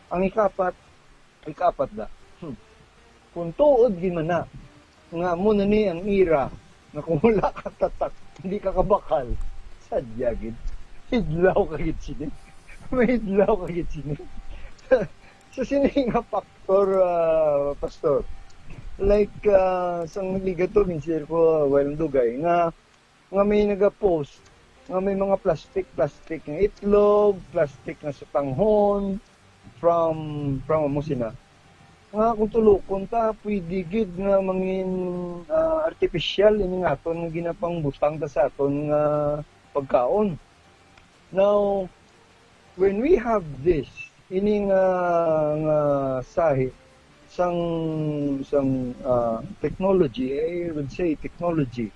ang ikapat, ikapat na. Hmm. Kung tuod gid man na, nga amo na ni ang ira, nga kung wala ka tatak, hindi ka kabakal, sadya gid. Hidlaw ka gid sini. May hidlaw ka gid sini. Sa sini nga factor, ah, Pastor, like, ah, sang nagligato, min-share ko a while dugay, nga, nga may nagapost, nga may mga plastic, plastic nga itlog, plastic nga sutanghon, from, from amo sina. Nga kung tulokon ta, pwede gid nga mangin, ah, artificial ini nga aton nga ginapangbutang ta sa aton nga pagkaon. Now, when we have this, ini nga, nga sahi sang, sang, ah, technology, I would say technology,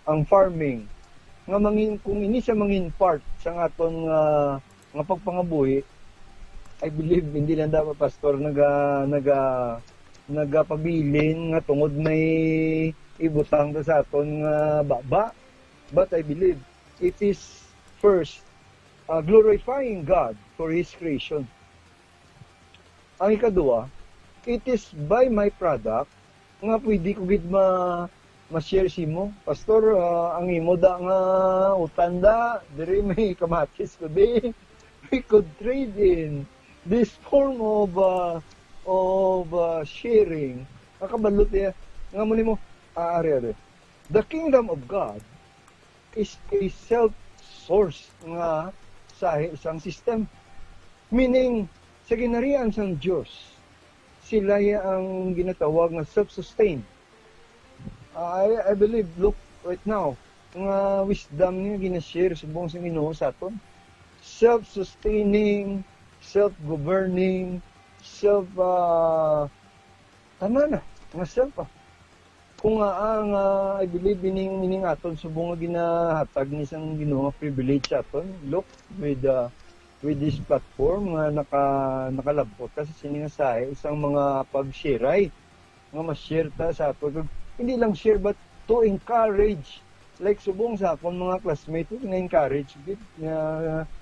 ang farming, nga mangin-, kung ini siya mangin part sa aton nga, nga pagpangabuhi, I believe, hindi lang dapat, Pastor, naga-, naga-, nagapabilin nga tungod may ibutang ta sa aton nga baba. But I believe it is first, uh, glorifying God for His creation. Ang ikaduha, it is by my product nga pwede ko gid ma-, ma-share sa imo. Pastor, ah, ang imo da nga utan da, diri may kamatis ko di. We could trade in this form of, ah, of, ah, sharing. Nakabalo niya. Nga mo nimo, ah, are, are. The kingdom of God is a self-source nga sahi sang system. Meaning, sa ginharian sang Dios, sila ya ang ginatawag nga self-sustain. I, I believe, look, right now, nga wisdom nga gina-share subong sa Ginoo sa aton. Self-sustaining, self-governing, self, ah, tanan na, nga self, ah. Kung nga, ah, nga, I believe, ining, ining aton subong nga ginahatag ni sang Ginoo nga privilege sa aton. Look, with, ah, with this platform nga naka-, nakalabot ka sa sini nga sahi, isang mga pagsiray nga ma-share ta sa aton. Hindi lang share, but to encourage. Like, subong sa akon mga classmates, na-encourage gid nga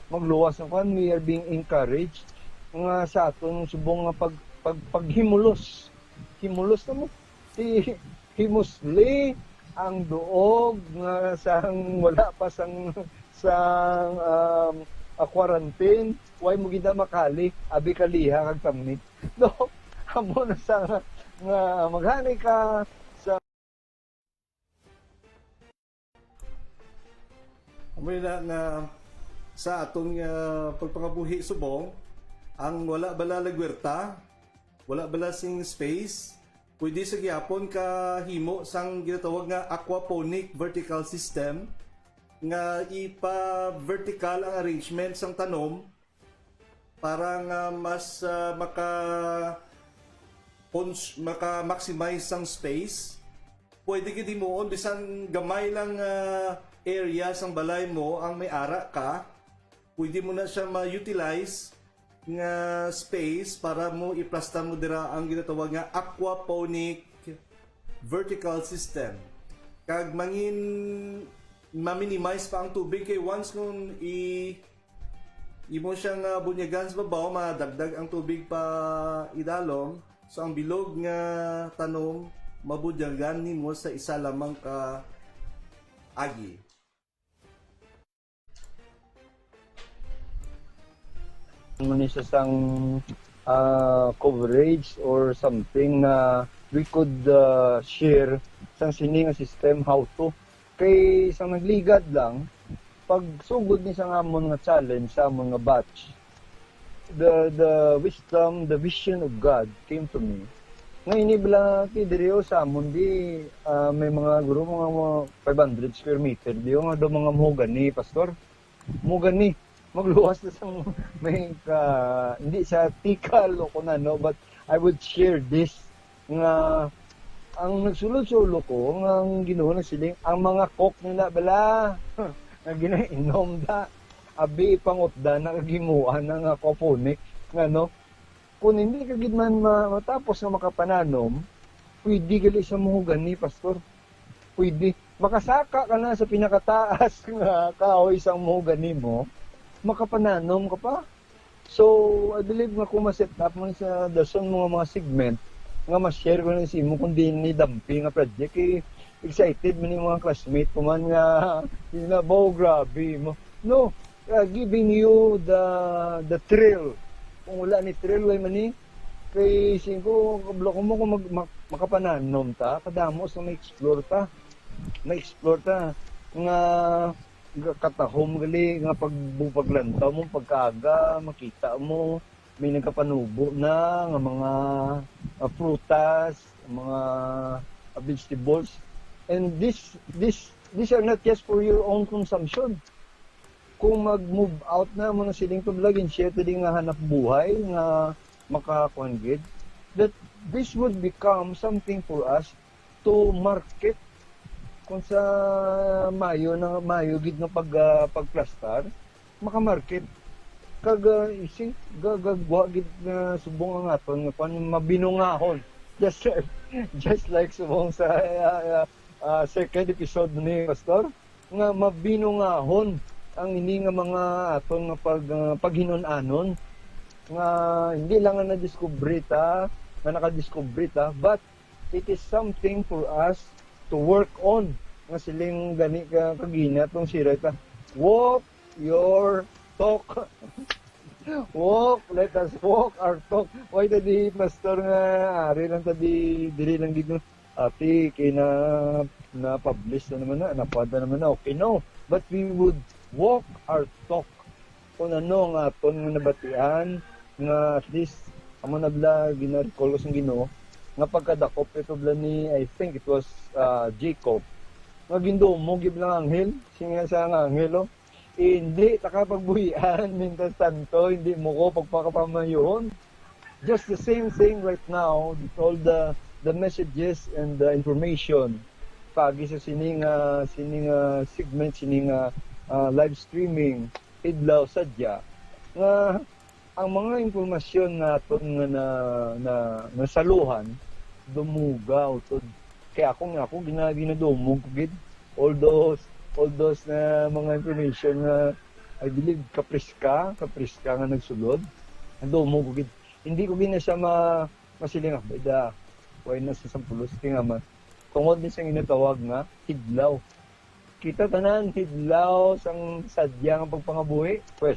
magluwas ang kwan, we are being encouraged nga sa aton subong nga pag-, pag-, paghimulos. Himulos na mo. Si himusli ang duog nga sang wala pa sang, sang, um, ah, quarantine, way mo gid na makali, abi kaliha kag tamni. No, amo na sa nga maghani ka sa Amo na nga sa aton nga pagpangabuhi subong, ang wala bala lagwerta, wala bala sing space, pwede sa gihapon ka himo sang ginatawag nga aquaponic vertical system nga ipa-vertical ang arrangement sang tanom para nga mas, ah, maka-, cons-, maka-maximize sang space. Pwede gid himuon bisan gamay lang nga area sang balay mo ang may ara ka. Pwede mo na siya ma-utilize nga space para mo iplastar mo dira ang ginatawag nga aquaponic vertical system. Kag mangin ma-minimize pa ang tubig kay once kung i imo siya nga bunyagan sa babaw, madagdag ang tubig pa idalom. So ang bilog nga tanom mabunyagan nimo sa isa lamang ka agi. Ano ni sa sang ah, coverage or something na we could ah, share sang sini nga system, how to. Kay sang nagligad lang, pag sugod ni sang amon nga challenge sa amon nga batch, the the wisdom, the vision of God came to me. Nga ini bala ti diri o sa amon di ah, may mga guro mga, mga five hundred square meter di o nga do mga mahogany, pastor. Mahogany. Magluwas na sa may ka, hindi sa tikal o kung ano, but I would share this nga ang nagsulod sa ulo ko nga ang Ginoo nagsiling, ang mga coke nila bala nga ginainom da, abi ipangutda na kagimuan na nga aquaponic nga no, kung hindi ka gid man ma- matapos nga makapananom, pwede gali sa mahogany, pastor. Pwede. Makasaka ka na sa pinakataas nga kahoy sang mahogany mo, makapananom ka pa. So, I believe nga kung ma-set up man sa dason mga mga segment nga ma-share ko na sa imo kung di ni dampi nga project, eh, excited man yung mga classmate ko man nga, yun na, "Baw, grabe mo." No, uh, giving you the the thrill. Kung wala ni thrill, way man ni. Kay singko, kablo ko mo kung mag, mak- makapananom ta, kadamo sa may explore ta. May explore ta. Nga, nga katahom gali, nga pag, paglantaw mo, pagkaaga, makita mo, may nagkapanubo na, nga mga ah, prutas, mga ah, vegetables. And this, this, these are not just for your own consumption. Kung mag-move out na mo na siling to vlog and share to di nga hanap buhay nga makakuan gid, that this would become something for us to market. Kung sa mayo na mayo gid nga pag ah, pagplastar, makamarket. Kag ah, ising gagagwa gid nga subong ang aton nga kwan mabinungahon, just just like subong sa ah, ah, ah, second episode ni Pastor, nga mabinungahon ang ini nga mga aton nga pag ah, paghinun-anon nga hindi lang nga nadiskubre ta, nga nakadiskubre ta, but it is something for us to work on. Nga siling gani ka kagina tong siray ta, walk your talk. Walk, let us walk our talk. Why ta di pastor nga ari lang ta di diri lang gid no? Ati kay na na-publish na naman na, nakuha na naman na, okay, no. But we would walk our talk kung ano ang aton nga nabatian nga at least amo na bala gina-recall ko sa Ginoo nga pagkadakop ito bala ni, I think it was uh, Jacob, nga gindumog gyud lang anghel, singa sa nga anghel, oh. Hindi ta ka pagbuhian mintas tanto, hindi mo ko pagpakapamayuhon. Just the same thing right now, all the the messages and the information pagi sa sining uh, sining uh, segment, sining uh, uh, live streaming, idlaw sadya nga ang mga impormasyon nga aton nga na, na nasaluhan dumuga utod kay ako nga ako gina, ginadumog ko gid all those all those na mga information nga I believe kapriska kapriska nga nagsulod. Nadumog ko gid, hindi ko gid na siya ma masiling ako ida why na sa sampulos kay nga ma, tungod ni sa ginatawag nga hidlaw. Kita tanan hidlaw sang sadya nga pagpangabuhi. Pues,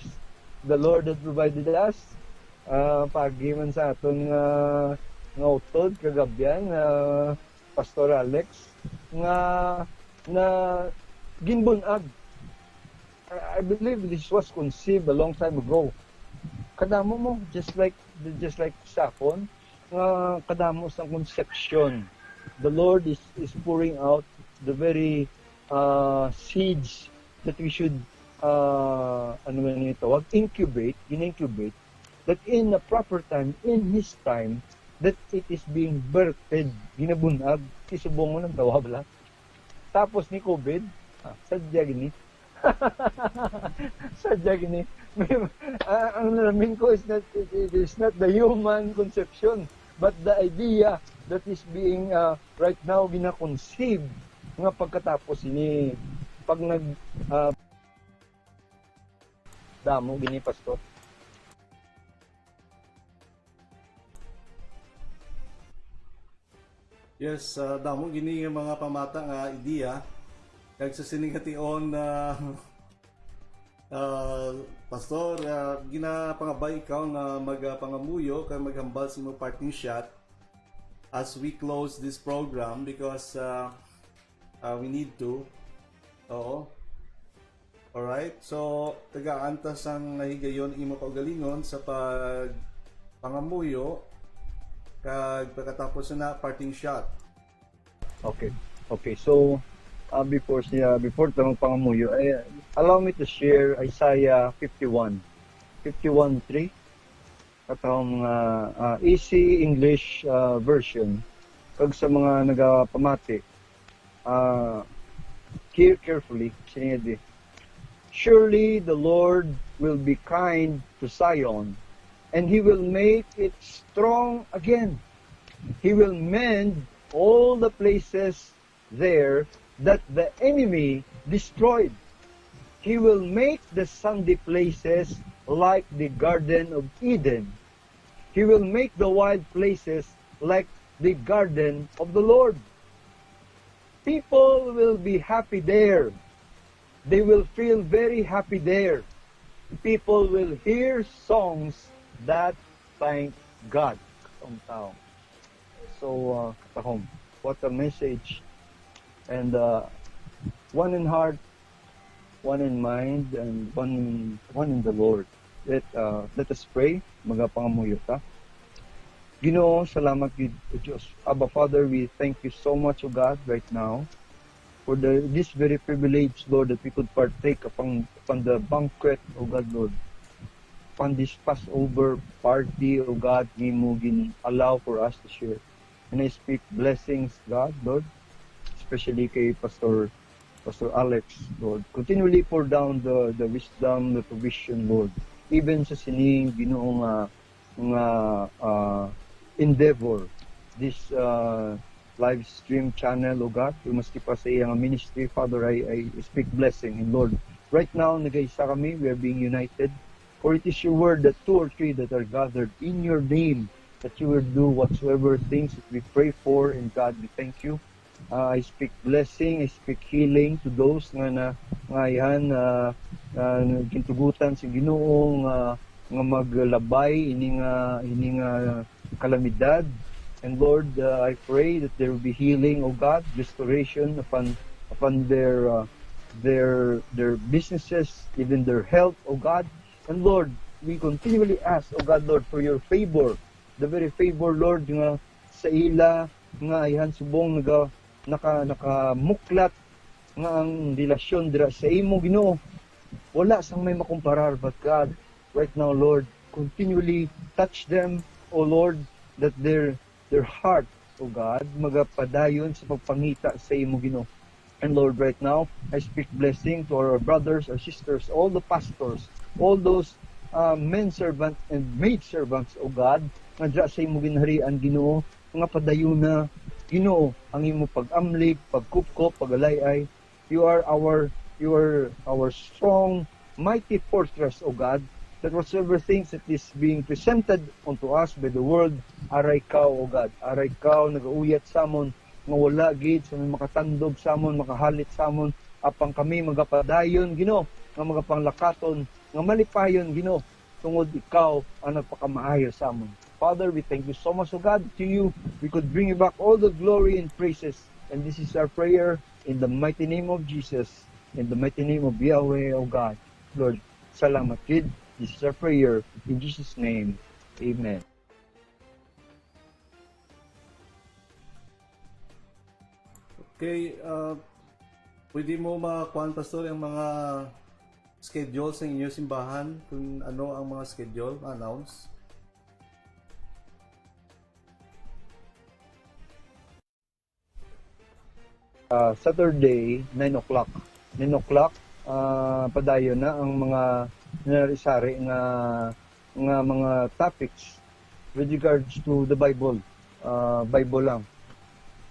the Lord that provided us, ah, pagi man sa aton nga nga utod kagabyan, ah, Pastor Alex, nga na ginbun-ag. I I believe this was conceived a long time ago. Kadamo mo, just like just like sa akon, nga kadamo sang conception. The Lord is is pouring out the very uh, seeds that we should uh, ano man yung tawag, incubate, in-incubate, that in a proper time, in His time, that it is being birthed, ginabunag, isubong mo ng tawag lang. Tapos ni COVID, ah, sadya gini. Sadya gini. May, ah, ang nalamin ko is not, it, it is not the human conception, but the idea that is being, ah, right now gina-conceive nga pagkatapos ini, pag nag, ah, damo gini, Pastor. Yes, ah, damo gini nga mga pamata nga ideya. Kag sa sini nga tion, ah, ah, Pastor, ah, ginapangabay ikaw nga magapangamuyo kag maghambal sa imong parting shot as we close this program because, ah, ah, we need to. Oo. Alright. So, tagaan ta sang nahigayon imo kaugalingon sa pagpangamuyo kag pagkatapos na parting shot. Okay. Okay. So, uh, before siya, before ta magpangamuyo, eh, allow me to share Isaiah fifty-one. fifty-one three. Katong, uh, uh, easy English, uh, version. Kag sa mga nagapamati, uh, hear carefully, siya di, "Surely the Lord will be kind to Zion, and he will make it strong again. He will mend all the places there that the enemy destroyed. He will make the sandy places like the Garden of Eden. He will make the wild places like the garden of the Lord. People will be happy there. They will feel very happy there. People will hear songs that thank God." Katong tawo. So, uh, katahom, what a message. And, uh, one in heart, one in mind, and one in, one in the Lord. Let, uh, let us pray. Magapangamuyo ta. Ginoo, salamat gid, O Dios. Abba, Father, we thank you so much, O God, right now, for the, this very privilege, Lord, that we could partake upon, upon the banquet, O God, Lord, upon this Passover party, O God, nga imo gin-allow for us to share. And I speak blessings, God, Lord, especially kay Pastor, Pastor Alex, Lord. Continually pour down the, the wisdom, the provision, Lord. Even sa sining Ginoo nga, nga, ah, endeavor, this, ah, live stream channel, O God, kay maski pa sa iya nga ministry, Father, I, I speak blessing. And Lord, right now, nagaisa kami, we are being united. For it is your word that two or three that are gathered in your name, that you will do whatsoever things that we pray for. And God, we thank you. Uh, I speak blessing, I speak healing to those nga na, nga ayhan, uh, uh, gintugutan sa Ginoo nga, nga maglabay ini nga, ini nga kalamidad. And Lord, uh, I pray that there will be healing, O God, restoration upon, upon their, uh, their, their businesses, even their health, O God. And Lord, we continually ask, O God, Lord, for your favor, the very favor, Lord, nga sa ila nga ayhan subong naga, naka, nakamuklat nga ang relasyon dira sa imo, Ginoo. Wala sang may makumparar, but God, right now, Lord, continually touch them, O Lord, that their, their heart, O God, magapadayon sa pagpangita sa imo, Ginoo. And Lord, right now, I speak blessing to our brothers, our sisters, all the pastors, all those, uh, men servants and maid servants, O God, nga dira sa imo ginharian, Ginoo, nga padayuna, Ginoo, ang imo pag-amlig, pagkupkop, pag-alay-ay. You are our, you are our strong, mighty fortress, O God, that whatsoever things that is being presented unto us by the world, ara ikaw, O God, ara ikaw nagauyat sa amon, nga wala gid sa may makatandog sa amon, makahalit sa amon, apang kami magapadayon, Ginoo, nga magapanglakaton, nga malipayon, Ginoo, tungod ikaw ang nagpakamaayo sa amon. Father, we thank you so much, O God. To you, we could bring you back all the glory and praises. And this is our prayer in the mighty name of Jesus, in the mighty name of Yahweh, O God. Lord, salamat gid. This is our prayer in Jesus' name. Amen. Okay, uh, pwede mo makuan, Pastor, ang mga schedule sa inyo simbahan, kung ano ang mga schedule, announce? Ah, Saturday, nine o'clock. Nine o'clock, ah, padayon na ang mga nari-sari nga, nga mga topics with regards to the Bible. Ah, Bible lang.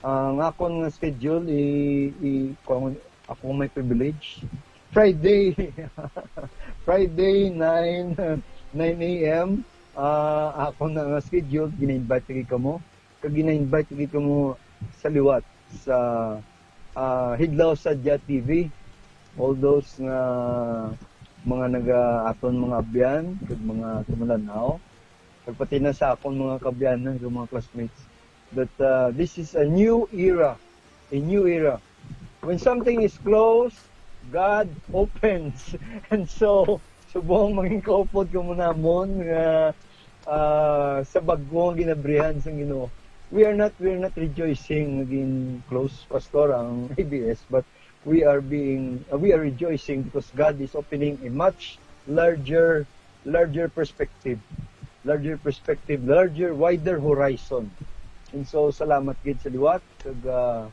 Ang akon nga schedule, i-, i-, kung ako may privilege, Friday, Friday, nine, nine a m, ah, ako na nga schedule, gina-invite lagi kamo. Kag gina-invite lagi kamo sa liwat sa, ah, Hidlaw Sadya T V. All those nga mga naga-, aton mga abyan, kag mga tumulanaw, kag pati na sa akon mga kaabyanan, kag mga classmates, that, ah, this is a new era, a new era. When something is closed, God opens. And so, subong mangin kaupod kamo namon nga, ah, sa bag-o nga ginabrihan sang Ginoo. We are not, we are not rejoicing nga gin-close, Pastor, ang A B S, but we are being, uh, we are rejoicing because God is opening a much larger, larger perspective, larger perspective, larger, wider horizon. And so, salamat gid sa liwat, kag, uh,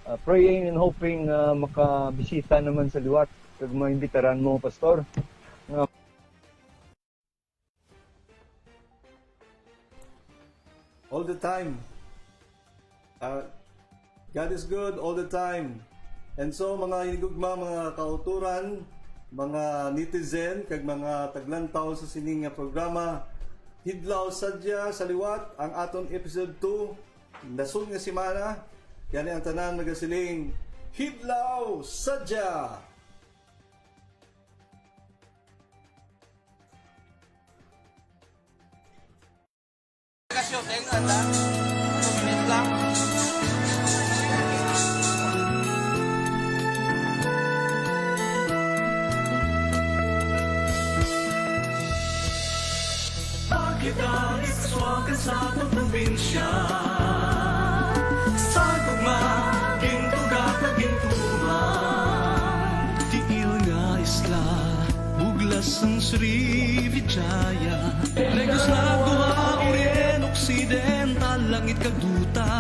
uh, praying and hoping, uh, makabisita naman sa liwat, kag maimbitaran mo, Pastor. Nga All the time. Ah, God is good all the time. And so, mga hinigugma, mga kauturan, mga netizen, kag mga taglantaw sa sining nga programa, Hidlaw Sadya sa Liwat, ang aton episode two, nasud nga semana, yani ang tanan nagasiling, Hidlaw Sadya! Bakit ang isaswagan sa atong probinsya? Sa gugma, gintuga kag gintuman. Tiil nga isla, buglas sang Srivijaya. Negros Laguna, Oriente, Occidental, langit kag duta.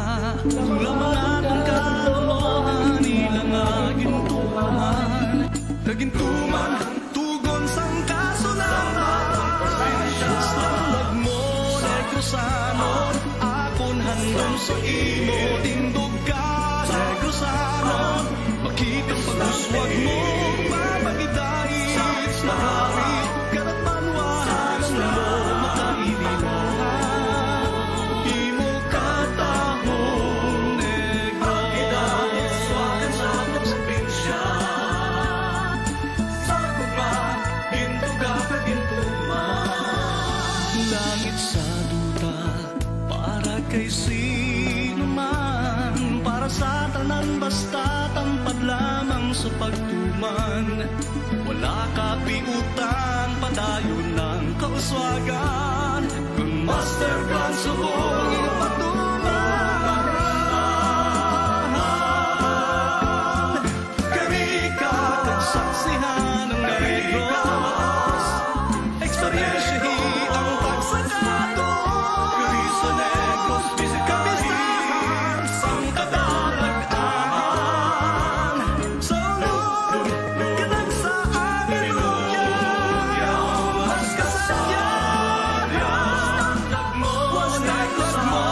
Lamang aton kaluohan, ila nga gintuman. Kagintuman, tugon sang kasulanan. Sa lagmo, Negrosanon, akon handom sa imo, tindog ka, Negrosanon. Makitang pag-uswag mo, mapagidait na hari, karapanwahan mo, makailimuhan. Imo katahom, Negros. Sa gugma, gintuga kag gintuman. Langit sa duta, para kay sino man, para sa tanan, basta tampad lamang sa pagtuman. Wala kapiutan, padayon ang kauswagan. Kun master plan subong ipatuman, kari ka kag saksihan ang Negros. Eksperyensyahi ang pagsakado. Kari sa Negros, bisita, kapistahan sang kadalagan. Sa ulod, kanang sa Aleluya, mas kasaysayan. Mas tagmo, mas tagmo,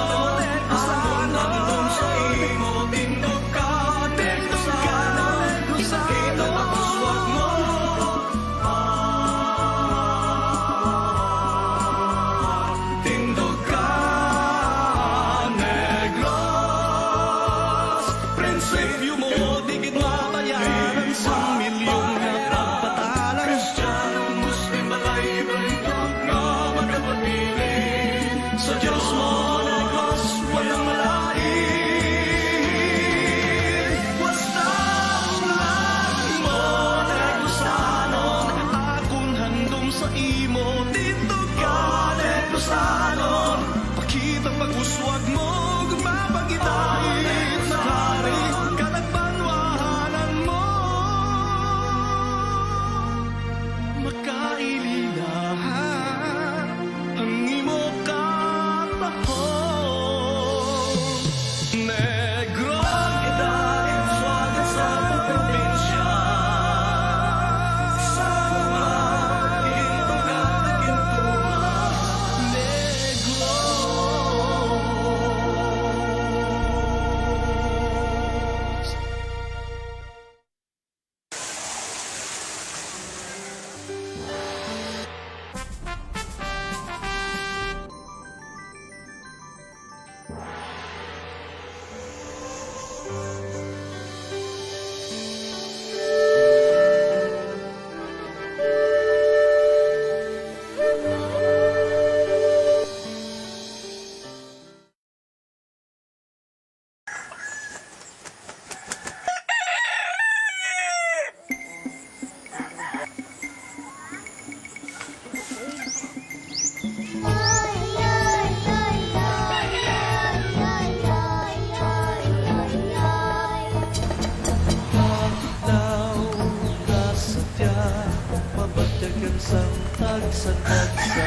Sa tagsa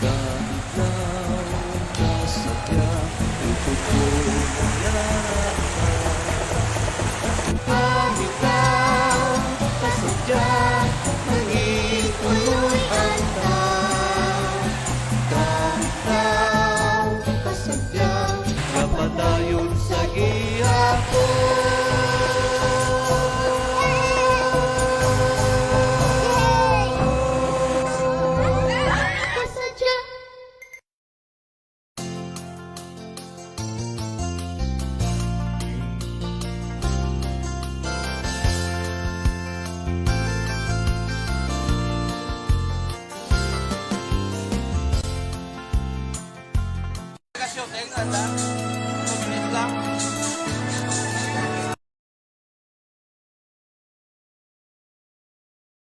ka adlaw, kasadya, ang pagod nga yara ka. Kamitaw, kasadya, mangin-uloy-an ta. Kamitaw, kasadya, nga padayon sa gihapon. Kasadya.